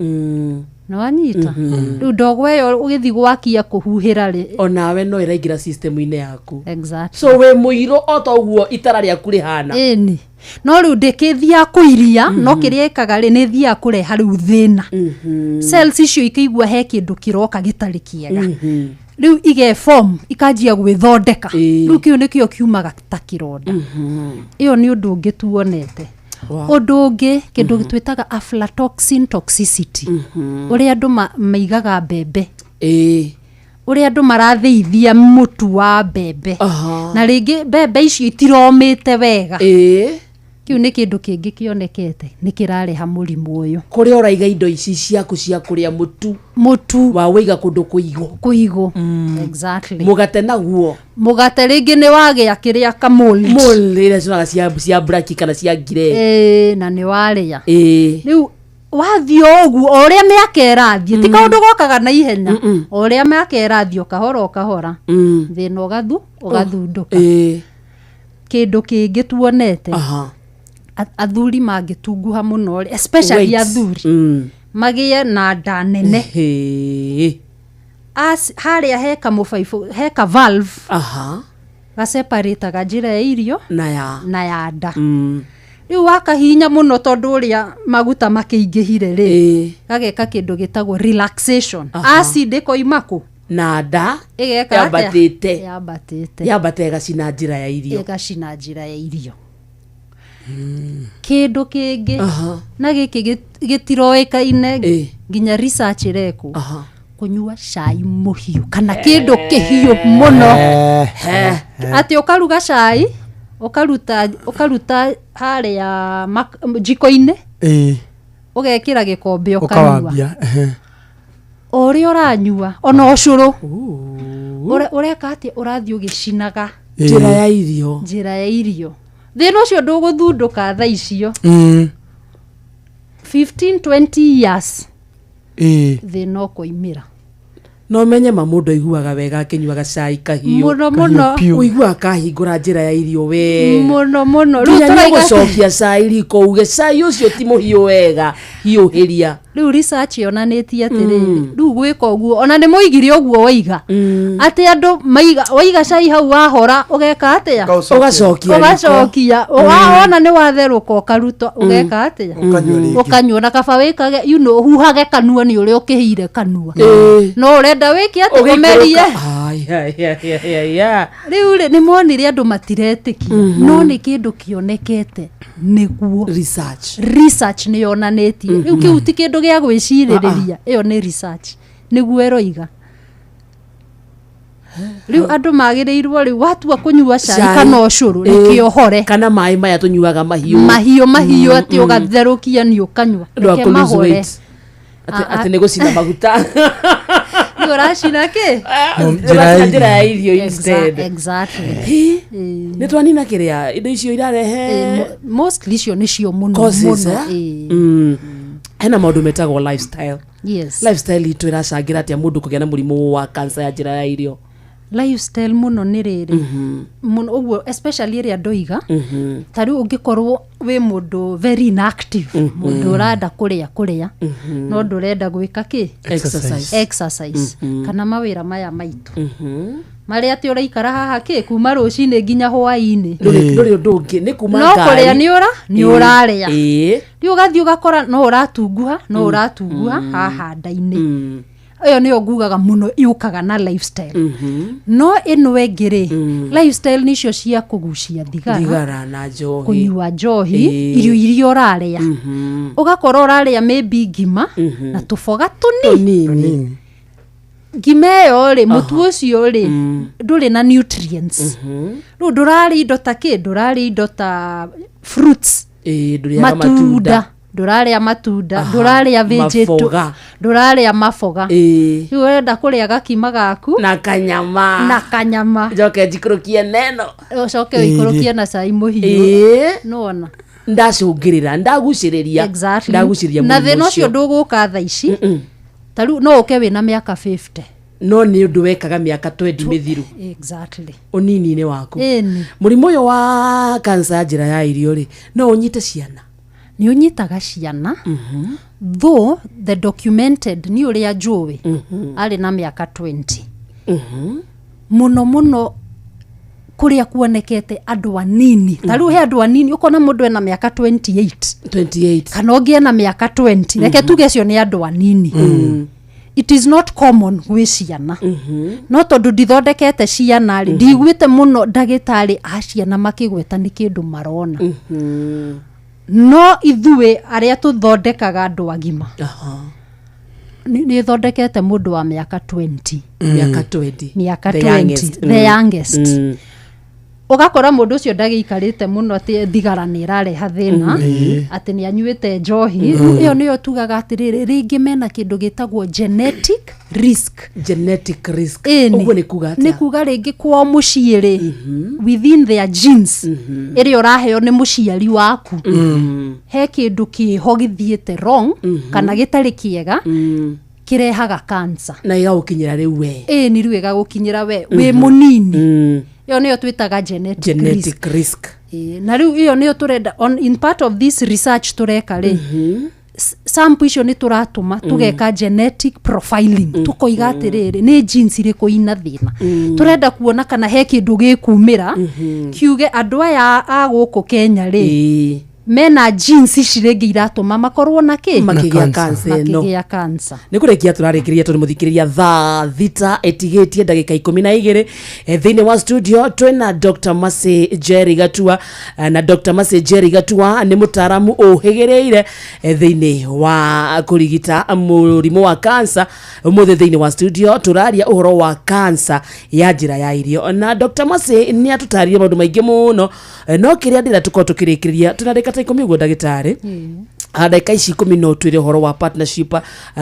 nĩwanyita? Rĩu ndogo ĩyo ũgĩthiĩ gwakia kũhuhĩra rĩ, onawe no ĩraingĩra system-inĩ yaku. Exactly. So wĩ mũirũ o ta ũguo itara rĩaku rĩhana. Ĩni, no rĩu ndĩkĩthiaga kũiria, no kĩrĩa ĩkaga rĩ, nĩ ĩthiaga kũreha rĩu thĩna, cells icio ikĩigua he kĩndũ kĩroka gĩtarĩ kĩega, rĩu igeform, ikanjia gwĩthondeka, rĩu kĩu nĩkĩo kiumaga ta kĩronda. Ĩyo nĩ ũndũ ũngĩ tuonete. Ũndũ ũngĩ, kĩndũ twĩtaga aflatoxin toxicity, ũrĩa andũ maigaga mbembe, ũrĩa andũ marathĩithia mũtu wa mbembe, na rĩngĩ mbembe icio itiromĩte wega. Kĩu nĩ kĩndũ kĩngĩ kĩonekete nĩ kĩrareha mũrimũ ũyũ. Kũrĩa ũraiga indo ici ciaku cia kũrĩa, mũtu. Mũtu. Wa wĩiga kũndũ kũigũ. Kũigũ, exactly. Mũgate naguo. Mũgate rĩngĩ nĩ wagĩa kĩrĩa kamold. Mold ĩrĩa cionaga cia braki kana cia ngire. Ĩĩ, na nĩ warĩa. Rĩu wathiĩ o ũguo, o ũrĩa mĩaka ĩrathiĩ, ti kaũndũ gokaga na ihenya, o ũrĩa mĩaka ĩrathiĩ, o kahora o kahora, thĩna ũgathundũka. Kĩndũ kĩngĩ tuonete, athuri mangĩtunguha mũno rĩ, especially Weight. athuri magĩe na nda nene. Harĩa he kamũbaibũ, he ka valve gaseparĩtaga njĩra ya irio na ya na ya nda. Rĩu wakahihinya mũno, tondũ ũrĩa maguta makĩingĩhire rĩ, gageka kĩndũ gĩtagwo relaxation. Acid ĩkoima kũ? Na nda. Ĩgeka atĩa? Yambatĩte. Yambatĩte. Yambate ĩgacina njĩra ya irio. Ĩgacina njĩra ya irio. Kĩndũ kĩngĩ, na gĩkĩ gĩtiroĩkaine nginya research ĩrekwo, kũnyua cai mũhiũ kana kĩndũ kĩhiũ mũno, atĩ ũkaruga cai, ũkaruta harĩa jiko-inĩ, ũgekĩra gĩkombe, ũkanyua. Ũkawambia. O ũrĩa ũranyua, ona ũcũrũ, ũreka atĩ ũrathiĩ ũgĩcinaga njĩra ya irio. Njĩra ya irio. Thĩna ũcio ndũgũthundũka thaa icio, 15 20 years thĩna ũkoimĩra. No menye ma mũndũ aiguaga wega akĩnyuaga cai kahiũ. Mũno, mũno. Kahiũ piũ. Ũiguaga kahingũra njĩra ya irio wega. Mũno mũno. Rĩu nginya nĩ tũraiga ũgũcokia cai riko uge cai ũcio ti mũhiũ wega, hiũhĩria. Rĩu research yonanĩtie atĩrĩrĩ, rĩu gwĩka ũguo, ona nĩ moigire ũguo waiga, atĩ andũ maiga, waiga cai hau wahora ũgeka atĩa? Ũgacokia. Ũgacokia riko. Ũgacokia. Wona nĩ watherũka ũkaruta, ũgeka atĩa? Ũkanyua rĩngĩ. Ũkanyua, na kaba wĩkage, you know, ũhuhage kanua nĩ ũrĩa ũkĩhire kanua. No ũrenda wĩke atĩ? Ũmerie. Ai, ai, ai, ai, ai, ai. Rĩu rĩ, nĩ monire andũ matiretĩkia, no nĩ kĩndũ kĩonekete nĩguo research research nĩ yonanĩtie. Rĩu kĩu ti kĩndũ gĩa gwĩcirĩrĩria, ĩyo nĩ research nĩguo ĩroiga. Rĩu andũ magĩrĩirwo, rĩu watua kũnyua cai Cai. kana ũcũrũ, nĩkĩohore. Kana maĩ maya tũnyuaga mahiũ. Mahiũ mahiũ, atĩ ũgatherũkia nĩ ũkanyua. Ũndũ wa Reke kũ lose mahore. weight. Atĩ nĩ gũcina maguta. Rĩu ũracina kĩ? Ũracina njĩra ya irio instead. Exactly. Hĩ, nĩ twanina kĩrĩa indo icio irarehe. Mostly icio nĩcio mũno causes, mũno. eh? Ĩĩ. Hena maũndũ metagwo lifestyle. Yes. Lifestyle itũ ĩracangĩra atĩa mũndũ kũgĩa na mũrimũ wa cancer ya njĩra ya irio? Lifestyle mũno nĩ rĩrĩ, mũno ũguo, especially ĩrĩa ndoiga, ta rĩu ũngĩkorwo wĩ mũndũ very inactive, mũndũ ũrenda kũrĩa kũrĩa no ndũrenda gwĩka kĩ? Exercise. Exercise. Kana mawĩra maya maitũ marĩa atĩ ũraikara haha kĩ kuma rũcinĩ nginya hwainĩ. Ndũrĩ ũndũ ũngĩ, nĩ kuma No ngari. kũrĩa nĩ ũra nĩ ũrarĩa. Rĩu ũgathiĩ ũgakora no ũratunguha, no ũratunguha haha nda-inĩ. Ĩyo nĩyo ngugaga mũno yũkaga na lifestyle. No ĩno ĩngĩ rĩ, lifestyle nĩcio cia kũgucia thigara, thigara na njohi, kũnyua njohi, irio iria ũrarĩa, ũgakora ũrarĩa maybe ngima na tũboga tũnini. Tũnini. Ngima ĩyo rĩ, mũtu ũcio rĩ, ndũrĩ na nutrients. Rĩu ndũrarĩa indo ta kĩ? Ndũrarĩa indo ta fruits, Ĩĩ, ndũrĩaga matunda. Matunda. Ndũrarĩa matunda, ndũrarĩa vegetable, maboga. Ndũrarĩa maboga. Rĩu ũrenda kũrĩa gakima gaku na kanyama, na kanyama, njoke njikũrũkie neno. Ũcoke ũikũrũkie na cai mũhiũ. Nĩwona? Ndacũngĩrĩra, ndagucĩrĩria. Exactly. Ndagucĩrĩria Na mũrimũ thĩna ũcio ndũgũka thaa ici, ta rĩu no ũke wĩna mĩaka 50. No nĩ ũndũ wekaga mĩaka 20 mĩthiru. Exactly. Ũnini-inĩ waku. Ĩni. Mũrimũ ũyũ wa kanca ya njĩra ya irio rĩ, no ũnyite ciana? Nĩ ũnyitaga ciana, though the documented nĩ ũrĩa njũĩ arĩ na mĩaka 20. Mũno mũno kũrĩa kuonekete andũ anini, ta rĩu he andũ anini ũkona mũndũ ena mĩaka 28, 28, kana ũngĩ ena mĩaka 20. Reke tuge acio nĩ andũ anini. It is not common gwĩ ciana, no tondũ ndithondekete ciana rĩ, ndiguĩte mũno ndagĩtarĩ a ciana makĩgweta nĩ kĩndũ marona. No ithuĩ arĩa tũthondekaga andũ agima, nĩ thondekete mũndũ wa mĩaka 20. Mĩaka 20. Mĩaka The 20. youngest. The youngest. Ũgakora mũndũ ũcio ndagĩikarĩte mũno atĩ thigara nĩ ĩrareha thĩna, atĩ nĩ anyuĩte njohi. Rĩu ĩyo nĩyo tugaga atĩrĩrĩ, rĩngĩ mena kĩndũ gĩtagwo genetic risk. Genetic risk. Ĩni. Ũguo nĩ kuga Nĩ atĩa? kuga rĩngĩ kwao mũciĩ rĩ, within their genes ĩrĩa ũraheo nĩ mũciari waku, he kĩndũ kĩho gĩthiĩte wrong kana gĩtarĩ kĩega kĩrehaga cancer. Na ĩgagũkinyĩra rĩu we. Ĩni, rĩu ĩgagũkinyĩra we wĩ mũnini. Ĩyo nĩyo twĩtaga genetic risk. Genetic risk. Ĩĩ, na rĩu ĩyo nĩyo tũrenda in part of this research tũreka rĩ, sample icio nĩ tũratũma tũgeka genetic profiling, tũkoiga atĩrĩrĩ, nĩ genes irĩkũ ina thĩna. Tũrenda kuona kana he kĩndũ gĩkumĩra kiuge andũ aya a gũkũ Kenya rĩ, mena genes ici rĩngĩ iratũma makorwo na kĩ? Makĩgĩa cancer ĩno. Makĩgĩa cancer. Nä kå rä kia tå rarä kä ria tå rä må thikä rä ria thaa 6 ĩtigä tie ndagä ka 12. Thä-inä wa studio twĩna Dr Mercy Jerry Gatua. Na Dr Mercy Jerry Gatua nä må taramu å hä gä rä ire thä-inä wa kå rigita må rimå wa cancer. Ũmũthĩ thä-inä wa studio tå raria å horo wa cancer ya njĩra ya irio, na Dr Mercy nä atå tarire maũndũ maingĩ mũno. No kä rä a ndĩra tũkorwo tå kä rä kä rä ria twĩna ndagä ka ta 10 ũguo, ndagĩtarĩ. Ndagĩka ici 10 no twĩre ũhoro wa partnership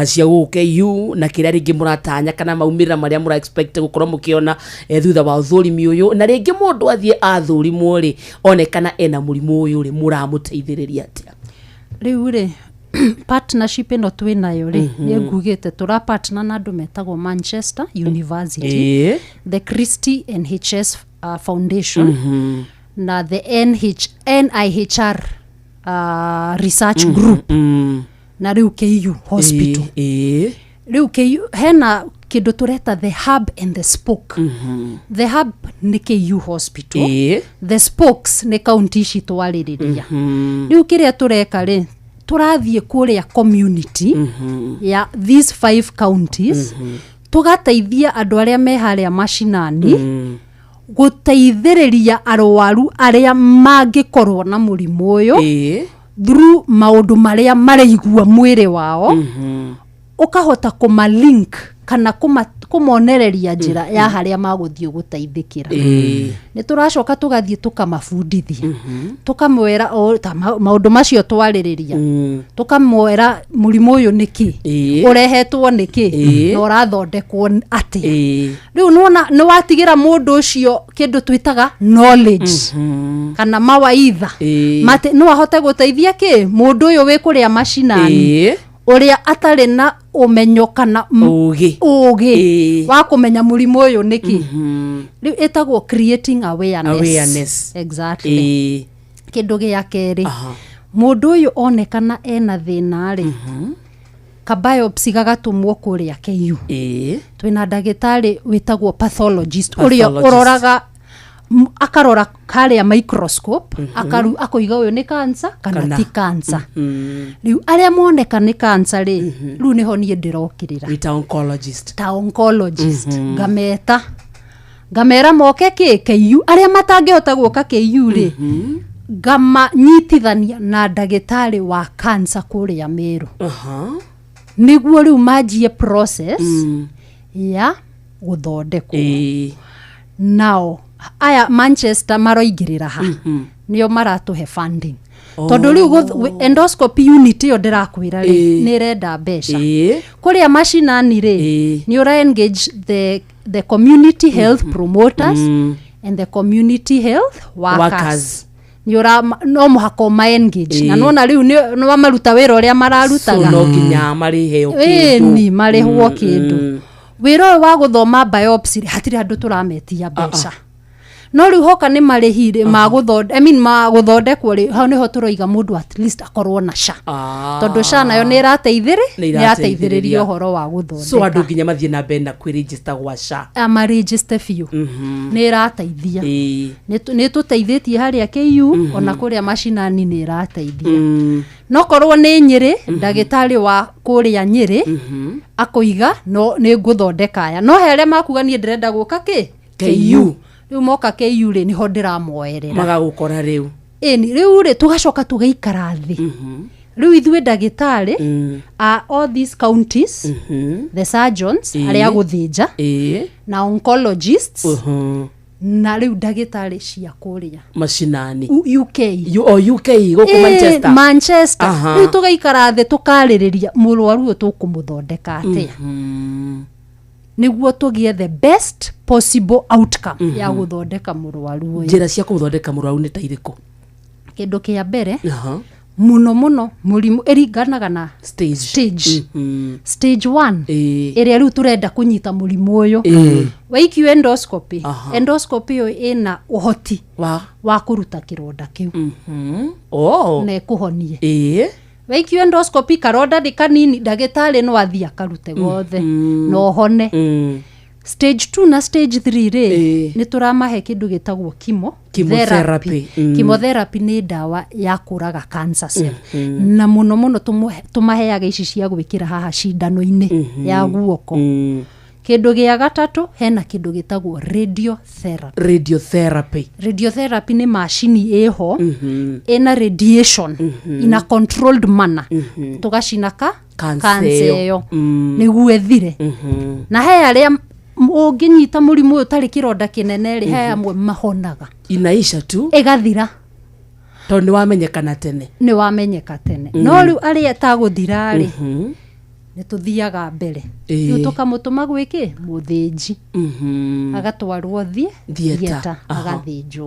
cia gũkũ KU na kĩrĩa rĩngĩ mũratanya kana maumĩrĩra marĩa mũra expect gũkorwo mũkĩona thutha wa ũthũrimi ũyũ, na rĩngĩ mũndũ athiĩ athũrimwo rĩ, onekana ena mũrimũ ũyũ rĩ, mũramũteithĩrĩria atĩa? Rĩu rĩ, partnership ĩno twĩ nayo rĩ, nĩ ngugĩte tũra partner na andũ metagwo Manchester University, the Christie NHS Foundation, na the NIHR Research Group. Na rĩu KU hospital. Ĩĩ. Rĩu KU hena kĩndũ tũreta the hub and the spoke. The hub nĩ KU hospital. The spokes nĩ kaunti ici twarĩrĩria. Rĩu kĩrĩa tũreka rĩ, tũrathiĩ kũrĩa community ya these five counties, tũgateithia andũ arĩa me harĩa macinani, gũteithĩrĩria arwaru arĩa mangĩkorwo na mũrimũ ũyũ through maũndũ marĩa maraigua mwĩrĩ wao, ũkahota kũmalink kana kũmonereria njĩra ya harĩa magũthiĩ gũteithĩkĩra. Nĩ tũracoka tũgathiĩ tũkamabundithia, tũkamwĩra o ta maũndũ macio twarĩrĩria, tũkamwĩra mũrimũ ũyũ nĩ kĩ, ũrehetwo nĩ kĩ, na ũrathondekwo atĩa. Rĩu nĩwona nĩ watigĩra mũndũ ũcio kĩndũ twĩtaga knowledge kana mawaitha matĩ no ahote gũteithia kĩ mũndũ ũyũ wĩ kũrĩa macinani, ũrĩa atarĩ na ũmenyo kana Ũgĩ. Ũgĩ wa kũmenya mũrimũ ũyũ nĩ kĩ. Rĩu ĩtagwo creating awareness. Awareness. Exactly. Kĩndũ gĩa kerĩ, mũndũ ũyũ onekana ena thĩna rĩ, ka biopsy gagatũmwo kũrĩa KU. Twĩna ndagĩtarĩ wĩtagwo pathologist ũrĩa Pathologist. ũroraga akarora harĩa microscope, akoiga ũyũ nĩ cancer kana Kana. ti cancer. Rĩu arĩa moneka nĩ cancer rĩ, rĩu nĩho niĩ ndĩrokĩrĩra Wĩta oncologist. Ta oncologist. Ngameta ngamera moke kĩ KU. Arĩa matangĩhota gũka KU rĩ, ngamanyitithania na ndagĩtarĩ wa cancer kũrĩa Meru, nĩguo rĩu manjie process ya gũthondekwo. Nao aya Manchester maroingĩrĩra ha, nĩo maratũhe funding, tondũ rĩu endoscopy unit ĩyo ndĩrakwĩra rĩ, nĩ ĩrenda mbeca. Kũrĩa macinani rĩ, nĩ ũra engage the community health promoters and the community health workers. Workers. Nĩ ũra no mũhaka ũma engage na nona rĩu nĩ wamaruta wĩra ũrĩa mararutaga. So no nginya marĩheo kĩndũ. Ĩni, marĩhwo kĩndũ. Wĩra ũyũ wa gũthoma biopsy rĩ, hatirĩ andũ tũrametia mbeca, no rĩu hoka nĩ marĩhi rĩ I mean, magũthondekwo rĩ, hau nĩho tũroiga mũndũ at least akorwo na SHA, tondũ SHA nayo nĩ ĩrateithĩrĩ Nĩ nĩ ĩrateithĩrĩria ũhoro wa So gũthondeka. andũ nginya mathiĩ na mbere na kwĩregister gwa SHA. Amarĩnjĩste biũ, nĩ ĩrateithia. Nĩ tũteithĩtie harĩa KU, ona kũrĩa macinani nĩ ĩrateithia. No korwo nĩ Nyĩrĩ, ndagĩtarĩ wa kũrĩa Nyĩrĩ akoiga no nĩ ngũthondeka aya, no he arĩa makuga niĩ ndĩrenda gũka kĩ KU. Rĩu moka KU rĩ, nĩho ndĩramoerera. Magagũkora rĩu. Ĩni, rĩu rĩ, tũgacoka tũgaikara thĩ rĩu ithuĩ ndagĩtarĩ a all these counties, the surgeons arĩa gũthĩnja na oncologists, na rĩu ndagĩtarĩ cia kũrĩa macinani. UK. O UK gũkũ Manchester. Manchester. Rĩu tũgaikara thĩ tũkarĩrĩria mũrwaru ũyũ tũkũmũthondeka atĩa nĩguo tũgĩe the best possible outcome ya gũthondeka mũrwaru ũyũ. Njĩra cia kũmũthondeka mũrwaru nĩ ta irĩkũ? Kĩndũ kĩa mbere, mũno mũno mũrimũ ĩringanaga na stage. Stage, stage 1 ĩrĩa rĩu tũrenda kũnyita mũrimũ ũyũ, waikio endoscopy. Endoscopy ĩyo ĩna ũhoti wa kũruta kĩronda kĩu Oh. na ĩkũhonie. Waikio endoscopy karonda nĩ kanini, ndagĩtarĩ no athiĩ akarute gothe na ũhone. Stage 2 na stage 3 rĩ, nĩ tũramahe kĩndũ gĩtagwo chemo Chemotherapy. Chemotherapy nĩ ndawa ya kũraga cancer cell, na mũno mũno tũmaheaga ici cia gwĩkĩra haha cindano-inĩ ya guoko. Kĩndũ gĩa gatatũ, hena kĩndũ gĩtagwo radiotherapy. Radiotherapy. Radiotherapy nĩ macini ĩho ĩna radiation in a controlled manner, tũgacina ka Cancer cancer ĩyo. ĩyo nĩguo ĩthire. Na he arĩa ũngĩnyita mũrimũ ũyũ ũtarĩ kĩronda kĩnene rĩ, he amwe mahonaga. Inaisha tu. Ĩgathira. Tondũ nĩ wamenyekana tene. Nĩ wamenyeka tene. No rĩu arĩa etagũthira rĩ, nĩ tũthiaga mbere. Rĩu tũkamũtũma gwĩkĩ mũthĩnji, agatwarwo thiĩ Theatre. theatre, agathĩnjwo.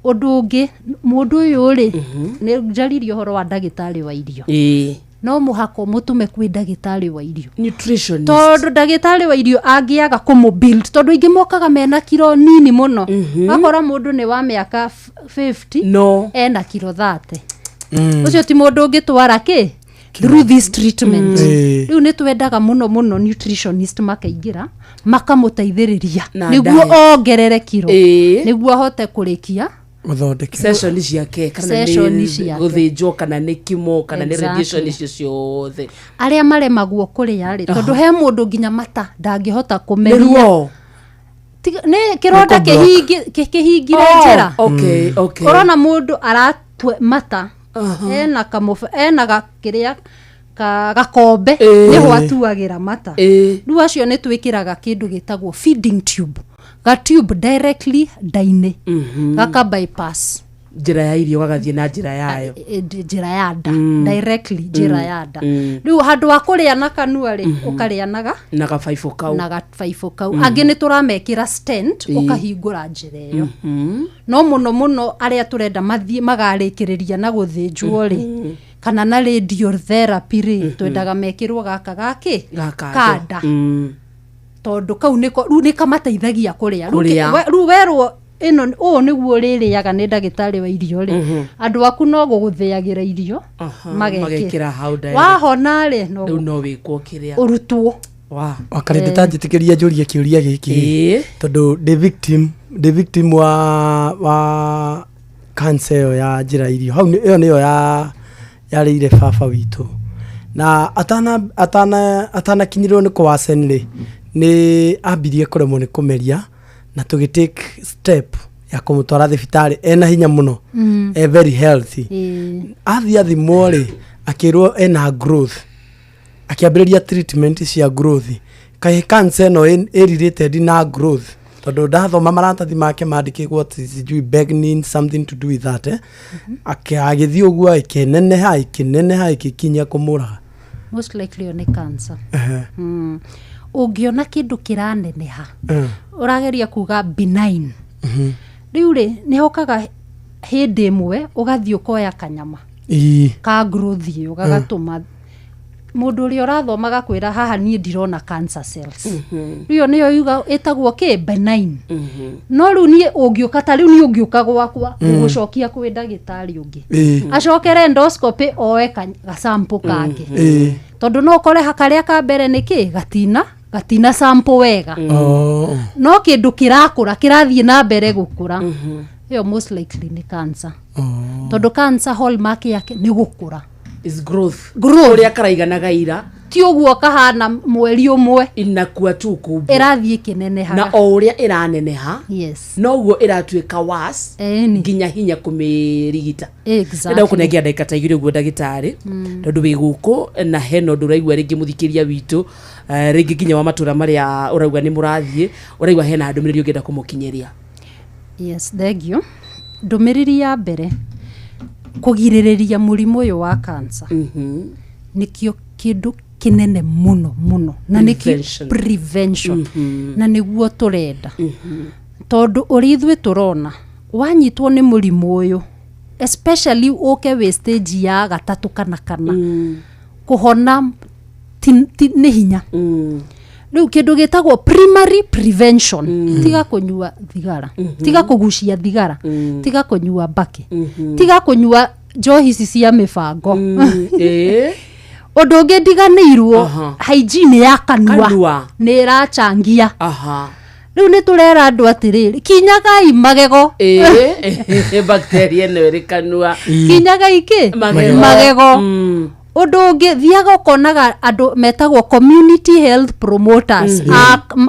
Ũndũ ũngĩ, mũndũ ũyũ rĩ, nĩ njaririe ũhoro wa ndagĩtarĩ wa irio. No mũhaka ũmũtũme kwĩ ndagĩtarĩ wa irio. Nutritionist. Tondũ ndagĩtarĩ wa irio angĩaga kũmũ build, tondũ aingĩ mokaga mena kiro nini mũno, akora mũndũ nĩ wa mĩaka 50 no ena kiro 30. Ũcio ti mũndũ ũngĩtwara kĩ Through this treatment. Mm. Rĩu nĩ twendaga mũno mũno nutritionist makaingĩra makamũteithĩrĩria Na nĩguo diet. ongerere kiro, nĩguo ahote kũrĩkia Gũthondeke session ciake, kana Session nĩ ciake. gũthĩnjwo, kana nĩ kimo, kana nĩ radiation, icio ciothe. Arĩa maremagwo kũrĩa rĩ, tondũ he mũndũ nginya mata ndangĩhota kũmeria. Nĩruo. Nĩ kĩronda Nĩ kũ-block. kĩhingire Oh, njĩra. okay, okay. Ũrona mũndũ aratwe mata ena kamũba ena gakĩrĩa gakombe nĩho atuagĩra mata. Rĩu acio nĩ twĩkĩraga kĩndũ gĩtagwo feeding tube, ga tube directly nda-inĩ, gaka bypass njĩra ya irio, gagathiĩ na njĩra yayo. Njĩra ya nda, directly njĩra ya nda. Rĩu handũ wa kũrĩa na kanua rĩ, ũkarĩa naga na gabaibũ kau. Na gabaibũ kau. Angĩ nĩ tũramekĩra stent, ũkahingũra njĩra ĩyo. No mũno mũno arĩa tũrenda mathiĩ magarĩkĩrĩria na gũthĩnjwo rĩ, kana na radiotherapy rĩ, twendaga mekĩrwo gaka gakĩ Gaka kanda, tondũ kau nĩko rĩu nĩ kamateithagia kũrĩa. Rĩu Kũrĩa. Rĩu werwo ĩno ũũ nĩguo ũrĩrĩaga nĩ ndagĩtarĩ wa irio rĩ, andũ aku no gũgũthĩagĩra irio magekĩra. Magekĩra hau direct. Wahona rĩ, no Rĩu no wĩkwo kĩrĩa ũrutwo. Wa Wakarĩndĩ ta njĩtĩkĩria njũrie kĩũria gĩkĩ, tondũ ndĩ victim wa cancer ĩyo ya njĩra irio hau ĩyo nĩyo ya yarĩire baba witũ, na atanakinyĩrwo nĩ kũwacen rĩ, nĩ ambirie kũremwo nĩ kũmeria, na tũgĩ take step ya kũmũtwara thibitarĩ ena hinya mũno, e very healthy. Athiĩ athimwo rĩ, akĩrwo ena growth, akĩambĩrĩria treatment cia growth. Kaĩ cancer ĩno ĩ related na growth? Tondũ ndathoma maratathi make mandĩkĩtwo atĩ sijui benign, something to do with that, eh? Agĩthiĩ ũguo ĩkĩneneha ĩkĩneneha ĩgĩkinya kũmũraga. Most likely ĩyo nĩ cancer. Ũngĩona kĩndũ kĩraneneha, ũrageria kuga benign, rĩu rĩ nĩ hokaga hĩndĩ ĩmwe ũgathiĩ ũkoya kanyama ka growth ĩyo, gagatũma mũndũ ũrĩa ũrathoma gakwĩra haha niĩ ndirona cancer cells. Rĩu ĩyo nĩyo yuga ĩtagwo kĩ benign. No rĩu niĩ ũngĩũka, ta rĩu niĩ ũngĩũka gwakwa, ngũgũcokia kwĩ ndagĩtarĩ ũngĩ, acokere endoscopy oe gasample kangĩ, tondũ no ũkore karĩa ka mbere nĩ kĩ gatina sample wega. Oh. No kĩndũ kĩrakũra, kĩrathiĩ na mbere gũkũra, ĩyo most likely nĩ cancer, tondũ cancer hallmark yake nĩ gũkũra. Is growth. Growth. Ũrĩa karaiganaga ira. Ti ũguo kahana mweri ũmwe. Inakua tu kubwa. Ĩrathiĩ ĩkĩnenehaga. Na o ũrĩa ĩraneneha, noguo ĩratuĩka was nginya hinya kũmĩrigita. Ndenda gũkũnengera ndagĩka ta igĩrĩ ũguo, ndagĩtarĩ, tondũ wĩ gũkũ na hena ũndũ ũraigua rĩngĩ mũthikĩria witũ, rĩngĩ nginya wa matũra marĩa ũrauga nĩ mũrathiĩ, ũraigua hena ndũmĩrĩri ũngĩenda kũmũkinyĩria. Yes, thengio. Ndũmĩrĩri ya mbere, kũgirĩrĩria mũrimũ ũyũ wa cancer nĩkĩo kĩndũ kĩnene mũno mũno, na nĩkĩo Prevention. Prevention. Na nĩguo tũrenda, tondũ ũrĩa ithuĩ tũrona, wanyitwo nĩ mũrimũ ũyũ, especially ũke wĩ stage ya gatatũ kana kana, kũhona nĩ hinya. Rĩu kĩndũ gĩtagwo primary prevention, tiga kũnyua thigara, tiga kũgucia thigara, tiga kũnyua mbakĩ, tiga kũnyua njohi ici cia mĩbango. Ũndũ ũngĩ ndiganĩirwo, hygiene ya kanua Kanua. nĩ ĩrachangia. Rĩu nĩ tũrera andũ atĩrĩrĩ, kinyagai magego. Bacteria ĩno ĩrĩ kanua. Kinyagai kĩ? Magego. Magego. Ũndũ ũngĩ, thiaga ũkonaga andũ metagwo community health promoters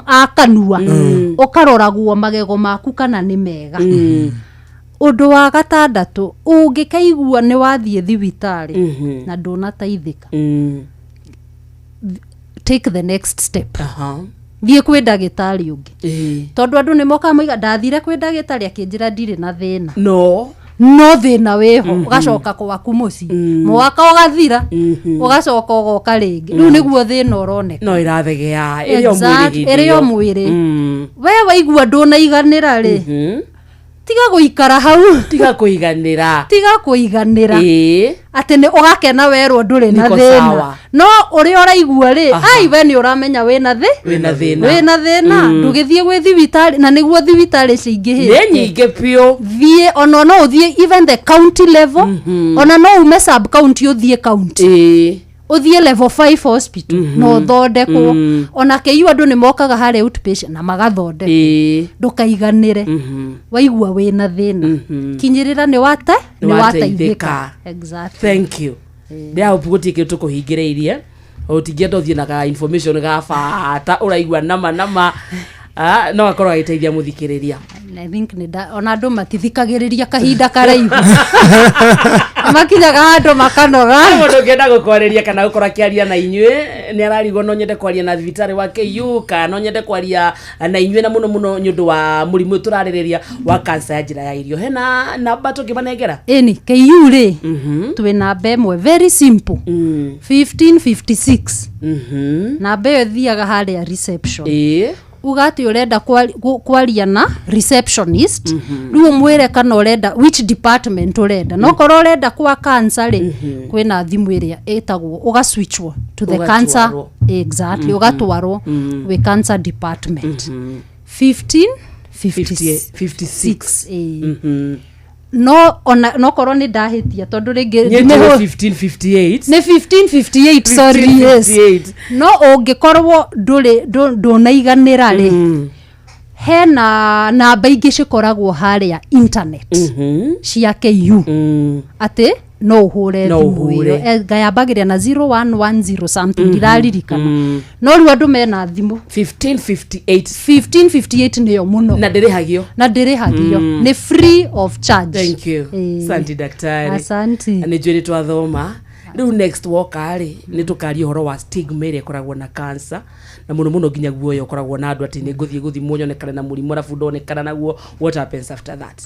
a kanua, ũkaroragwo magego maku kana nĩ mega. Ũndũ wa gatandatũ, ũngĩkaigua nĩ wathiĩ thibitarĩ na ndũnateithĩka, take the next step, thiĩ kwĩ ndagĩtarĩ ũngĩ, tondũ andũ nĩ mokaga moiga ndathire kwĩ ndagĩtarĩ akĩnjĩra ndirĩ na thĩna. No. No thĩna wĩho. Ũgacoka gwaku mũciĩ, mwaka ũgathira, ũgacoka ũgoka rĩngĩ. Rĩu nĩguo thĩna ũroneka. No ĩrathegea ĩrĩ o mwĩrĩ hĩndĩ Ĩrĩ o ĩyo. mwĩrĩ. We waigua ndũnaiganĩra rĩ, tiga gũikara hau. Tiga kũiganĩra. Tiga kũiganĩra atĩ nĩ ũgakena werwo ndũrĩ na Niko thĩna. sawa. No ũrĩa ũraigua rĩ, ai we nĩ ũramenya wĩna thĩ Wĩna thĩna. Wĩna thĩna. Ndũgĩthiĩ gwĩ thibitarĩ, na nĩguo thibitarĩ cingĩhĩte. Nĩ nyingĩ biũ. Thiĩ, ona no ũthiĩ even the county level, ona no ume sub county ũthiĩ county. Ũthiĩ level 5 hospital na ũthondekwo. Ona KU andũ nĩ mokaga harĩa outpatient na magathondekwo. Ndũkaiganĩre. Waigua wĩna thĩna, kinyĩrĩra nĩ wate Nĩ nĩ wateithĩka. wateithĩka. Exactly. Thank you. Ndĩrahope gũtirĩ kĩndũ tũkũhingĩrĩirie, ũtingĩenda ũthiĩ na ka information ga bata ũraigua nama nama. Ah, no akorwo agĩteithia mũthikĩrĩria. I think nĩ ona andũ matithikagĩrĩria kahinda karaihu, makinyaga handũ makanoga. Mũndũ ũngĩenda gũkwarĩria kana gũkorwo akĩaria na inyuĩ, nĩ ararigwo no nyende kwaria na thibitarĩ wa KU kana no nyende kwaria na inyuĩ, na mũno mũno nĩ ũndũ wa mũrimũ ũyũ tũrarĩrĩria wa kansa ya njĩra ya irio, hena namba tũngĩmanengera? Ĩni, KU rĩ, twĩ namba ĩmwe very simple, 1556. Namba ĩyo ĩthiaga harĩa reception. Uga atĩ ũrenda kwaria na receptionist. Rĩu ũmwĩre kana ũrenda which department ũrenda. No korwo ũrenda kwa cancer rĩ, kwĩna thimũ ĩrĩa ĩtagwo ũgaswitchwo to the cancer. Ũgatwarwo. Exactly. Ũgatwarwo gwĩ cancer department, 15 56. 56. Ĩĩ. No ona no korwo nĩ ndahĩtia tondũ rĩngĩ Nyĩtwo 1558. Nĩ 1558, sorry, yes. 1558. No ũngĩkorwo ndũrĩ ndũnaiganĩra rĩ, hena namba ingĩ cikoragwo harĩa internet cia KU atĩ no ũhũre No thimũ ũhũre. ĩyo. Ngayambagĩria na 0110 something, ndiraririkana. No rĩu andũ mena thimũ. 1558. 1558 nĩyo mũno. Na ndĩrĩhagio. Na ndĩrĩhagio. Nĩ free of charge. Thank you. Ĩĩ. Asante, daktari. Asante. Nĩ njũĩ nĩ twathoma. Rĩu next woka rĩ, nĩ tũkaria ũhoro wa stigma ĩrĩa ĩkoragwo na cancer, na mũno mũno nginya guoya ũkoragwo na andũ atĩ nĩ ngũthiĩ gũthimwo nyonekane na mũrimũ arabu ndonekana naguo, what happens after that?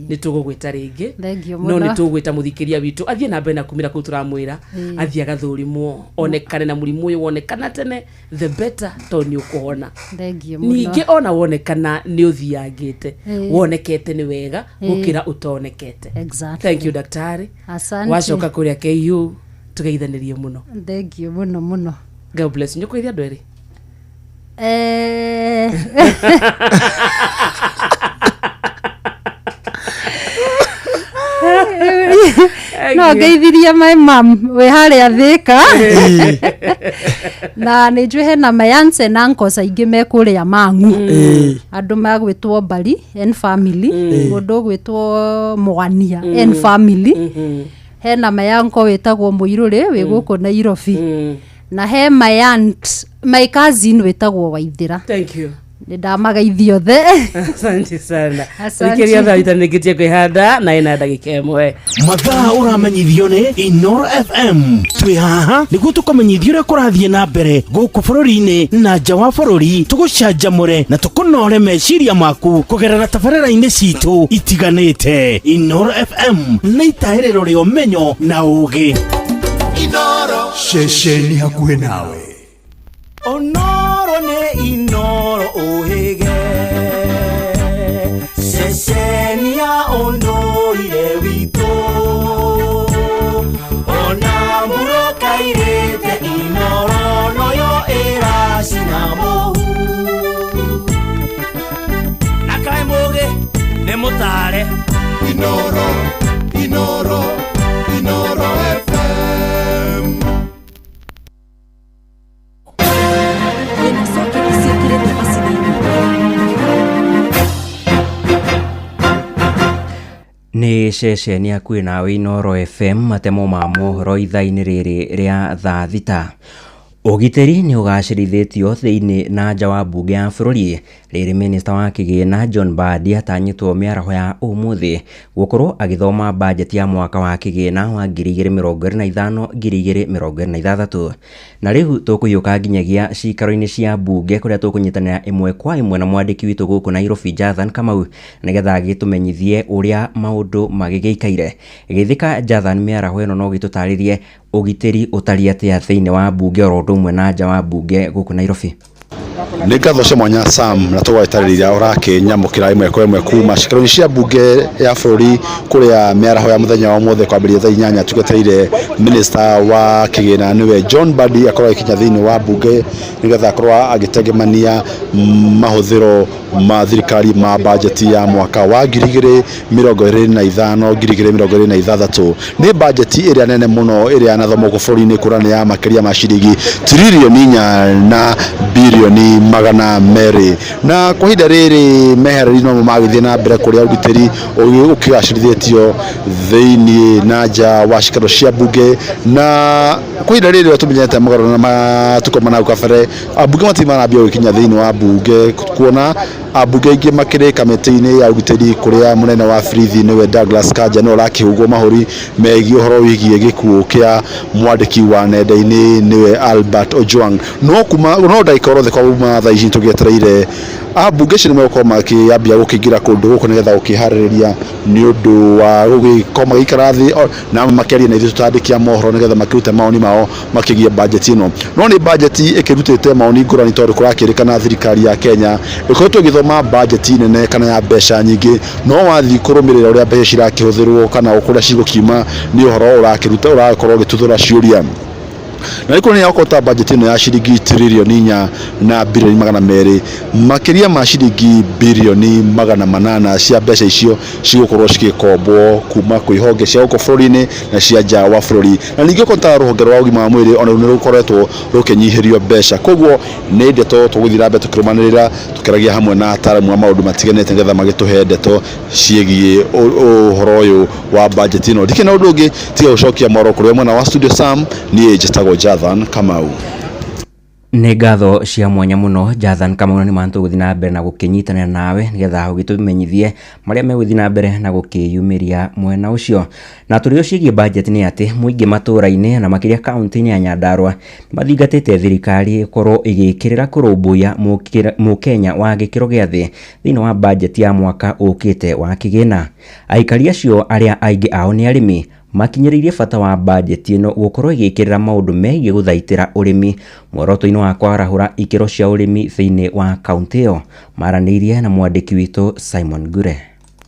Nĩ tũgũgwĩta rĩngĩ. Thank you No mũno. nĩ tũgwĩta mũthikĩria witũ athiĩ na mbere na kumĩra kũu tũramwĩra athiĩ agathũrimwo onekane na mũrimũ ũyũ. Wonekana tene the better, tondũ nĩ ũkũhona. Thank you mũno. Ningĩ ona wonekana nĩ ũthiangĩte, wonekete nĩ wega gũkĩra ũtonekete. Exactly. Thank you, daktari. Asante. Wacoka kũrĩa KU tũgeithanĩrie mũno. Thank you mũno mũno. God bless you. Nĩũkũgeithia andũ erĩ. No ngeithirie my mam wĩ harĩa Thĩka, na nĩ njũĩ hena my aunts and uncles aingĩ me kũrĩa Mang'u, andũ magwĩtwo Mbari and family, mũndũ ũgwĩtwo Mwania and family, hena my uncle wĩtagwo Mũirũrĩ wĩ gũkũ Nairobi, na he my aunt, my cousin wĩtagwo Waithĩra. Thank you. Nĩ ndamagaithia othe. Asante sana. Asante. Thikĩria thaa itanĩkĩtie kwĩhanda na ĩna ndagĩka 1. Mathaa ũramenyithio nĩ Inoro FM. Twĩ haha nĩguo tũkũmenyithia ũrĩa kũrathiĩ na mbere gũkũ bũrũri-inĩ na nja wa bũrũri, tũgũcanjamũre na tũkũnore meciria maku kũgerera tabarĩra-inĩ citũ itiganĩte. Inoro FM nĩ itahĩrĩro rĩa ũmenyo na ũgĩ. Ceceni hakuhĩ nawe. Onoro nĩ Inoro ũhĩge, ceceni ya ũndũire witũ, ona mũrũkairĩte Inoro noyo ĩracina mũhu na kaĩ mũgĩ nĩ mũtare. Inoro, Inoro, Inoro FM. Kwĩna soketi ciĩkĩrĩtwo macini-inĩ. Nĩ ceceni hakuhĩ nawe Inoro FM, matemo ma mohoro ithaa-inĩ rĩrĩ rĩa thaa 6. Ũgitĩri nĩ ũgacĩrithĩtio thĩinĩ na nja wa mbunge ya bũrũri, rĩrĩ minista wa kĩgĩna John Mbadi atanyĩtwo mĩaraho ya ũmũthĩ gũkorwo agĩthoma bajeti ya mwaka wa kĩgĩna wa 2025 2026. Na rĩu tũkũhiũka nginyagia cikaro-inĩ cia mbunge kũrĩa tũkũnyitanĩra ĩmwe kwa ĩmwe na mwandĩki witũ gũkũ Nairobi Jathan Kamau, nĩgetha agĩtũmenyithie ũrĩa maũndũ magĩgĩikaire. Gĩthĩka Jathan, mĩaraho ĩno no gĩtũtarĩrie ũgitĩri ũtariĩ atĩa thĩinĩ wa mbunge oro ũndũ ũmwe na nja wa mbunge gũkũ Nairobi? Nĩ ngatho cia mwanya Sam, na tũgweterera ũrakĩnyamũkĩra ĩmwe kwa ĩmwe kuma cikaro-inĩ cia mbunge ya bũrũri kũrĩa mĩaraho ya mũthenya wa ũmũthĩ kwambĩrĩria thaa 8 tũgetereire minista wa kĩgĩna nĩwe John Mbadi akorwo agĩkinya thĩinĩ wa mbunge nĩgetha akorwo agĩtengemania mahũthĩro ma thirikari ma bajeti ya mwaka wa 2025 2026. Nĩ bajeti ĩrĩa nene mũno ĩrĩa yanathomwo gũkũ bũrũri-inĩ kũrĩa nĩ ya makĩria ma ciringi tiririoni 4 na birioni 200. Na kwa ihinda rĩrĩ meharĩria nomo magĩthiĩ na mbere kũrĩa ũgitĩri ũkĩgacĩrithĩtio thĩinĩ na nja wa cikaro cia mbunge. Na kwa ihinda rĩrĩ tũmenyete mũgarũ na matukũ ma nahau kabere, ambunge matirĩ marambia gũkinya thĩinĩ wa mbunge, kuona ambunge aingĩ makĩrĩ kamĩtĩ-inĩ ya ũgitĩri kũrĩa mũnene wa borithi nĩwe Douglas Kanja nĩwe ũrakĩhũgwo mahũri megiĩ ũhoro wĩgiĩ gĩkuũ kĩa mwandĩki wa nenda-inĩ nĩwe Albert Ojwang. No kuma no ndagĩka orothe kwa kuma thaa ici tũgĩetereire ambunge acio nĩmegũkorwo makĩambia gũkĩingĩra kũndũ gũkũ nĩgetha gũkĩharĩrĩria nĩ ũndũ wa gũgĩkorwo magĩikara thĩ na makĩaria na ithuĩ tũtandĩki a mohoro nĩgetha makĩrute maoni mao makĩgie bajeti ĩno. No nĩ bajeti ĩkĩrutĩte maoni ngũrani tondũ kũrakĩrĩkana thirikari ya Kenya ĩkoretwo ĩgĩthoma bajeti nene kana ya mbeca nyingĩ, no wathiĩ kũrũmĩrĩra ũrĩa mbeca cirakĩhũthĩrwo kana kũrĩa cigũkiuma nĩ ũhoro ũrakĩruta ũrakorwo ũgĩtuthũra ciũria. Na nĩ kuonania okorwo ta bajeti ĩno ya ciringi tiririoni 4 na birioni 200, makĩria ma ciringi birioni 800 cia mbeca icio cigũkorwo cigĩkombwo kuma kwĩ honge cia gũkũ bũrũri-inĩ na cia nja wa bũrũri. Na ningĩ okorwo ta rũhonge rwa ũgima wa mwĩrĩ ona nĩ rũkoretwo rũkĩnyihĩrio mbeca. Koguo nĩ ndeto tũgũthiĩ na mbere tũkĩrũmanĩrĩra tũkĩaragia hamwe na ataaramu a maũndũ matiganĩte nĩgetha magĩtũhe ndeto ciĩgiĩ ũhoro ũyũ wa bajeti ĩno. Ndikĩrĩ na ũndũ ũngĩ tiga gũcokia mwaro kũrĩ mwena wa studio Sam, niĩ njĩtagwo Jathan Kamau. Nĩ ngatho cia mwanya mũno Jathan Kamau, na nĩ ma tũgũthiĩ na mbere na gũkĩnyitanĩra nawe nĩgetha ũgĩtũmenyithie marĩa megũthiĩ na mbere na gũkĩyumĩria mwena ũcio. Na tũrĩ ciĩgiĩ bajeti nĩ atĩ mũingĩ matũũra-inĩ na makĩria kaunti-inĩ ya Nyandarua mathingatĩte thirikari ĩkorwo ĩgĩkĩrĩra kũrũmbũiya mũkenya wa gĩkĩro gĩa thĩ thĩinĩ wa bajeti ya mwaka ũkĩte wa kĩgĩna. Aikari acio arĩa aingĩ ao nĩ arĩmi makinyĩrĩirie bata wa bajeti ĩno gũkorwo ĩgĩkĩrĩra maũndũ megiĩ gũthaitĩra ũrĩmi muoroto-inĩ wa kwarahũra ikĩro cia ũrĩmi thĩinĩ wa kaunti ĩyo. Maranĩirie na mwandĩki witũ Simon Ngure.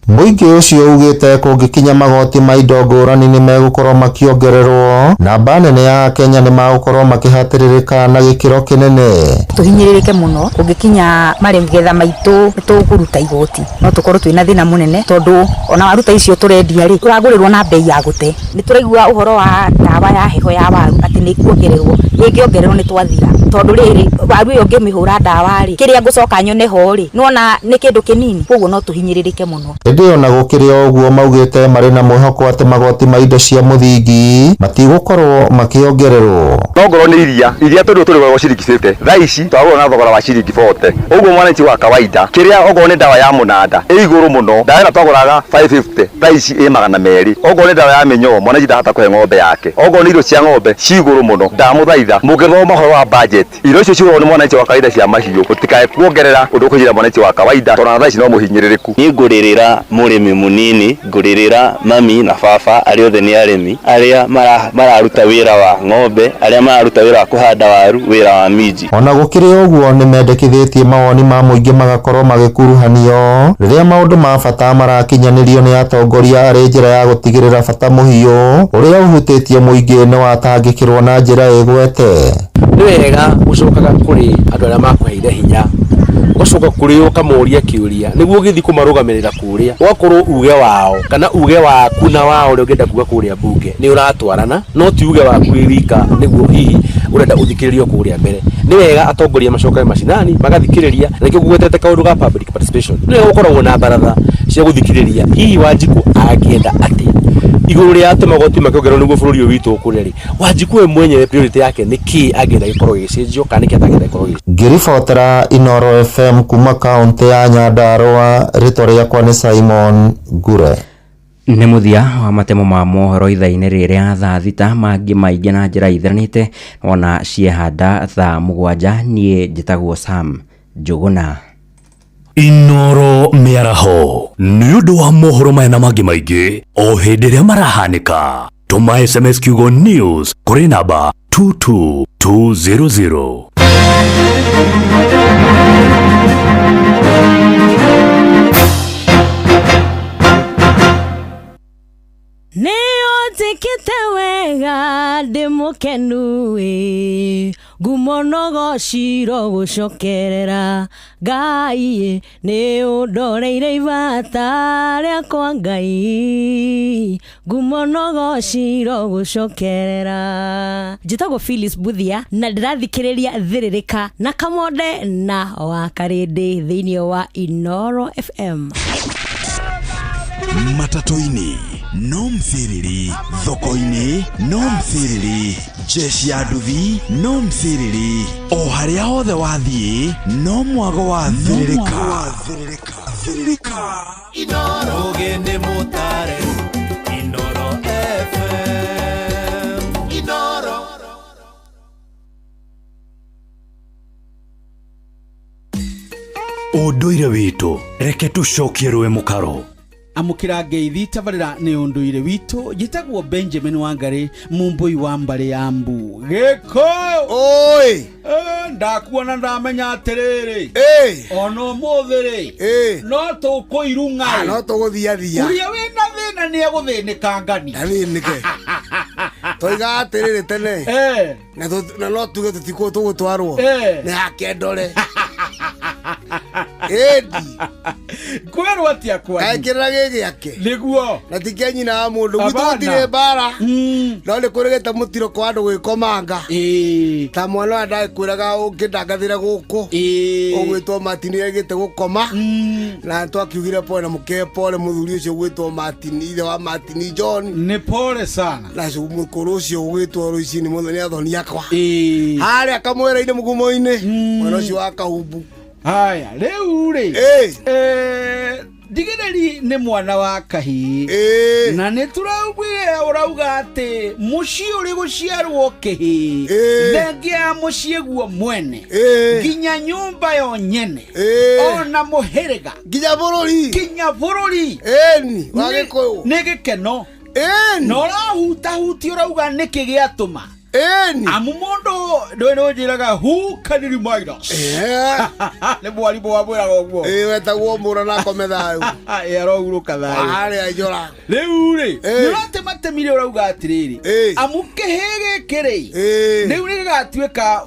Mũingĩ ũcio ugĩte kũngĩkinya magoti ma indo ngũrani nĩ megũkorwo makĩongererwo, namba nene ya Akenya nĩ magũkorwo makĩhatĩrĩrĩka na gĩkĩro kĩnene. Tũhinyĩrĩrĩke mũno kũngĩkinya magetha maitũ tũkũruta igoti, no tũkorwo twĩna thĩna mũnene tondũ ona waruta icio tũrendia rĩ tũragũrĩrwo na bei ya gũte. Nĩ tũraigua ũhoro wa ndawa ya heho ya waru atĩ nĩ ĩkuongererwo, ĩngĩongererwo nĩ twathira tondũ rĩrĩ waru ĩyo ngĩmĩhũra ndawa rĩ kĩrĩa ngũcoka nyone ho rĩ nĩwona nĩ kĩndũ kĩnini, koguo no tũhinyĩrĩrĩke mũno. Ĩndĩ ona gũkĩrĩ o ũguo maugĩte marĩ na mwĩhoko atĩ magoti ma indo cia mũthingi matigũkorwo makĩongererwo. No ngorwo nĩ iria tondũ tũrĩgũragwo ciringi 50, thaa ici twagũra na thogora wa ciringi 40. Ũguo mwananchi wa kawaida kĩrĩa okorwo nĩ ndawa ya mũnanda ĩ igũrũ mũno, ndawa ĩno twagũraga 550 thaa ici ĩ 200. Okorwo nĩ ndawa ya mĩnyoo mwananchi ndahota kũhe ng'ombe yake, okorwo nĩ irio cia ng'ombe ci igũrũ mũno. Ndamũthaitha mũngĩthoma ũhoro wa budget, irio icio cigũragwo nĩ mwananchi wa kawaida cia mahiũ mũtikae kuongerera ũndũ ũkũnyihĩra mwananchi wa kawaida tondũ ona thaa ici no mũhinyĩrĩrĩku. Niĩ ngũrĩrĩra mũrĩmi mũnini, ngũrĩrĩra mami na baba arĩa othe nĩ arĩmi, arĩa mararuta wĩra wa ng'ombe, arĩa mararuta wĩra wa kũhanda waru, wĩra wa minji. Ona gũkĩrĩ ũguo nĩ mendekithĩtie mawoni ma mũingĩ magakorwo magĩkuruhanio rĩrĩa maũndũ ma bata marakinyanĩrio nĩ atongoria arĩ njĩra ya gũtigĩrĩra bata mũhiũ ũrĩa ũhutĩtie mũingĩ nĩ watangĩkĩrwo na njĩra ĩgwete. Nĩ wega gũcokaga kũrĩ andũ arĩa makũheire hinya, ũgacoka kũrĩ ũkamũria kĩũria nĩguo ũgĩthiĩ kũmarũgamĩrĩra kũrĩa, ũgakorwo uge wao kana uge waku na wao ũrĩa ũngĩenda kuga kũrĩa mbunge nĩ ũratwarana, no ti uge waku wĩ wika nĩguo hihi ũrenda ũthikĩrĩrio kũrĩa mbere. Nĩ wega atongoria macoke macinani magathikĩrĩria, na nĩkĩo ngũgwetete kaũndũ ga public participation. Nĩ wega gũkoragwo na baratha cia gũthikĩrĩria hihi Wanjikũ angĩenda atĩa igũrũ rĩa atĩ magoti makĩongererwo nĩguo bũrũri ũyũ witũ ũkũre rĩ, Wanjikũ we mwenyewe priority yake nĩ kĩ angĩenda gĩkorwo gĩgĩcenjio kana nĩkĩ atangĩenda gĩkorwo gĩgĩcenjio. Ngĩribotera Inooro FM kuma kaunti ya Nyandarua, rĩtwa rĩakwa nĩ Simon Ngure. Nĩ mũthia wa matemo ma mohoro ithaa-inĩ rĩrĩa thaa 6 mangĩ maingĩ na njĩra ithiranĩte ona ciehanda thaa 7. Niĩ njĩtagwo Sam Njũgũna. Inooro mĩaraho nĩ ũndũ wa mohoro maya na mangĩ maingĩ o hĩndĩ ĩrĩa marahanĩka. Tũma SMS kiugo news kũrĩ namba 22200. Nĩ ũnjĩkĩte wega ndĩ mũkenu ĩ ngumo nogo ciro gũcokerera ngai ĩ, nĩ ũndoreire ibata rĩakwa ngai ngumo nogo ciro gũcokerera njĩtagwo Phyllis Buthia na ndĩrathikĩrĩria thĩrĩrĩka na kamonde na wakarĩndĩ thĩinĩ wa Inoro FM. Matatũ-inĩ no msiriri, thoko-inĩ no msiriri, jeshi ya nduthi no msiriri, o harĩa hothe wathiĩ no mwago wa thĩrĩrĩka. Thĩrĩrĩka. Inoro nĩ mũtare Inoro FM Inoro. Ũndũire witũ reke tũcokie rũĩ mũkaro. Amũkĩra ngeithi tabarĩra nĩ ũndũire witũ. Njĩtagwo Benjamin Wangari, mumbũi wa mbarĩ ya mbu gĩkũ. Oi. Ndakuona ndamenya atĩrĩrĩ, ona ũmũthĩ rĩ no tũkũirung'a. No tũgũthiathia. Ũrĩa wĩna thĩna nĩ egũthĩnĩka ngani. Ndathĩnĩke toiga atĩrĩrĩ tene na no tuge tũtikũ tũgũtwarwo nĩ hake ndore ĩndi. Kwĩrwo atĩa kwanyu? Kaĩ kĩrĩra gĩ gĩake? Nĩguo. Na ti kĩa nyina wa mũndũ. Gwitũ Abana. gũtirĩ mbara, no nĩ kũrĩgĩte mũtiro kwa andũ gwĩkomanga ta mwana ũrĩa ndagĩkwĩraga ũngĩndangathĩra gũkũ ũgwĩtwo Martin nĩagĩte gũkoma, na twakiugire pole na mũkee pole mũthuri ũcio ũgwĩtwo Martin, ithe wa Martin John. Nĩ pole sana. Na mũkũrũ ũcio ũgwĩtwo Rũicinĩ mũthoni nĩ athoni akwa harĩa kamwera-inĩ mũgumo-inĩ mwena ũcio wa Kahumbu. Haya rĩu rĩ, ndigĩrĩri nĩ mwana wa kahĩĩ na nĩ tũraugire ũrauga atĩ mũciĩ ũrĩ gũciarwo kĩhĩĩ, thengia ya mũciĩ guo mwene nginya nyũmba yo nyene ona mũhĩrĩga nginya bũrũri, nginya bũrũri. Ĩni wa Gĩkũyũ nĩ gĩkeno. Ĩni. Na ũrahutahutia ũrauga nĩkĩ gĩatũma. Ĩni. Amu mũndũ ndũĩ nĩ ũnjĩraga who can remind us? Nĩ mwarimũ wamwĩraga ũguo. Ĩĩ, wetagwo Mũra na akome thayũ. Ĩ, arohurũka thayũ. Harĩa njora. Rĩu rĩ, nĩ ũratematemire ũrauga atĩrĩrĩ, amu kĩhĩ gĩkĩ rĩ, rĩu nĩ gĩgatuĩka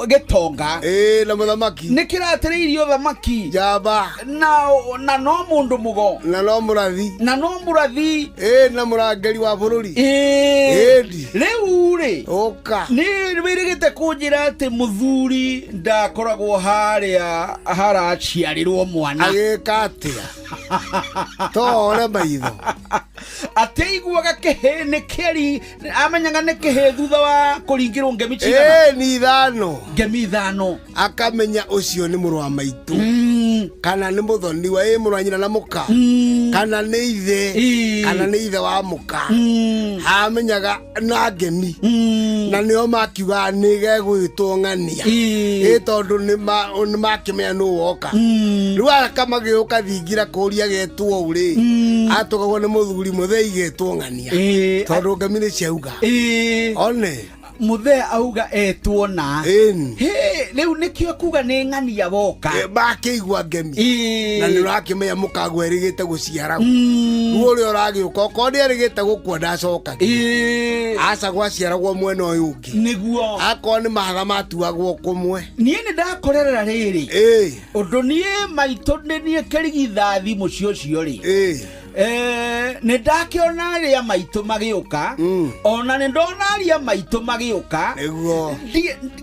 gĩtonga. Ĩĩ, na mũthamaki. Nĩ kĩratĩrĩirio thamaki. Njamba. Na no mũndũ mũgo. Na no mũrathi. Na no mũrathi. Ĩĩ, na mũrangĩri wa bũrũri. Ĩĩ. Ĩndi. Rĩu rĩ, ũka. Nĩ wĩrĩgĩte kũnjĩra atĩ mũthuri ndakoragwo harĩa haraciarĩrwo mwana. Agĩka atĩa? Tore maitho. Atĩ aiguaga kĩhĩ nĩ kĩeri, amenyaga nĩ kĩhĩ thutha wa kũringĩrwo ngemi cigana? Ĩĩ, ni ithano. Ngemi ithano. Akamenya ũcio nĩ mũrũ wa maitũ, kana nĩ mũthoni wa ĩ mũrũ wa nyina na mũka, kana nĩ ithe, kana nĩ ithe wa mũka. Amenyaga na ngemi, na nĩo makiugaga nĩ gegwĩtwo ng'ania. Ĩ tondũ nĩ makĩmenya nũ woka. Rĩu araka magĩũka thingira kũria getwo ũ rĩ, atũgagwo nĩ mũthuri mũthei getwo ng'ania, tondũ ngemi nĩ ciauga. One. Mũthee auga etwo na. Ĩni. Rĩu nĩkĩo kuga nĩ ng'ania woka. Makĩigua ngemi. Na nĩ ũrakĩmenya mũkaguo erĩgĩte gũciaragwo. Rĩu ũrĩa ũragĩũka okorwo nĩ erĩgĩte gũkua ndacokaga. Aca gwaciaragwo mwena ũyũ ũngĩ. Nĩguo. Akorwo nĩ mahatha matuagwo kũmwe. Niĩ nĩ ndakorerera rĩrĩ. Ũndũ niĩ maitũ nĩ niĩ kĩrigithathi mũciĩ ũcio rĩ. Nĩ ndakĩona arĩa maitũ magĩũka, ona nĩ ndona arĩa maitũ magĩũka. Nĩguo.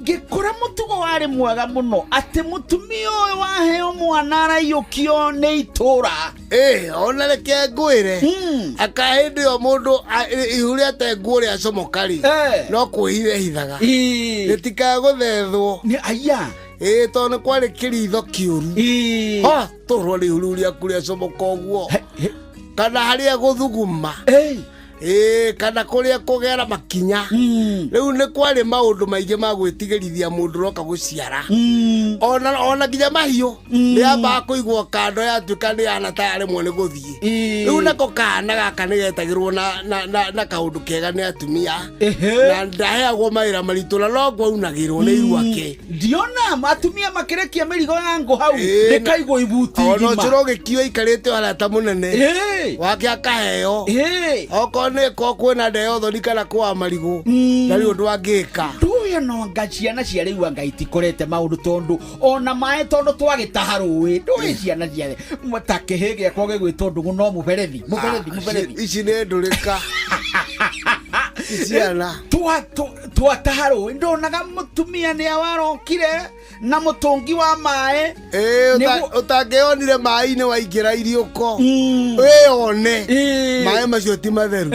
Ngĩkora mũtugo warĩ mwega mũno atĩ mũtumia ũyũ waheo mwana araiyũkio nĩ itũra. Ona reke ngwĩre, aka hĩndĩ ĩyo mũndũ ihu rĩate nguo rĩacomoka rĩ, no kwĩhitha hithaga. Rĩtikagũthethwo. Nĩ aya. Tondũ nĩ kwarĩ kĩritho kĩũru. Ha, tũrwo nĩ ihu rĩu rĩaku rĩacomoka ũguo. Kana harĩa gũthuguma. Ĩĩ, kana kũrĩa kũgera makinya. Rĩu nĩ kwarĩ maũndũ maingĩ ma gwĩtigĩrithia mũndũ ũroka gũciara. Ona nginya mahiũ nĩ yambaga kũigwo kando, yatuĩka nĩ yana ta yaremwo nĩ gũthiĩ. Rĩu nako kana gaka nĩ getagĩrwo na kaũndũ kega nĩ atumia, na ndaheagwo mawĩra maritũ, na no ngwaunagĩrwo nĩ iruake. Ndiona atumia makĩrekia mĩrigo ya ngũ hau, rĩkaigwo ibuti ona igima. Ũcũrũ ũgĩkiuo aikarĩte o arata mũnene wake akaheo, okorwo nĩ ko kwĩna ndeo thoni kana kwa marigũ, ndarĩ ũndũ angĩka. Ndũĩ no anga ciana cia rĩu anga itikorete maũndũ, tondũ ona maĩ tondũ twagĩtaha rũĩ, ndũĩ ciana cia ta kĩhĩ gĩakwa gĩgwĩtwo ndũng'ũ, no mũberethi mũberethi mũberethi. Ici nĩ ndũrĩka ciana. Twataha rũĩ, ndonaga mũtumia nĩ awarokire na mũtũngi wa maĩ. Ũtangĩonire maĩ-inĩ waingĩra iriũko wĩyone maĩ macio ti matheru.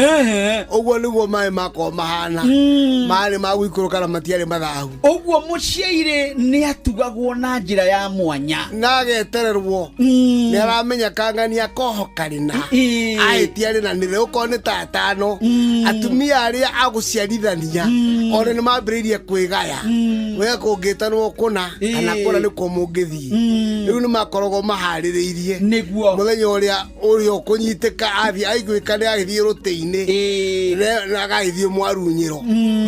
Ũguo nĩguo maĩ makorwo mahana, marĩ ma gũikũrũka na matiarĩ mathahu. Ũguo mũciairĩ nĩ atugagwo na njĩra ya mwanya. Na agetererwo nĩ aramenya kang'ania kohoka rĩna ahĩtia rĩna nĩre ũkorwo nĩ ta atano. Atumia arĩa agũciarithania ona nĩ mambĩrĩirie kwĩgaya, we kũngĩtanwo kũna kana kũna nĩkuo mũngĩthiĩ. Rĩu nĩ makoragwo maharĩrĩirie nĩguo mũthenya ũrĩa ũkũnyitĩka athiĩ aiguĩka nĩ agĩthiĩ rũtĩ-inĩ na agagĩthiĩ mwarunyĩro.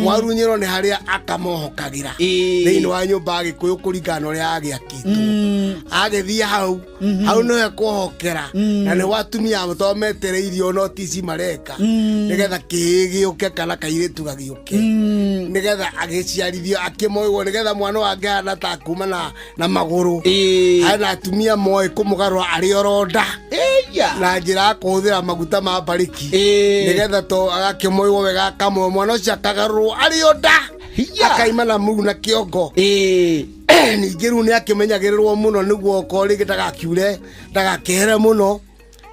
Mwarunyĩro nĩ harĩa akamohokagĩra thĩinĩ wa nyũmba ya Gĩkũyũ kũringana na ũrĩa agĩakĩtwo. Agĩthiĩ hau hau nĩwe kũhokera, na nĩho atumia tondũ metereirio no tici mareka nĩgetha kĩĩ gĩũke kana kairĩtu gagĩũke, nĩgetha agĩciarithio akĩmoĩgwo, nĩgetha mwana wake ahana ta kuma na magũrũ. Hena atumia moĩ kũmũgarũra arĩ oronda na njĩra ya kũhũthĩra maguta ma mbarĩki, nĩgetha to agakĩmoĩgwo wega, akamoe mwana ũcio akagarũrwo arĩ o nda, akaima na mũru na kĩongo. Ningĩ rĩu nĩ akĩmenyagĩrĩrwo mũno nĩguo okorwo rĩngĩ ndagakiure ndagakĩhere mũno.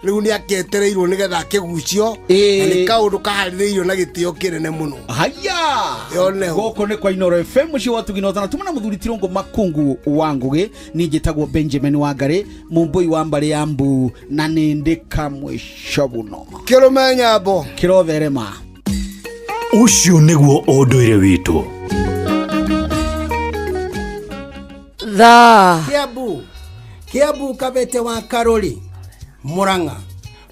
Rĩu nĩ akĩetereirwo nĩgetha akĩgucio, na nĩ kaũndũ kaharĩrĩirio na gĩtĩo kĩnene mũno. Haya. Yoneho. Gũkũ nĩ kwa Inoro FM, mũciĩ wa Tugina Ũtana. Tuma na mũthuri Tirũngũ Makungu wa Ngũgĩ, niĩ njĩtagwo Benjamin Wangari, mũmbũi wa mbarĩ ya Mbu, na nĩ ndĩ kamũico mũno. Kĩrũme nyambo. Kĩrotherema. Ũcio nĩguo ũndũire witũ. Thaa Kiambu, Kiambu, Kabete wa Karori, Murang'a,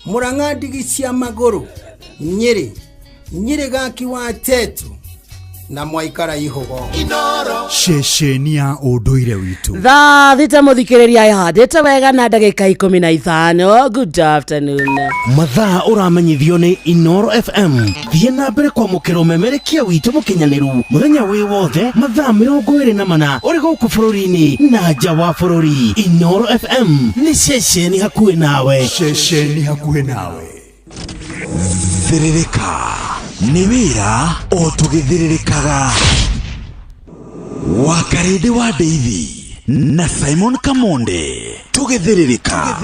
Murang'a, ndigi cia magũrũ, Nyĩrĩ, Nyĩrĩ, gaki wa Tetu na mwaikara ihũgo. Ceceni ya ũndũire witũ. Thaa 6 mũthikĩrĩria, ĩhandĩte wega na ndagĩka 15. Good afternoon. Mathaa ũramenyithio nĩ Inoro FM. Thiĩ na mbere kwamũkĩra ũmemerekia witũ mũkinyanĩru mũthenya wĩ wothe, mathaa 24, ũrĩ gũkũ bũrũri-inĩ na nja wa bũrũri. Inoro FM nĩ ceceni hakuhĩ nawe. Ceceni hakuhĩ nawe. Thĩrĩrĩka nĩ wĩra o tũgĩthĩrĩrĩkaga wa Karĩndĩ wa Ndeithi na Simon Kamonde, tũgĩthĩrĩrĩka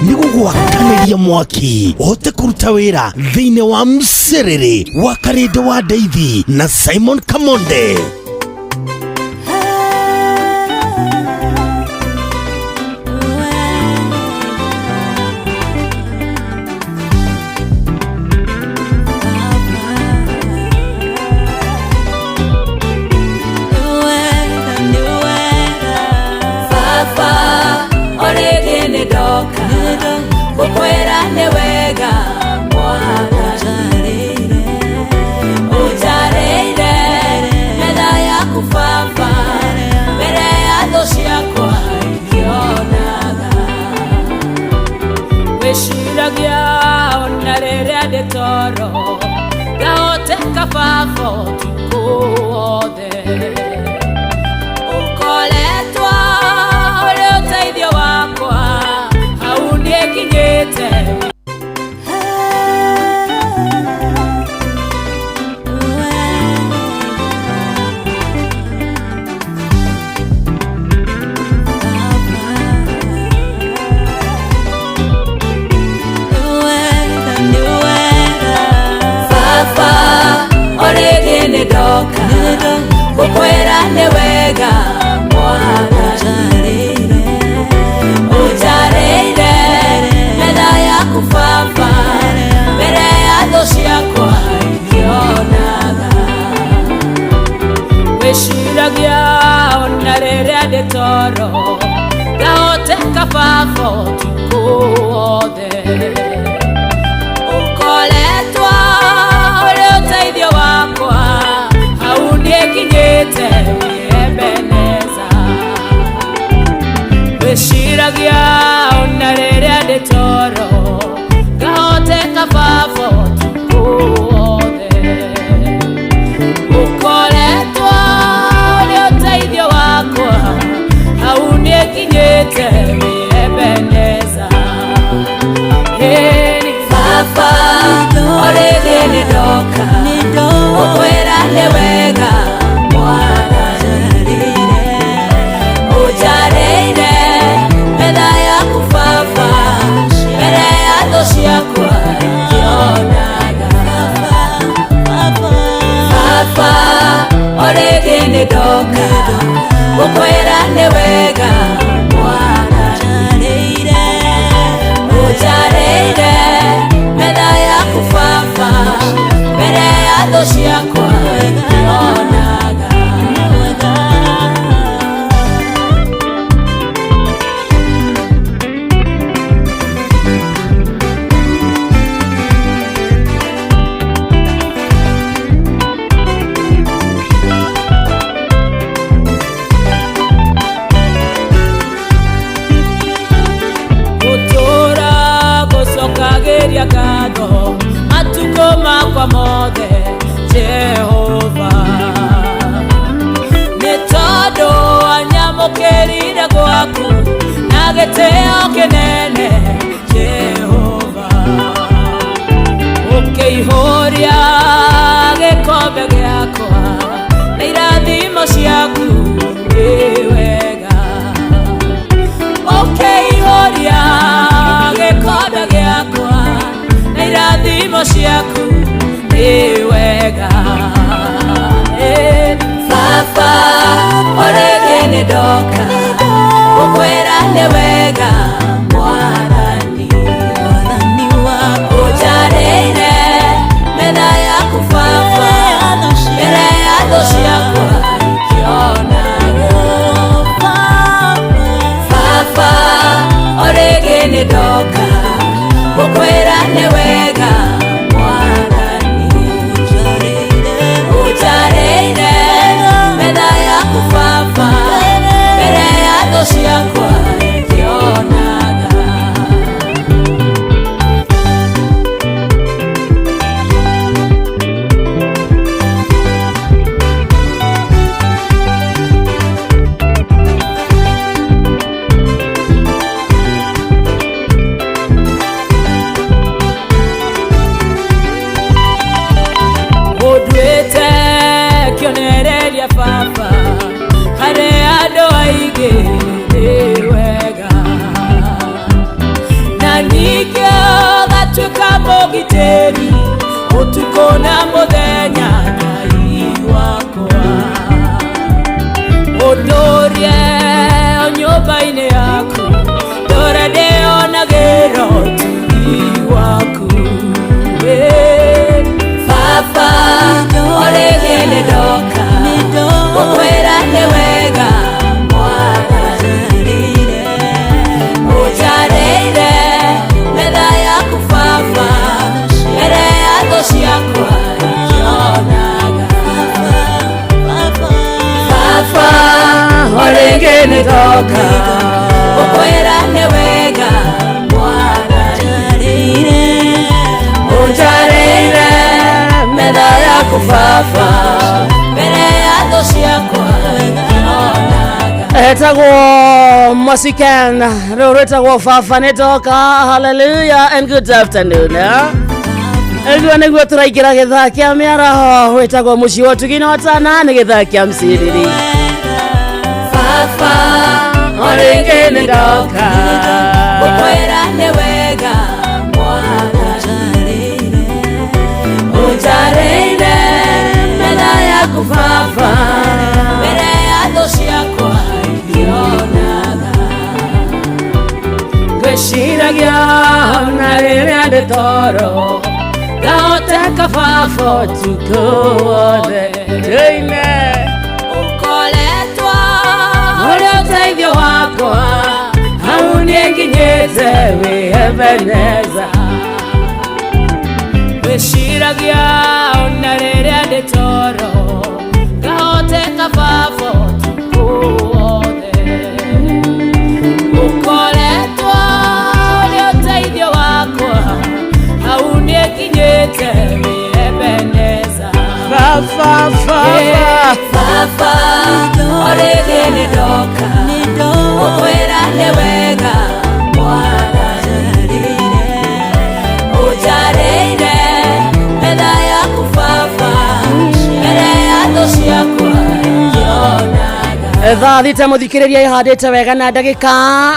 nĩ gũgwakanĩria mwaki ũhote kũruta wĩra thĩinĩ wa mcĩrĩrĩ wa Karĩndĩ wa Ndeithi na Simon Kamonde. Baba, orĩngĩ nĩ ndoka gũkwĩra nĩ wega mwathani, ũnjarĩire metha yaku baba, mbere ya thũ ciakwa ikĩonaga. Wĩciragia ona rĩrĩa ndĩ toro, ngahoteka baba ũtukũ wothe. Ũkoretwo ũrĩ ũteithio wakwa hau niĩkinyĩte. Baba, orĩngĩ nĩ ndoka gũkwĩra nĩ wega mwathani, ũnjarĩire metha yaku baba. toro ngahoteka baba ũtukũ wothe ũkoretwo ũrĩ ũteithio wakwa hau nĩnginyĩte wĩ Ebeneza ngwĩciragia ona rĩrĩa ndĩ toro ngahoteka baba ũtukũ wothe ũkoretwo ũrĩ ũteithio wakwa hau nĩnginyĩte wĩ Ebeneza. Ĩni baba o rĩngĩ nĩndoka gũkwĩra nĩ wega Mwathani ũnjarĩire metha yaku baba mbere ya thũ ciakwa ngĩonaga baba o rĩngĩ nĩndoka gũkwĩra nĩ wega Mwathani ũnjarĩire metha yaku baba mbere ya thũ ciakwa ngĩonaga. Gũtũũra gũcokagĩria ngatho matukũ makwa mothe Jehova nĩ tondũ wanyamũkĩrire gwaku na gĩtĩo kĩnene Jehova ũkĩihũria gĩkombe gĩakwa na irathimo ciaku nĩ wega ũkĩihũria gĩkombe gĩakwa na irathimo ciaku nĩ wega. Baba o rĩngĩ nĩndoka gũkwĩra nĩ wega Mwathani ũnjarĩire metha yaku baba mbere ya thũ ciakwa ikĩonaga baba o rĩngĩ nĩndoka gũkwĩra nĩ wega Mwathani ũnjarĩire metha yaku baba mbere ya thũ ciakwa ikĩonaga. Ũnduĩte kĩonereria baba harĩ andũ aingĩ nĩ wega na ningĩ ũgatuĩka mũgitĩri ũtukũ na mũthenya Ngai wakwa ũndũrie o nyũmba-inĩ yaku ndũre ndĩonagĩra ũtugi waku. Baba o rĩngĩ nĩndoka gũkwĩra nĩ wega Mwathani ũnjarĩire metha yaku baba mbere ya thũ ciakwa ikĩonaga baba o rĩngĩ nĩndoka gũkwĩra nĩ wega Mwathani ũnjarĩire metha yaku baba mbere ya thũ ciakwa ikĩonaga. Etagwo Masiken rĩu rwĩtagwo baba nĩndoka. Hallelujah and good afternoon. Ĩguo nĩguo tũraingĩra gĩthaa kĩa mĩaraho wĩtagwo mũciĩ wa ũtugi na ũtana nĩ gĩthaa kĩa mciriri Baba o rĩngĩ nĩndoka gũkwĩra nĩ wega Mwathani ũnjarĩire metha yaku baba mbere ya thũ ciakwa ikĩonaga ngwĩciragia ona rĩrĩa ndĩ toro ngahoteka baba ũtukũ wothe. Amen. Ũkoretwo ũrĩ ũteithio Ebeneza. Wĩciragia ona rĩrĩa ndĩ toro ngahoteka baba ũtukũ wothe. Ũkoretwo ũrĩ ũteithio wakwa hau nĩkinyĩte wĩ Ebeneza. Baba, baba. Baba, o rĩngĩ nĩndoka gũkwĩra nĩ wega mwathani. Ũnjarĩire metha yaku baba mbere ya thũ ciakwa ngĩonaga. Thaa 6 mũthikĩrĩria ihandĩte wega na ndagĩka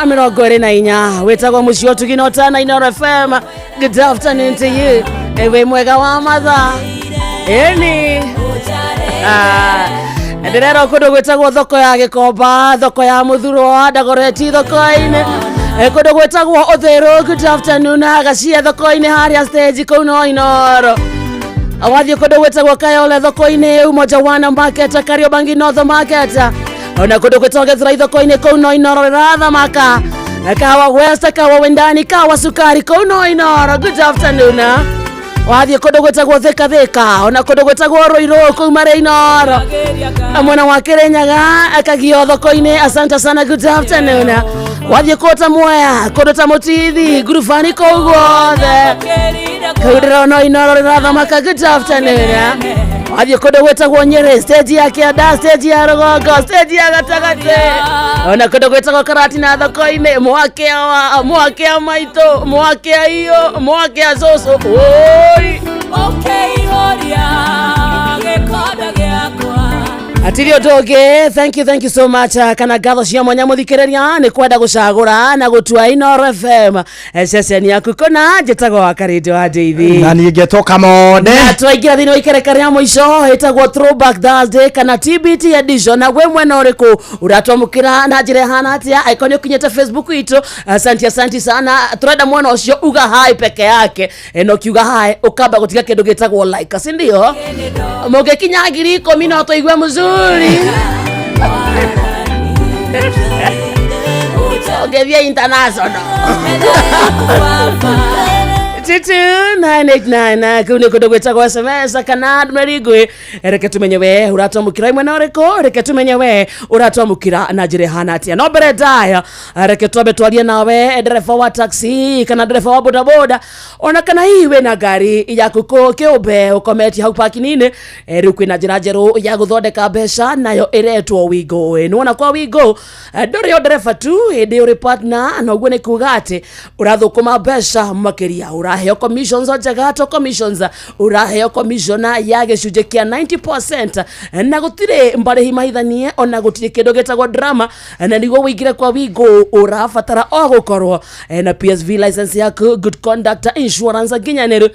24. Wĩtagwo mũciĩ ũtugi na ũtana Inooro FM. Good afternoon to you. Wĩ mwega wa mathaa ĩni ndĩrerwo kũndũ gwĩtagwo thoko ya Gĩkomba, thoko ya Mũthurwa, Ndagoreti thoko-inĩ, kũndũ gwĩtagwo Ũthĩrũ. Good afternoon. Gacia thoko-inĩ harĩa stage kũu no Inooro. Wathiĩ kũndũ gwĩtagwo Kayole thoko-inĩ, Umoja One Market, Kariobangi North Market, ona kũndũ gwĩtagwo Gĩthurai thoko-inĩ kũu no Inooro rĩrathamaka. Kawa West, Kawa Wendani, Kawa Sukari kũu no Inooro. Good afternoon. Wathiĩ kũndũ gwĩtagwo Thika Thika, ona kũndũ gwĩtagwo Ruiru kũu marĩ Inooro, mwena wa Kirinyaga Kagio thoko-inĩ. Asante sana, good afternoon. Wathiĩ kũndũ ta Mwea, kũndũ ta Mũtithi, Ngurubani kũu guothe kũu ndĩrona Inooro rĩrathamaka. Good afternoon. Wathiĩ kũndũ gwĩtagwo Nyĩrĩ, stage ya kĩanda, stage ya rũgongo, stage ya gatagatĩ, ona kũndũ gwĩtagwo Karatina thoko-inĩ, mwakĩa wa mwakĩa maitũ, mwakĩa iyo, mwakĩa cũcũ oi. Ũkĩihũria gĩkombe gĩakwa. Atirĩ ũndũ ũngĩ. Thank you, thank you so much. Kana ngatho cia mwanya mũthikĩrĩria nĩ kwenda gũcagũra na gũtua Inooro FM ceceni yaku kũna. Njĩtagwo wa Karĩndĩ wa Ndeithi. Na niĩ ngetwo Kamonde. Na twaingĩra thĩinĩ wa ikereka rĩa mũico ĩtagwo Throwback Thursday kana TBT edition. Na we mwena ũrĩkũ ũratwamũkĩra na njĩra ĩhana atĩa? Angĩkorwo nĩ ũkinyĩte Facebook itũ, asanti, asanti sana. Tũrenda mwena ũcio uga hi peke yake. Na ũkiuga hi ũkamba gũtiga kĩndũ gĩtagwo like, si ndio? Mũngĩkinya 10,000 no tũigue mzuri. Ũngĩthiĩ international 22989 kũu nĩ kũndũ gwĩtagwo SMS kana ndũmĩrĩri nguhĩ. Reke tumenye we ũratwamũkĩra mwena ũrĩkũ, reke tumenye we ũratwamũkĩra na njĩra ĩhana atĩa. No mbere ndaya, reke twambe twarie nawe ndereba wa taxi kana ndereba wa bodaboda, ona kana hihi wĩna ngari yaku kũ kĩũmbe ũkometie hau parking-inĩ. Rĩu kwĩna njĩra njerũ ya gũthondeka mbeca nayo ĩretwo Wigo. Nĩwona kwa Wigo, ndũrĩ o ndereba tu, ĩndĩ ũrĩ partner, na ũguo nĩ kuga atĩ ũrathũkũma mbeca makĩria, ũraheo commissions njega to commissions, ũraheo commission ya gĩcunjĩ kĩa 90%, na gũtirĩ marĩhi mahithanie, ona gũtirĩ kĩndũ gĩtagwo drama. Na nĩguo wĩingĩre kwa Wigo ũrabatara o gũkorwo na PSV license yaku, good conduct, insurance nginyanĩru,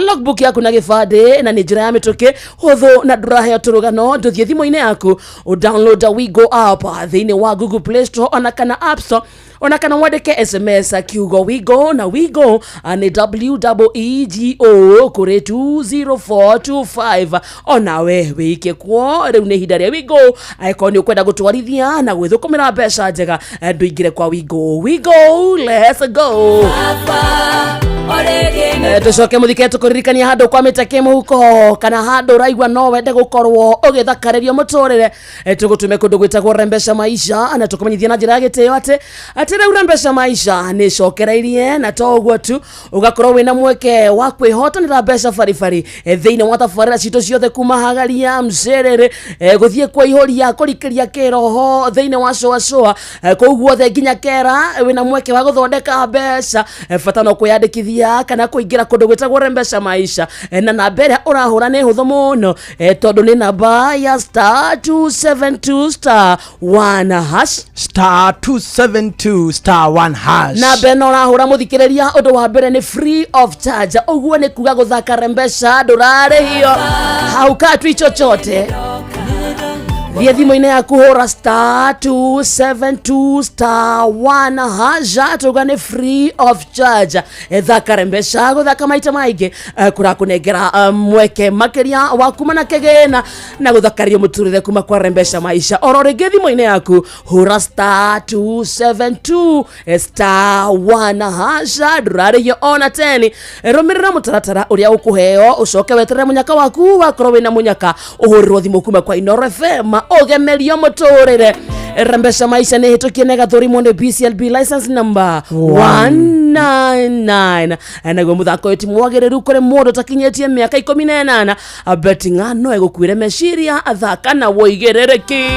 logbook yaku na gĩbandĩ. Na nĩ njĩra ya mĩtũkĩ, hũthũ na ndũraheo tũrũgano. Ndũthiĩ thimũ-inĩ yaku ũdownload Wigo app thĩinĩ wa Google Play Store ona kana App Store, ona kana wandĩke SMS kiugo Wigo, na Wigo nĩ WEEGO kũrĩ 20425. Onawe wĩike kuo. Rĩu nĩ ihinda rĩa Wigo. Angĩkorwo nĩ ũkwenda gũtwarithia na gwĩthũkũmĩra mbeca njega, ndũingĩre kwa Wigo. Wigo, let's go. Tũcoke mũthike tũkũririkania handũ kwa mĩteke mũhuko kana handũ ũraigua no wende gũkorwo ũgĩthakarĩrio mũtũrĩre. Tũgũtũme kũndũ gwĩtagwo Rembesha Maisha na tũkũmenyithia na njĩra ya gĩtĩo atĩ rĩu Rembesha Maisha nĩ ĩcokereirie, na to ũguo tu, ũgakorwo wĩna mweke wa kwĩhotanĩra mbeca baribari thĩinĩ wa tabarĩra citũ ciothe kuma hagaria mcerere, gũthiĩ kwaihũria kũrikĩria kĩroho thĩinĩ wa coa coa, kũu guothe nginya kera wĩna mweke wa gũthondeka mbeca. Bata no kwĩyandĩkithia kana kũingĩra kũndũ gwĩtagwo Rembesha Maisha. Na namba ĩrĩa ũrahũra nĩ hũthũ mũno, tondũ nĩ namba ya star 272 star 1 hash. Star 272 star 1 hash. Namba ĩno ũrahũra mũthikĩrĩria, ũndũ wa mbere nĩ free of charge, ũguo nĩ kuga gũthaka Rembesha ndũrarĩhio, haukatwi chochote. Thiĩ thimũ-inĩ yaku hũra star 272 star 1 hasha, tuga nĩ free of charge. Thaka mbeca gũthaka maita maingĩ kũrakũnengera mweke makĩria wa kuma na kĩgĩna na gũthakario mũtũrĩre kuma kwa Rembesha Maisha. Oro rĩngĩ thimũ-inĩ yaku hũra star 272 star 1 hasha, ndũrarĩhio ona teni. Rũmĩrĩra mũtaratara ũrĩa ũkũheo, ũcoke weterere mũnyaka waku. Wakorwo wĩna mũnyaka, ũhũrĩrwo thimũ kuma kwa Inoro FM ũgemerio mũtũrĩre. Rembesha Maisha nĩ hĩtũkie na ĩgathũrimwo nĩ BCLB license number 199. Naguo mũthako ũyũ ti mwagĩrĩru kũrĩ mũndũ ũtakinyĩtie mĩaka 18. Betting no ĩgũkuĩre meciria, thaka na wũigĩrĩrĩki.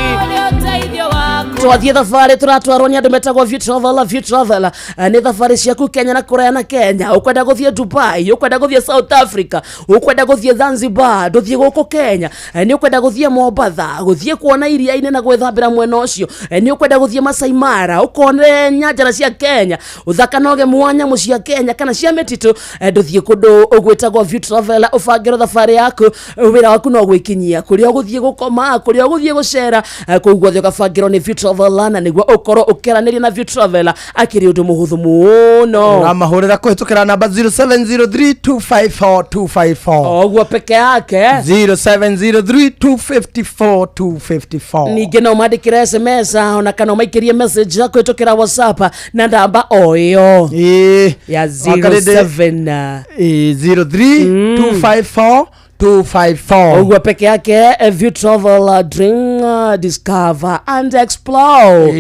Twathiĩ thabarĩ tũratwarwo nĩ andũ metagwo View Travel. View Travel nĩ thabarĩ ciaku Kenya na kũraya na Kenya. Ũkwenda gũthiĩ Dubai, ũkwenda gũthiĩ South Africa, ũkwenda gũthiĩ Zanzibar, ndũthiĩ gũkũ Kenya. Nĩ ũkwenda gũthiĩ Mombatha, gũthiĩ kuona iria-inĩ na gwĩthambĩra mwena ũcio. Nĩ ũkwenda gũthiĩ Masai Mara, ũkone nyanjara cia Kenya, ũthaka na ũgemu wa nyamũ cia Kenya kana cia mĩtitũ. Ndũthiĩ kũndũ ũgwĩtagwo View Travel, ũbangĩrwo thabarĩ yaku. Wĩra waku no gwĩkinyia kũrĩa ũgũthiĩ gũkoma, kũrĩa ũgũthiĩ gũcera, kũu guothe ũgabangĩrwo nĩ View Travel, na nĩguo ũkorwo ũkĩaranĩria na View Travel akĩrĩ ũndũ mũhũthũ mũno. Ũramahũrĩra kũhĩtũkĩra namba 0703254254. Oguo peke yake. 0703254254. Ningĩ no mandĩkĩre SMS ona kana ũmaikĩrie message ya kũhĩtũkĩra WhatsApp na namba o ĩyo ya 07 03 254 254. Ũguo peke yake. View Travel, dream, discover and explore.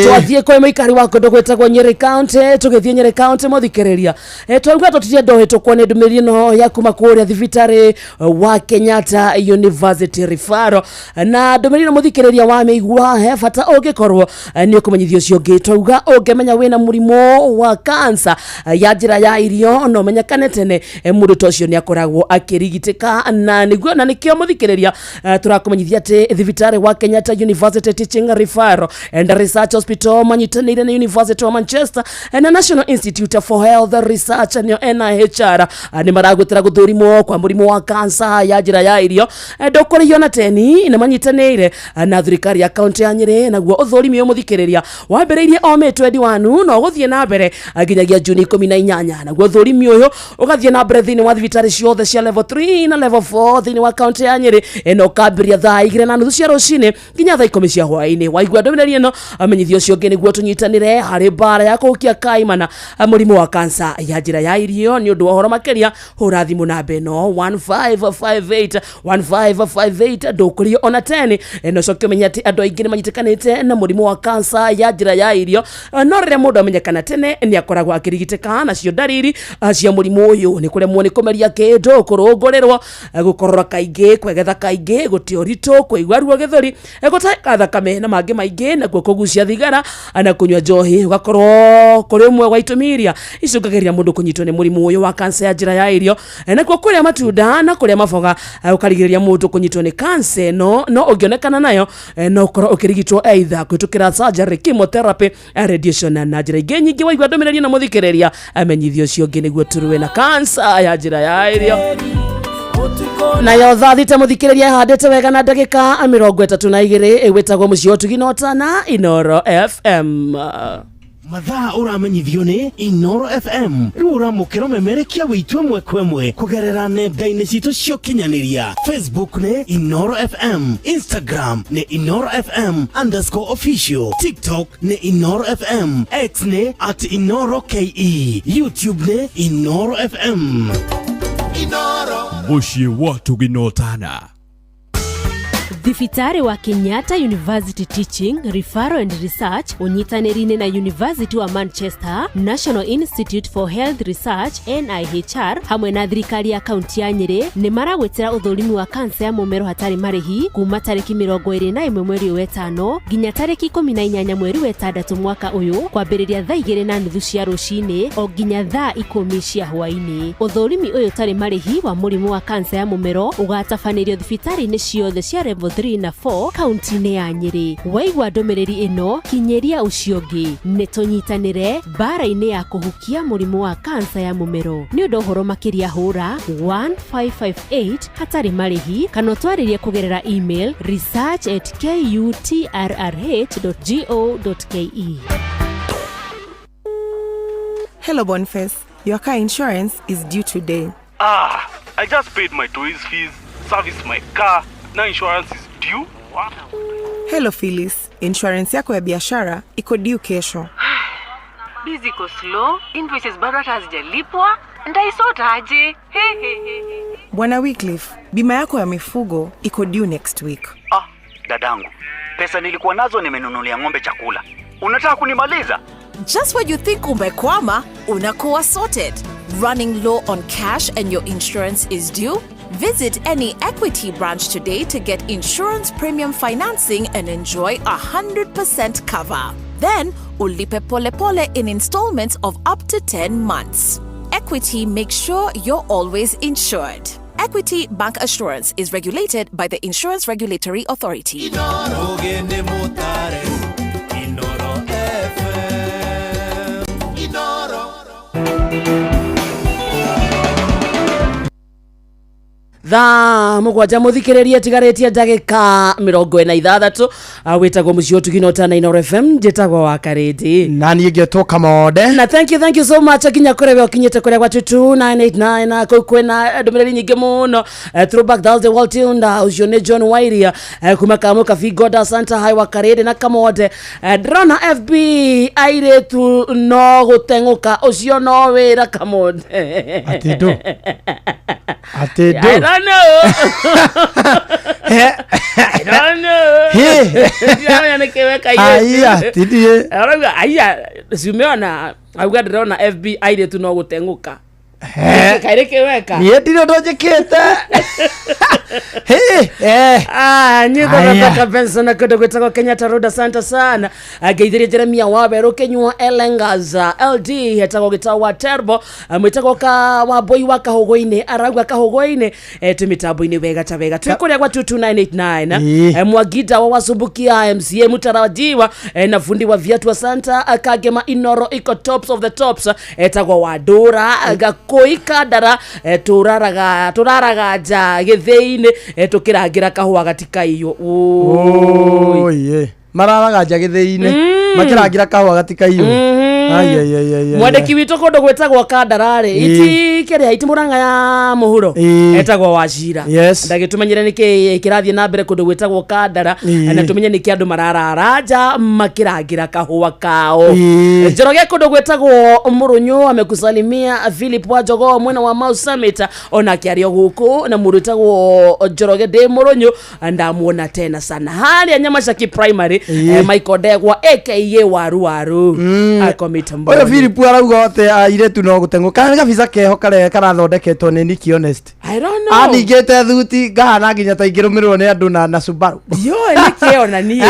Twathiĩ kwĩ mũikari wa kũndũ gwĩtagwo Nyĩrĩ County. Tũgĩthiĩ Nyĩrĩ County, mũthikĩrĩria, twauga tũtirenda ũhĩtũkwo nĩ ndũmĩrĩri ĩno ya kuma kũrĩa thibitarĩ wa Kenyatta University Referral. Na ndũmĩrĩri ĩno, mũthikĩrĩria, wa mĩigua he bata ũngĩkorwo nĩ ũkũmenyithio ũcio ũngĩ. Twauga ũngĩmenya wĩna mũrimũ wa cancer ya njĩra ya irio no menyekane tene, mũndũ ta ũcio nĩ akoragwo akĩrigitĩka. Na nĩguo na nĩkĩo, mũthikĩrĩria, tũrakũmenyithia atĩ thibitarĩ wa Kenyatta University Teaching Referral and Research Hospital manyitanĩire na University wa Manchester na National Institute for Health Research, nĩyo NIHR, nĩ maragwĩtĩra gũthũrimwo kwa mũrimũ wa cancer ya njĩra ya irio. Ndũkũrĩhio na teni, na manyitanĩire na thirikari ya kaunti ya Nyĩrĩ. Naguo ũthũrimi ũyũ, mũthikĩrĩria, wambĩrĩirie o May 21 na ũgũthiĩ na mbere nginyagia Juni 18. Naguo ũthũrimi ũyũ ũgathiĩ na mbere thĩinĩ wa thibitarĩ ciothe cia level 3 na level 4 thĩinĩ wa kaunti ya Nyĩrĩ, na ũkambĩrĩria thaa 2:30 cia rũcinĩ nginya thaa 10 cia hwaĩ-inĩ. Waigua ndũmĩrĩri ĩno, amenyithio ũcio ũngĩ nĩguo tũnyitanĩre harĩ mbara ya kũhukia kaimana mũrimũ wa kansa ya njĩra ya irio. Nĩ ũndũ wa ũhoro makĩria, hũra thimũ namba ĩno 1558 1558, ndũkũrio ona 10. Na ũcoke ũmenye atĩ andũ aingĩ nĩ manyitĩkanĩte na mũrimũ wa kansa ya njĩra ya irio, no rĩrĩa mũndũ amenyekana tene nĩ akoragwo akĩrigitĩka. Nacio ndariri cia mũrimũ ũyũ nĩ kũremwo nĩ kũmeria kĩndũ, kũrũngũrĩrwo, gũkorora kaingĩ, kwegetha kaingĩ, gũte ũritũ, kũigua ruo gĩthũri, gũtahĩka thakame na mangĩ maingĩ. Nakuo kũgucia thigara na kũnyua njohi ũgakorwo kũrĩ ũmwe wa itũmi iria icũngagĩrĩria mũndũ kũnyitwo nĩ mũrimũ ũyũ wa kansa ya njĩra ya irio. Nakuo kũrĩa matunda na kũrĩa maboga ũkarigĩrĩria mũndũ kũnyitwo nĩ kansa ĩno. No ũngĩonekana nayo, no ũkorwo ũkĩrigitwo either kũhĩtũkĩra surgery, chemotherapy, radiation na njĩra ingĩ nyingĩ. Waigua ndũmĩrĩri na mũthikĩrĩria, amenyithio ũcio ũngĩ nĩguo tũrũe na kansa ya njĩra ya irio. Nayo thaa 6, mũthikĩrĩria, ĩhandĩte wega na ndagĩka 32. Ĩgwĩtagwo mũciĩ wa ũtugi na ũtana, Inoro FM. Mathaa ũramenyithio nĩ Inoro FM. Rĩu ũramũkĩra ũmemerekia wĩitũ ĩmwe kwa ĩmwe kũgerera nenda-inĩ citũ cia ũkinyanĩria. Facebook nĩ Inoro FM, Instagram nĩ InoroFM_official, TikTok nĩ Inoro FM, X nĩ @InoroKE, YouTube nĩ Inoro FM. Mũciĩ wa Tũginotana. Thibitarĩ wa Kenyatta University Teaching Referral and Research ũnyitanĩri-inĩ na University wa Manchester, National Institute for Health Research NIHR, hamwe na thirikari ya kaunti ya Nyĩrĩ nĩ maragwĩtĩra ũthũrimi wa kansa ya mũmero hatarĩ marĩhi kuma tarĩki 21 mweri ũyũ wetano nginya tarĩki 18 mweri wetandatũ mwaka ũyũ, kwambĩrĩria thaa 2:30 cia rũcinĩ o nginya thaa 10 cia hwaĩ-inĩ. Ũthũrimi ũyũ ũtarĩ marĩhi wa mũrimũ wa kansa ya mũmero ũgatabanĩrio thibitarĩ-inĩ ciothe cia level 3 na 4 kaunti-inĩ ya Nyĩrĩ. Waigua ndũmĩrĩri ĩno, kinyĩria ũcio ũngĩ. Nĩ tũnyitanĩre mbara-inĩ ya kũhukia mũrimũ wa kansa ya mũmero. Nĩ ũndũ ũhoro makĩria hũra 1558 hatarĩ marĩhi kana ũtwarĩrie kũgerera email research@kutrrh.go.ke. Hello, Boniface. Your car insurance is due today. Ah, I just paid my toys fees, serviced my car, now insurance is due. Wow. Hello, Phyllis. Insurance yako ya biashara iko due kesho. Biz iko slow, invoices bado hata hazijalipwa, nitaisort aje? He he he. Bwana Wycliffe, bima yako ya mifugo iko due next week. Ah, dadangu, pesa nilikuwa nazo nimenunulia ng'ombe chakula. Unataka kunimaliza? Just when you think umekwama, unakuwa sorted. Running low on cash and your insurance is due? Visit any Equity branch today to get insurance premium financing and enjoy 100% cover. Then, ulipe pole pole in installments of up to 10 months. Equity makes sure you're always insured. Equity Bank Assurance is regulated by the Insurance Regulatory Authority. Ogene mutare Inoro FM Inoro. Thaa mũgwanja mũthikĩrĩrie tigarĩtie ndagĩka 46. Wĩtagwo mũciĩ ũtugino ta Inooro FM, njĩtagwo wa Karĩndĩ na niĩ ngetwo Kamode. Na thank you, thank you so much nginya kũrĩa we ũkinyĩte kũrĩa gwa 2989 na kũu kwĩna ndũmĩrĩri nyingĩ mũno. Throwback Thursday well tuned. Ũcio nĩ John Wairia kuma Kamũ Kabingo Santa High wa Karĩndĩ na Kamode. Ndĩrona FB airĩtu no gũteng'ũka, ũcio no wĩra Kamode. Atĩ ndũ atĩ I ndũ don't know. I don't know. Hey. Ndiramenya nĩkĩ weka airĩtu. Aya, ti ndiĩ. Arauga aya ciumeona auga ndĩrona FB airĩtu no gũteng'ũka. Kairĩ kĩweka. Niĩ ndirĩ ũndũ njĩkĩte. Hey, eh. Ah, nyitho Aya. Rebecca Benson na kũndũ gwĩtagwo Kenyatta Road, asante sana. Ngeithĩrie Jeremia Wawerũ Kĩnyua Elengaza LD etagwo gĩtau wa Terbo, mwĩtagwo ka wa boy wa Kahũgũ-inĩ, arauga Kahũgũ-inĩ twĩ mĩtambo-inĩ wega ta wega twĩ kũrĩa gwa 22989. Ĩĩ. Mwagida wa Wasumbukia MCA mutarajiwa na fundi wa viatu asanta. Kagema Inoro iko tops of the tops, etagwo wa Ndũra Gakũi Kandara, tũraraga tũraraga nja gĩthĩi-inĩ, tũkĩrangĩra kahũa gatikaiywo. Ũĩ. Oi, mararaga nja gĩthĩi-inĩ makĩrangĩra kahũa gatikaiywo. Ai, ai, ai, ai, ai. Mwandĩki witũ kũndũ gwĩtagwo Kandararĩ Ĩĩ. iti kĩrĩa iti Mũrang'a ya mũhuro Ĩĩ. etagwo Wacira. Yes. Ndagĩtũmenyere nĩkĩ kĩrathiĩ na mbere kũndũ gwĩtagwo Kandara Ĩĩ. na tũmenye nĩkĩ andũ mararara nja makĩrangĩra kahũa kao. Ĩĩ. Njoroge kũndũ gwĩtagwo Mũrũnyũ amekusalimia Philip wa Jogoo mwena wa Mau Summit, onake arĩ o gũkũ na mũndũ wĩtagwo Njoroge ndĩ Mũrũnyũ ndamuona tena sana harĩa Nyamacaki Primary. Ĩĩ. Michael Ndegwa aka Waru Waru ako mĩtambo. Ũyũ Philip arauga atĩ airĩtu no gũteng'ũka. Kana nĩ gabica keho karĩa karathondeketwo nĩ Nicky Honest. I don't know. Aningĩte thuti ngahana nginya ta ingĩrũmĩrĩrwo nĩ andũ na Subaru. Ndiũĩ nĩkĩ ona niĩ.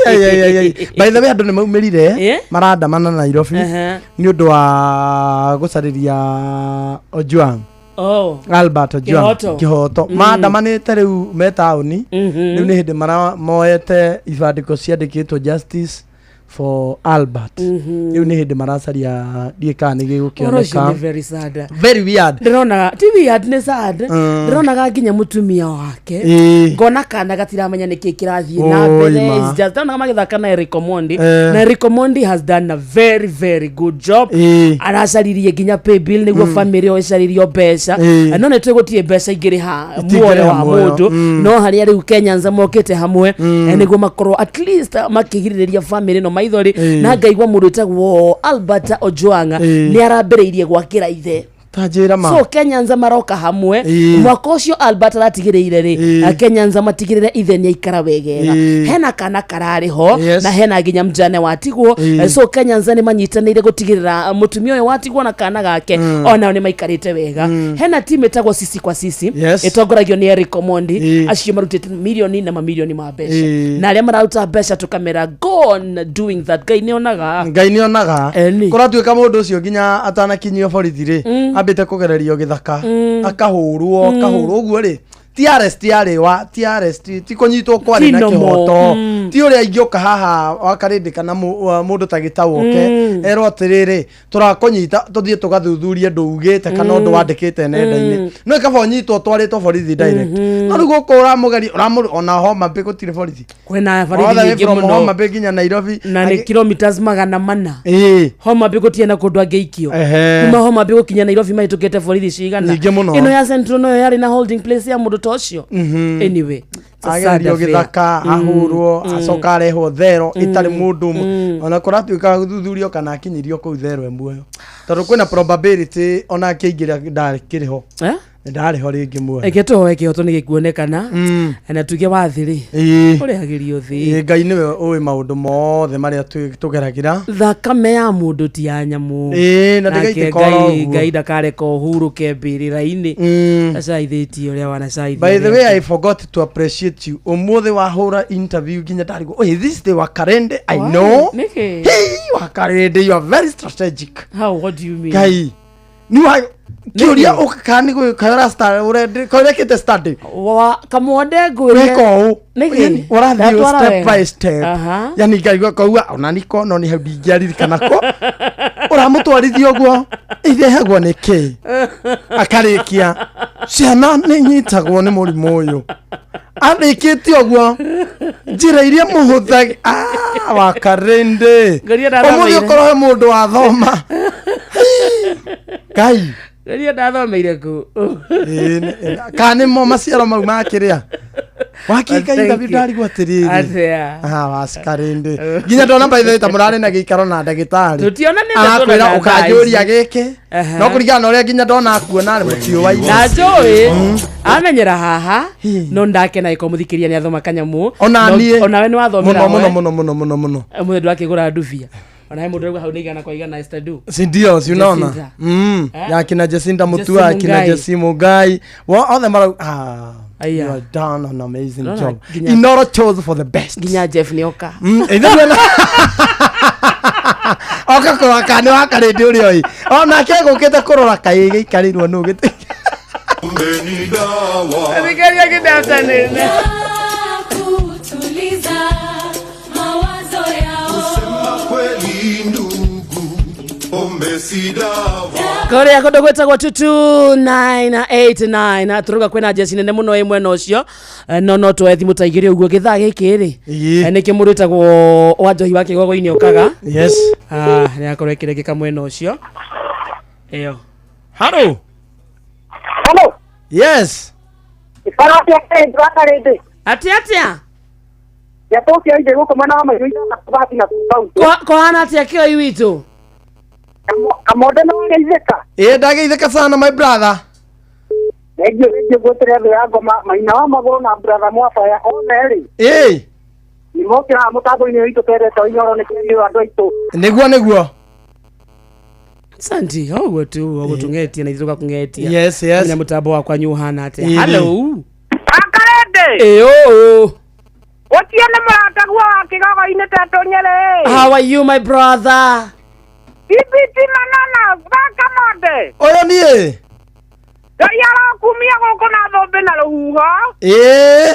Ai, ai, ai, ai. By the way, andũ nĩ maumĩrire Eh? marandamana Nairobi Aha. nĩ ũndũ wa gũcarĩria Ojwang. Oh. Albert Ojwang Kĩhoto. kĩhoto. Maandamanĩte rĩu me taũni. Rĩu nĩ hĩndĩ moete ibandĩko ciandĩkĩtwo justice for Albert. Rĩu nĩ hĩndĩ maracaria, ndiĩ kana nĩ Ũhoro ũcio nĩ gĩgũkĩoneka. very sad. Very weird. Ndĩronaga ti weird, nĩ sad. Ndĩronaga nginya mũtumia wake. Ĩĩ. Ngona kana gatiramenya nĩkĩ kĩrathiĩ na Oi, mbere. ma. It's just ndĩronaga magĩthaka na Eric Omondi. Eh. Na Eric Omondi has done a very very good job. Ĩĩ. Aracaririe nginya pay bill nĩguo family ĩyo ĩcaririo mbeca. Ĩĩ. No nĩ tũĩ gũtirĩ mbeca ingĩrĩha Itingĩrĩha muoyo wa muoyo. mũndũ. No harĩa rĩu Kenyans mokĩte hamwe nĩguo makorwo at least makĩgirĩrĩria family ĩno maithori. Ĩĩ. Na ngaigua mũndũ wĩtagwo Albert Ojwang Ĩĩ. nĩ arambĩrĩirie gwakĩra ithe. Ta njĩra ma. So Kenyans maroka hamwe. Ĩĩ. Mwaka ũcio Albert aratigĩrĩire rĩ, Ĩĩ. Kenyans matigĩrĩre ithe nĩ aikara wegega. Ĩĩ. Hena kana kararĩ ho Yes. na hena nginya mjane watigwo. Ĩĩ. So Kenyans nĩ manyitanĩire gũtigĩrĩra mũtumia ũyũ watigwo na kana gake onao nĩ maikarĩte wega. Hena timu ĩtagwo Sisi kwa Sisi Yes. ĩtongoragio nĩ Eric Omondi. Ĩĩ. Acio marutĩte mirioni na mamirioni ma mbeca. Ĩĩ. Na arĩa mararuta mbeca tũkamera go on doing that. Ngai nĩ onaga. Ngai nĩ onaga. Eni. Kũratuĩka mũndũ ũcio nginya atanakinyio borithi rĩ, ambĩte kũgererio gĩthaka, akahũrwo akahũrwo ũguo rĩ, Ti arrest yarĩ wa ti arrest ti kũnyitwo kwarĩ Ti na normal. kĩhoto ti ũrĩa ingĩũka haha wakarĩndĩ kana mũndũ ta gĩtaũ oke erwo atĩrĩrĩ tũrakũnyita tũthiĩ tũgathuthurie ndũ ugĩte kana ũndũ wandĩkĩte nenda-inĩ no kaba ũnyitwo ũtwarĩtwo borithi direct no rĩu gũkũ ũramũgeria ũramũ ona Homa Bay gũtirĩ borithi Kwĩna All the borithi way nyingĩ from mũno. Homa Bay nginya Nairobi. Na nĩ kilometers 400. Ĩĩ. Homa Bay gũtirĩ na kũndũ angĩikio. Ehe. Kuma Homa Bay gũkinya Nairobi mahĩtũkĩte borithi cigana. Nyingĩ mũno. Ĩno ya Central noyo yarĩ na holding place ya mũndũ ta ũcio. Anyway, it's a sad Agererio affair. gĩthaka ahũrwo acoka arehwo thero ĩtarĩ mũndũ ũmwe ona kũratuĩka gũthuthurio kana akinyirio kũu thero e muoyo tondũ kwĩna probability ona akĩingĩra ndarĩ ho. Eh? Ndarĩ ho rĩngĩ muoyo. Reke tũhoe kĩhoto nĩ gĩkuonekana na tuge wathĩ rĩ ũrehagĩrio thĩ. Ĩĩ, Ngai nĩwe ũĩ maũndũ mothe marĩa tũgeragĩra. Thakame ya mũndũ ti ya nyamũ. Ĩĩ, na Nake ndĩgaitĩka oro Ngai ũguo. Ngai ndakareka ũhurũke mbĩrĩra-inĩ acaithĩtie ũrĩa wanacaithia By the way, I forgot to appreciate you. Ũmũthĩ wahũra interview nginya ndarigwo. Oye, this is the Wakarende I Why? know. Nĩkĩ? Hey, Wakarende, you are very strategic. How, what do you mean? Ngai. Ni wa kĩũria ũka nĩ gwĩka star ũrende korekete study. Wa kamwonde ngwĩre. Weka ũũ. Nĩkĩ? Yani, ũrathiĩ Ndatwara step wega. by step. Aha. Yani ngaigua kaua ona niko no nĩ hau ndingĩaririkana ko. Ũramũtwarithia ũguo irehagwo nĩ kĩ? Akarĩkia ciana nĩ inyitagwo nĩ mũrimũ ũyũ arĩkĩtie ũguo njĩra iria mũhũthagĩ wakarĩndĩ Ngoria ũmũthĩ ndathomeire. ũkorwo he mũndũ wathoma Ngai. Ngoria ndathomeire kũ? Ĩĩ, kana nĩmo maciaro mau makĩrĩa wakĩka Thank interview you. ndarigwo atĩrĩrĩ. Atĩa? Ah, wacikarĩndĩ nginya ndona by the way ta mũrarĩ na gĩikaro na ndagĩtarĩ Tũtionanĩte arakwĩra tuonana thaa ũkanjũria ici. gĩkĩ Aha. no kũringana na ũrĩa nginya ndona akuona rĩ mũtiũwaine. Na njũĩ amenyera haha no ndakena ĩko mũthikĩria nĩ athoma kanyamũ. Ona niĩ. Onawe nĩ wathomera. Mũno mũno mũno mũno mũno mũno. Mũthĩ ndwakĩgũra ndubia ona he mũndũ ũrauga hau nĩ igana kwa igana Esther Du. Si ndio, si unaona? Jacinta. Eh? Ya kina Jacinta Mutua, Jesse kina Mungai. Jesse Mungai. Wa othe mara ah. Aya. You have done an amazing Unaona, job. nginya- Inoro chose for the best. Nginya Jeff nĩoka. Ithuĩ na oka kũrora kana nĩ wakarĩndĩ ũrĩa oi onake egũkĩte kũrora kaĩ gĩikarĩirwo nũ gĩtĩ. Thikĩrĩria kĩndaftanĩne. Kutuliza mawazo yao. Kweli ndugu, pombe si dawa. Kũrĩa kũndũ gwĩtagwo 22989 tũrauga kwĩna njeci nene mũno ĩ mwena ũcio. No tuoe thimũ ta igĩrĩ ũguo gĩthaa gĩkĩ rĩ. Nĩkĩo mũndũ wĩtagwo wa njohi wa kĩgogo-inĩ okaga. Yes. Ah, nĩ akorwo ĩkĩrengeka mwena ũcio ĩyo. Hello. Hello. Yes. Atĩa atĩa? Yatũkia ije gũkũ mwena wa maitũ bahati na kaunti. Kũhana atĩa kĩoi witũ? Kamonde no geithĩka. Ĩĩ ndageithĩka sana my brother. Thengiũ thengiũ gwĩtĩre thũ ya ngoma maina wa magũrũ na brother mwabaya othe rĩ. Ĩĩ. Nĩ mokĩraga mũtambo-inĩ witũ twendete Inooro nĩ kĩrio andũ aitũ. Nĩguo nĩguo. Santi, ũguo tu ũgũtũng'etie na ithuĩ tũgakũng'etia. Yes, yes. Menya mũtambo wakwa nĩ ũhana atĩa. Ĩĩ. Hello. Akarende. Ĩĩ ũũ. Gũtiĩ nĩ mũrataguo wa kĩgogo-inĩ tetũ Nyerĩ. How are you my brother? CBT manana bakamonde. Ũyũ niĩ. Ngai arokumia gũkũ na thũmbĩ na rũhuho. Ĩĩ.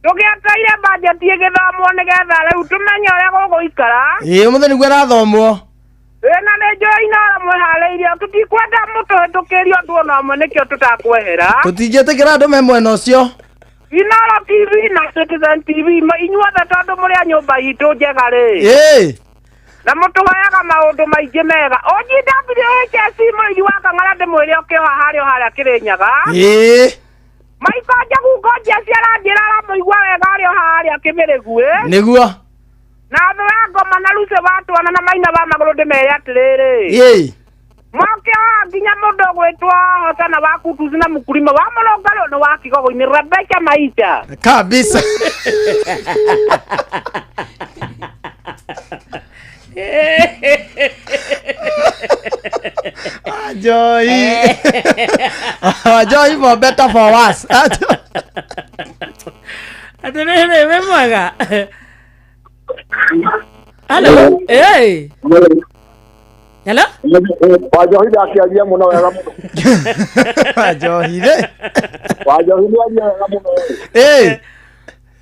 Tũgĩetereire bajeti ĩgĩthomwo nĩgetha rĩu tũmenye ũrĩa gũgũikara. Ĩĩ ũmũthĩ nĩguo ĩrathomwo. Ĩĩ na nĩ njũĩ Inooro mwĩharĩirie tũtikwenda mũtũhĩtũkĩrie ũndũ ona ũmwe nĩkĩo tũtakwehera. Tũtingĩtĩkĩra andũ me mwena ũcio. Inooro TV na Citizen TV inyuothe tondũ mũrĩ a nyũmba itũ njega rĩ. Ĩĩ. Na mũtũheaga maũndũ maingĩ mega. OGWHSC mũrĩithi wa Kang'ara ndĩmwĩre ũkĩoha harĩa o harĩa Kĩrĩnyaga. Ĩĩ. Maiko Njagungo Jesse aranjĩra aramũigua wega arĩ o harĩa Kĩmĩrĩguĩ. Nĩguo. Na thũ ya ngoma na Lucy watwana na maina wa magũrũ ndĩmere atĩrĩrĩ. Ĩĩ. Moke haha nginya mũndũ ũgwĩtwo Hosana wa Kutuzi na mũkulima wa mũrũngarũ nĩ wa Kigogo-inĩ Rebecca Maita. Kabisa. Joy. Joy for better for worse. Atĩrĩrĩ wĩ mwega. Hello. Ĩĩ. Hello? Wanjohi ndakĩaria mũno wega mũno. Wanjohi rĩ. Wanjohi nĩaria wega mũno. Ĩ.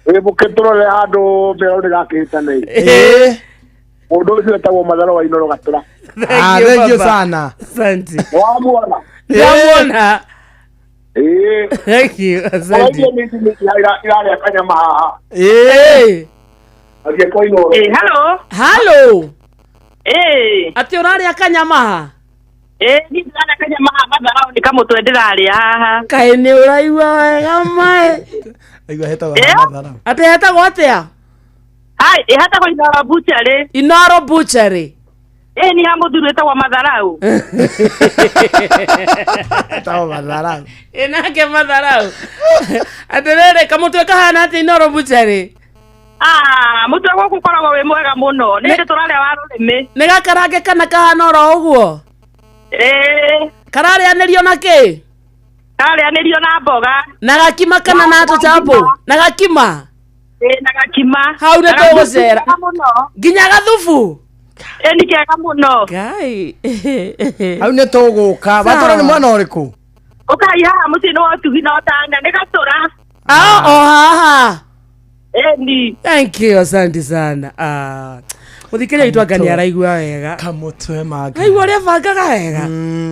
Ĩ mũkĩtũrore handũ mĩro ndĩgakĩhĩtane. Ĩ. Mũndũ ũcio etagwo Matharo wa Inoro Gatũra. Ah, thank you sana. Asante. Wamuona? Ndamuona. Ĩ. Thank you. Asante. Ũraigua mĩti mĩti irarĩa kanyama haha. Ĩ. Athiĩ kwa Inoro. Eh, hello. Hello. Eh. Atĩ ũrarĩa kanyama ha? Eh, niĩ ndĩrarĩa kanyama haha matharau nĩ kamũtwe ndĩrarĩa haha. Kaĩ nĩ ũraigua wega mae. Aigua hetagwo Eh? matharau. Atĩ hetagwo atĩa? Hai, ĩhetagwo Inoro Butchery. Inoro Butchery. Eh, nĩ ha mũthuri wĩtagwo Matharau. Hetagwo matharau. Ĩ nake matharau. Atĩrĩrĩ kamũtwe kahana atĩa Inoro Butchery? Ah, mũtwe gũkũ ũkoragwo wĩ mwega mũno. Nĩ hĩndĩ tũrarĩa wa rũrĩmĩ. Nĩ gakarange kana kahana oro ũguo? Ĩĩ. Kararĩanĩrio na kĩ? Kararĩanĩrio na mboga. Na gakima kana na tũcambo? Na gakima? Ĩĩ, na gakima. Hau nĩ Na gathubu tũgũcera. kega mũno. Nginya gathubu? Ĩĩ, nĩ kega mũno. Ngai. Hau nĩ tũgũka. Watũra nĩ mwana ũrĩkũ? Ũkai haha mũciĩ nĩ wa ũtugi na ũtana nĩ gatũra. Ah, o haha. Ĩni. Thank you, asante sana. Ah. Mũthikĩrĩria witũ anga nĩ araigua wega. Kamũtwe manga. Aigua ũrĩa bangaga wega.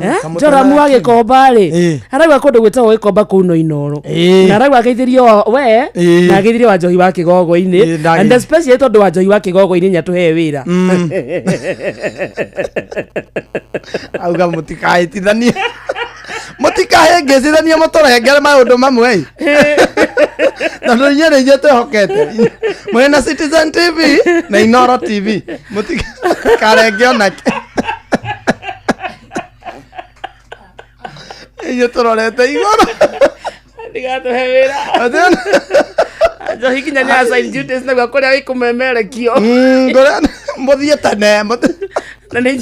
Eh? kamũtwe Njoramu na wa Gĩkomba rĩ, araigua kũndũ gwĩtagwo Gĩkomba kũu no Inoro. Na araigua ageithirio we Ĩ. na ageithirio Wanjohi wa Kĩgogo-inĩ. Ĩ, ndagĩ- And especially tondũ Wanjohi wa Kĩgogo-inĩ nĩ atũhe wĩra. Auga mũtikahĩtithanie. Mũtikahĩngĩcithanie mũtũrengere maũndũ mamwe. ĩ. Tondũ inyuĩ nĩ inyuĩ twĩhokete. Mwĩ na Citizen TV na Inoro TV. Mũtikarenge onake. Inyuĩ tũrorete igũrũ. Ndigatũhe wĩra. Njohi nginya nĩ assign duties naguo kũrĩa wĩkũmemerekio. Mũthiĩ tene. Na nĩ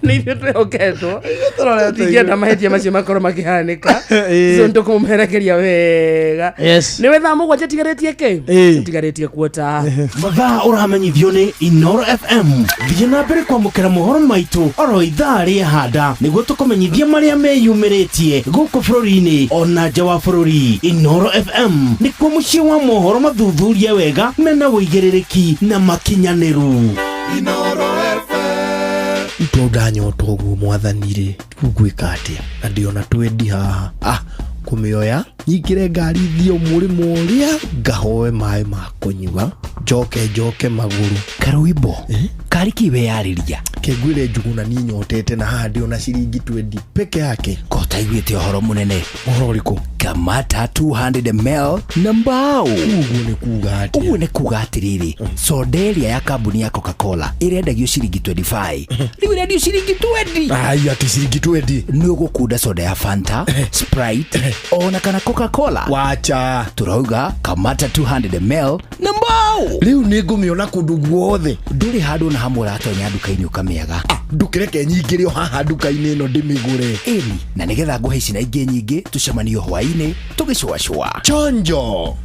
ithuĩ twĩhoketwo. Tũrorete Ndingĩenda igũrũ. mahĩtia macio makorwo makĩhanĩka. Ĩ. So nĩtũkũmũmerekeria wega. Yes. Nĩ we thaa mũgwanja tigarĩtie kĩ? Ĩ. Tigarĩtie kuota. Mathaa ũramenyithio nĩ Inoro FM. Thiĩ na mbere kwamũkĩra mohoro maitũ oro ithaa rĩahanda nĩguo tũkũmenyithie marĩa meyumĩrĩtie gũkũ bũrũri-inĩ ona nja wa bũrũri. Inoro FM nĩkuo mũciĩ wa mohoro mathuthurie wega mena ũigĩrĩrĩki na makinyanĩru. To ndanyota ũguo mwathani rĩ rĩu ngwĩka atĩa na ndĩona twendi haha ah kũmĩoya nyingĩre ngari thiĩ mũrĩmo ũrĩa ngahoe maĩ ma kũnyua njoke njoke magũrũ Karũimbo kari kĩ weyarĩria kengwĩre njuguna niĩ nyotete na haha ndĩona ciringi twendi peke yake ko taiguĩte ũhoro mũnene ũhoro ũrĩkũ kamata 200 ml na mbao ũguo nĩ kuga atĩa ũguo nĩ kuga atĩrĩrĩ soda ĩrĩa ya kambuni ya coca-cola ĩrendagio ciringi 25 rĩu ĩrendio ciringi 20 ai atĩ ciringi 20 nĩ ũgũkunda soda ya fanta sprite ona kana coca-cola wacha tũrauga kamata 200 ml na mbao rĩu nĩ ngũmĩona kũndũ guothe ndũrĩ handũ na hamwe ũratonya nduka-inĩ ũkamĩaga ndũkĩreke nyingĩre o haha nduka-inĩ ĩno ndĩmĩgũre ĩni na nĩgetha ngũhe ici na ingĩ nyingĩ tũcemanio hwaĩ-inĩ tũgĩcũacũa chonjo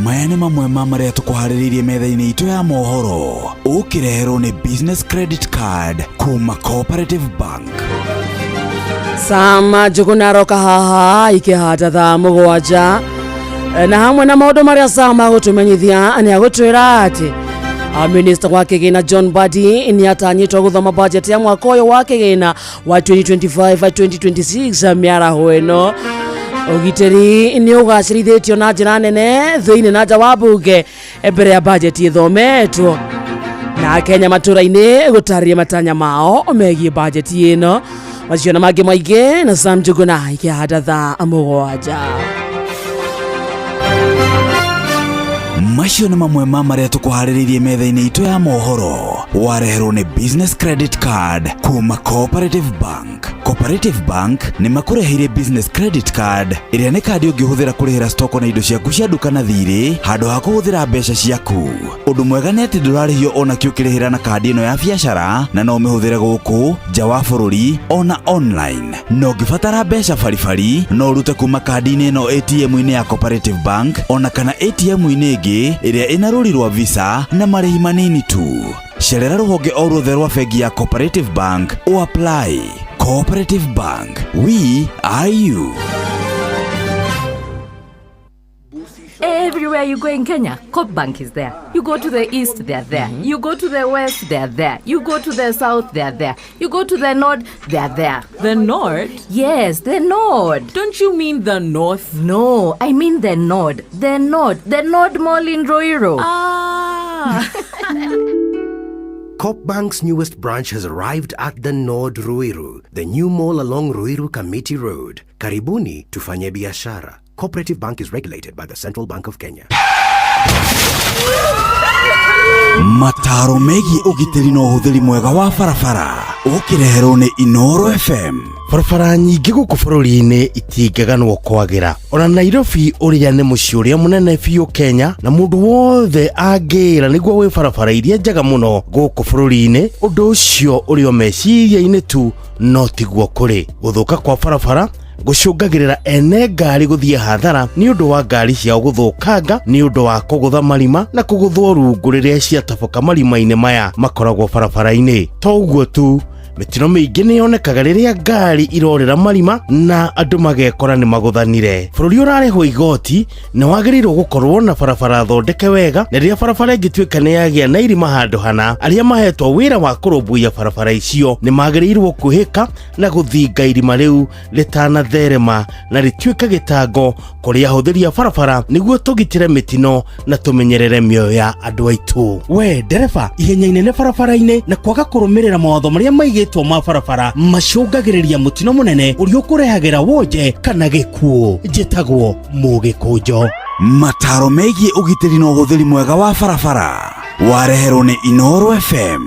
Maya nĩ mamwe ma marĩa tũkũharĩrĩirie metha-inĩ itũ ya mohoro ũkĩreherwo nĩ business credit card kuma Cooperative Bank. Sama Njũgũna aroka haha ikĩhata thaa mũgwanja na hamwe na maũndũ marĩa Sama agũtũmenyithia nĩ agũtwĩra atĩ minista wa kĩgĩna John Mbadi nĩ atanyĩtwo gũthoma budget ya mwaka ũyũ wa kĩgĩna wa 2025-2026 mĩaraho ĩno. Ũgitĩri nĩ ũgacĩrithĩtio na njĩra nene thĩinĩ na nja wa mbunge mbere ya budget ĩthometwo na Kenya matũra-inĩ gũtarĩria matanya mao megiĩ budget ĩno macio na mangĩ maingĩ na Sam Njuguna ikĩhanda thaa mũgwanja. Macio nĩ mamwe ma marĩa tũkũharĩrĩirie metha-inĩ itũ ya mohoro wareherwo nĩ business credit card kuma Cooperative Bank. Cooperative Bank nĩ makũreheire business credit card ĩrĩa nĩ kandi ũngĩhũthĩra kũrĩhĩra stoko na indo ciaku cia nduka na thirĩ handũ ha kũhũthĩra mbeca ciaku. Ũndũ mwega nĩ atĩ ndũrarĩhio ona kĩ ũkĩrĩhĩra na kandi ĩno ya biacara na no ũmĩhũthĩre gũkũ nja wa bũrũri ona online. Na ũngĩbatara mbeca baribari no ũrute kuma kandi-inĩ ĩno ATM-inĩ ya Cooperative Bank ona kana ATM-inĩ ĩngĩ ĩrĩa ĩna rũri rwa Visa na marĩhi manini tu. Cerera rũhonge o ruothe rwa bengi ya Cooperative Bank o apply. Cooperative Bank, we are you. Everywhere you go in Kenya, Coop Bank is there. You go to the east, they're there. You go to the west, they're there. You go to the south, they're there. You go to the north, they're there. The north? Yes, the north. Don't you mean the north? No, I mean the north. The north. The North Mall in Roiro. Ah. Coop Bank's newest branch has arrived at the Nord Ruiru, the new mall along Ruiru Committee Road. Karibuni tufanye biashara. Cooperative Bank is regulated by the Central Bank of Kenya. Mataro megiĩ ũgitĩri na ũhũthĩri mwega wa barabara ũkĩreherwo nĩ Inoro FM. Barabara nyingĩ gũkũ bũrũri-inĩ itingĩganwo kwagĩra. Ona Nairobi ũrĩa nĩ mũciĩ ũrĩa mũnene biũ Kenya, na mũndũ wothe angĩĩra nĩguo wĩ barabara iria njega mũno gũkũ bũrũri-inĩ, ũndũ ũcio ũrĩ o meciria-inĩ tu, no tiguo kũrĩ. Gũthũka kwa barabara gũcũngagĩrĩra ene ngari gũthiĩ hathara nĩ ũndũ wa ngari ciao gũthũkanga nĩ ũndũ wa kũgũtha marima na kũgũthwo rungu rĩrĩa ciataboka marima-inĩ maya makoragwo barabara-inĩ. To ũguo tu, mĩtino mĩingĩ nĩ yonekaga rĩrĩa ngari irorĩra marima na andũ magekora nĩ magũthanire. Bũrũri ũrarĩhwo igoti nĩ wagĩrĩirwo gũkorwo na barabara thondeke wega, na rĩrĩa barabara ĩngĩtuĩka nĩ yagĩa na irima handũ hana, arĩa mahetwo wĩra wa kũrũmbũiya barabara icio nĩ magĩrĩirwo kwĩhĩka na gũthinga irima rĩu rĩtanatherema na rĩtuĩke gĩtango kũrĩ ahũthĩri a barabara nĩguo tũgitĩre mĩtino na tũmenyerere mĩoyo ya andũ aitũ. We ndereba, ihenya inene barabara-inĩ na kwaga kũrũmĩrĩra mawatho marĩa maigĩtwo ma barabara macũngagĩrĩria mũtino mũnene ũrĩa ũkũrehagĩra wonje kana gĩkuũ. Njĩtagwo Mũgĩkũnjo. Mataro megiĩ ũgitĩri na ũhũthĩri mwega wa barabara wareherwo nĩ Inoro FM.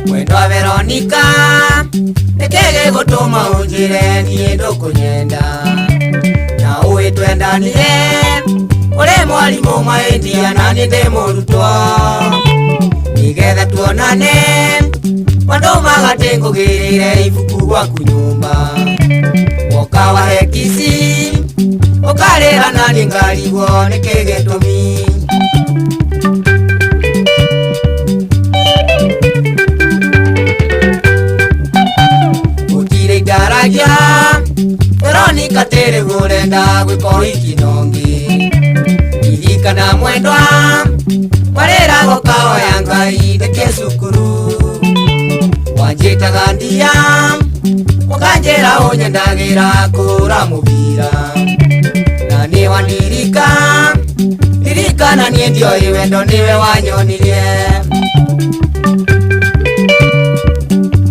Mwendwa Veronica, nĩkĩ gĩgũtũma ũnjĩre niĩ ndũkũnyenda? Na ũĩ twendanire, ũrĩ mwarimũ mahĩtia na niĩ ndĩ mũrutwo. Nĩgetha tuonane, wandũmaga atĩ ngũgĩrĩre ibuku gwaku nyũmba. Woka wahe kici, ũkarĩra na niĩ ngarigwo nĩkĩ gĩtũmi. Ndaragia Veronica tĩrĩ ũrenda gwĩka ũhiki na ũngĩ. Ririkana mwendwa warĩragwo kahoya Ngai ndĩkie cukuru. Wanjĩtaga ndia ũkanjĩra ũnyendagĩra kũra mũbira. Na nĩ wandirika ririkana niĩ ndioĩ wendo nĩwe wanyonirie.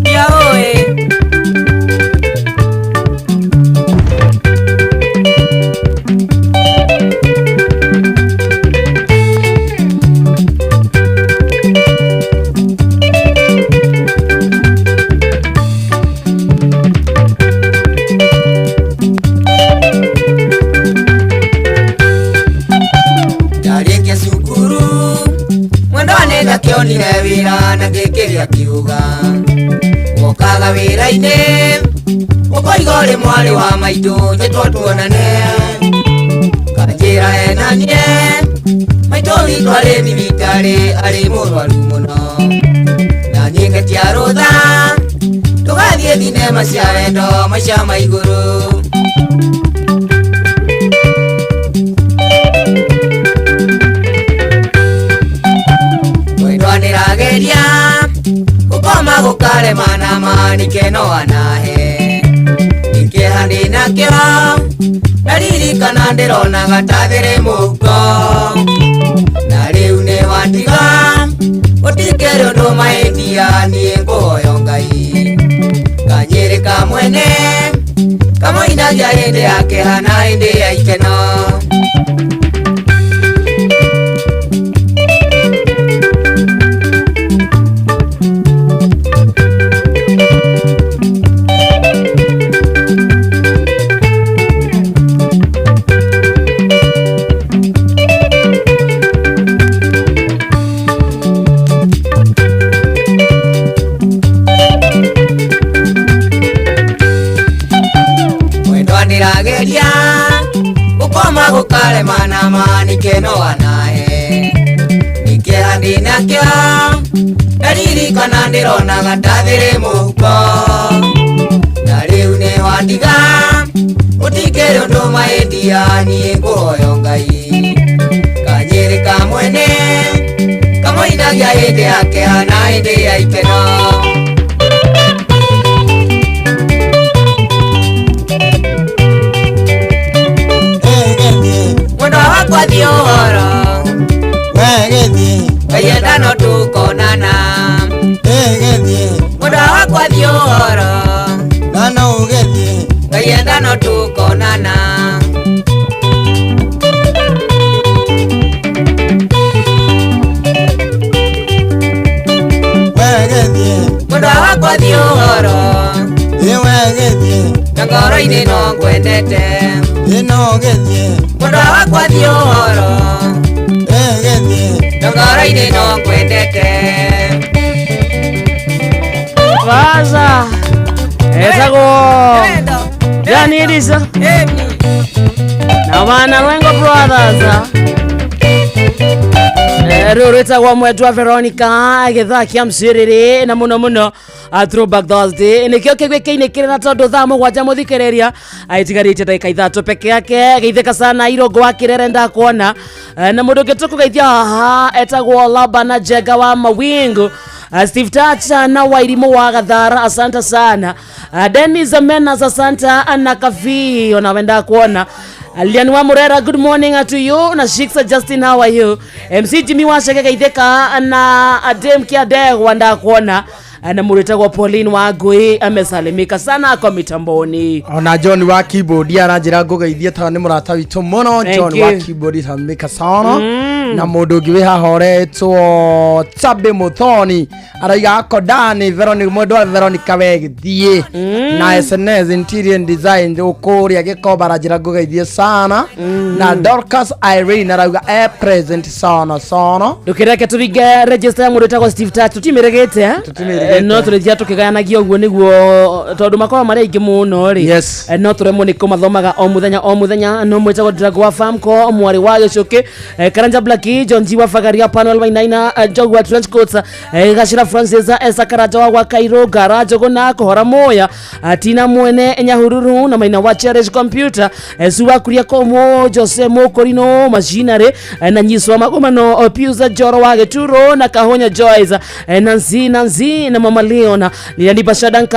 Ndiaũĩ. Ndarĩkia cukuru mwendwa nĩ ndakĩonire wĩra na ngĩkĩrĩa kiuga. Wokaga wĩra-inĩ ũkoiga ũrĩ mwarĩ wa maitũ njĩtwo tuonane. Kanjĩra ena niĩ maitũ witũ arĩ thibitarĩ arĩ mũrwaru mũno. Na niĩ ngetia rũtha tũgathiĩ thinema cia wendo maica ma igũrũ. Mwendwa nĩrageria gũkoma gũkarema na manike no anahe. Nĩkĩeha ndĩnakĩo ndaririkana ndĩronaga ta thĩrĩ mũhuko. Na rĩu nĩwandiga gũtikĩrĩ ũndũ mahĩtia niĩ ngũhoya Ngai. Kanyĩrĩ ka mwene kamũinagia hĩndĩ ya kĩeha na hĩndĩ ya ikeno. Ndĩrageria gũkoma gũkarema na manike no anae nĩkĩeha ndĩnakĩo ndaririkana ndĩronaga ndathĩrĩ mũhuko na rĩu nĩ wandiga ũtikĩrĩ ũndũ mahĩtia niĩ ngũhoyo Ngai kanyĩrĩ ka mwene kamoinagia hĩndĩ ya kĩeha na hĩndĩ ya ikeno. Mwendwa wakwa thiĩ ũhoro Ngai enda no tũkonana Mwendwa wakwa thiĩ ũhoro Ngai enda no tũkonana. Mwendwa wakwa thiĩ ũhoro na ngoro-inĩ no ngwendete Mwendwa wakwa thiĩ ũhoro na ngoro-inĩ no ngwendete. Vaza etagwo Janirisa na wana Lwengo Brothers rĩu rwĩtagwo mwendwa Veronica gĩthaa kĩa mcĩrĩrĩ na mũno mũno Throwback Thursday nĩkĩo kĩgwĩkĩinĩ kĩrĩ na tondũ thaa 7 mũthikĩrĩria aitigarĩtie ndagĩka 3 peke yake geithĩka sana Irongo wa Kĩrere ndakuona na mũndũ ũngĩ tũkũgeithia haha etagwo Labana Jenga wa Mawingu Steve Tacha na Wairimu wa Gathara asante sana Dennis Menas asante na Kavi ona wenda kuona Lian wa Murera good morning to you na Shiksa Justin how are you MC Jimmy wa Sheke geithĩka na Adem Kiadegwa ndakuona na mũrĩtagwo Pauline wa Ngui amesalimika sana kwa mitamboni ona John wa keyboard aranjĩra ngũgeithie ta nĩ mũrata witũ mũno John wa keyboard salimika sana na mũndũ ũngĩ wĩ haha ũretwo Tabe Muthoni araiga akodani Veronica mwendwa Veronica wegĩthiĩ na SNS Interior Design ũkũrĩa Gĩkomba aranjĩra ngũgeithie sana na Dorcas Irene arauga e present sana sana ndũkĩreke tũringe register ya mũndũ wĩtagwo Steve Touch tũtimĩrĩgĩte no tũrĩthia tũkĩgayanagia ũguo nĩguo tondũ makorwo marĩ aingĩ mũno rĩ no tũremwo nĩ kũmathomaga o mũthenya o mũthenya no mwĩtagwo Drago wa Famco mwarĩ wa Gĩcũkĩ Karanja Blacki John G wa Fagaria Panuel Wainaina Njogu wa Trench Coats Gacira Francis Esa Karanja wa Gwa Ngara Njũgũna Kũhora Moya Tina Mwene Nyahururu na Maina wa Cherish Computer Suwa Kuria Komo Jose Mokorino Machinery na Nyiswa Magomano Piusa Joro wa Gĩturo na Kahonya Joyce Nancy na Mama Leona Lilian Basha Duncan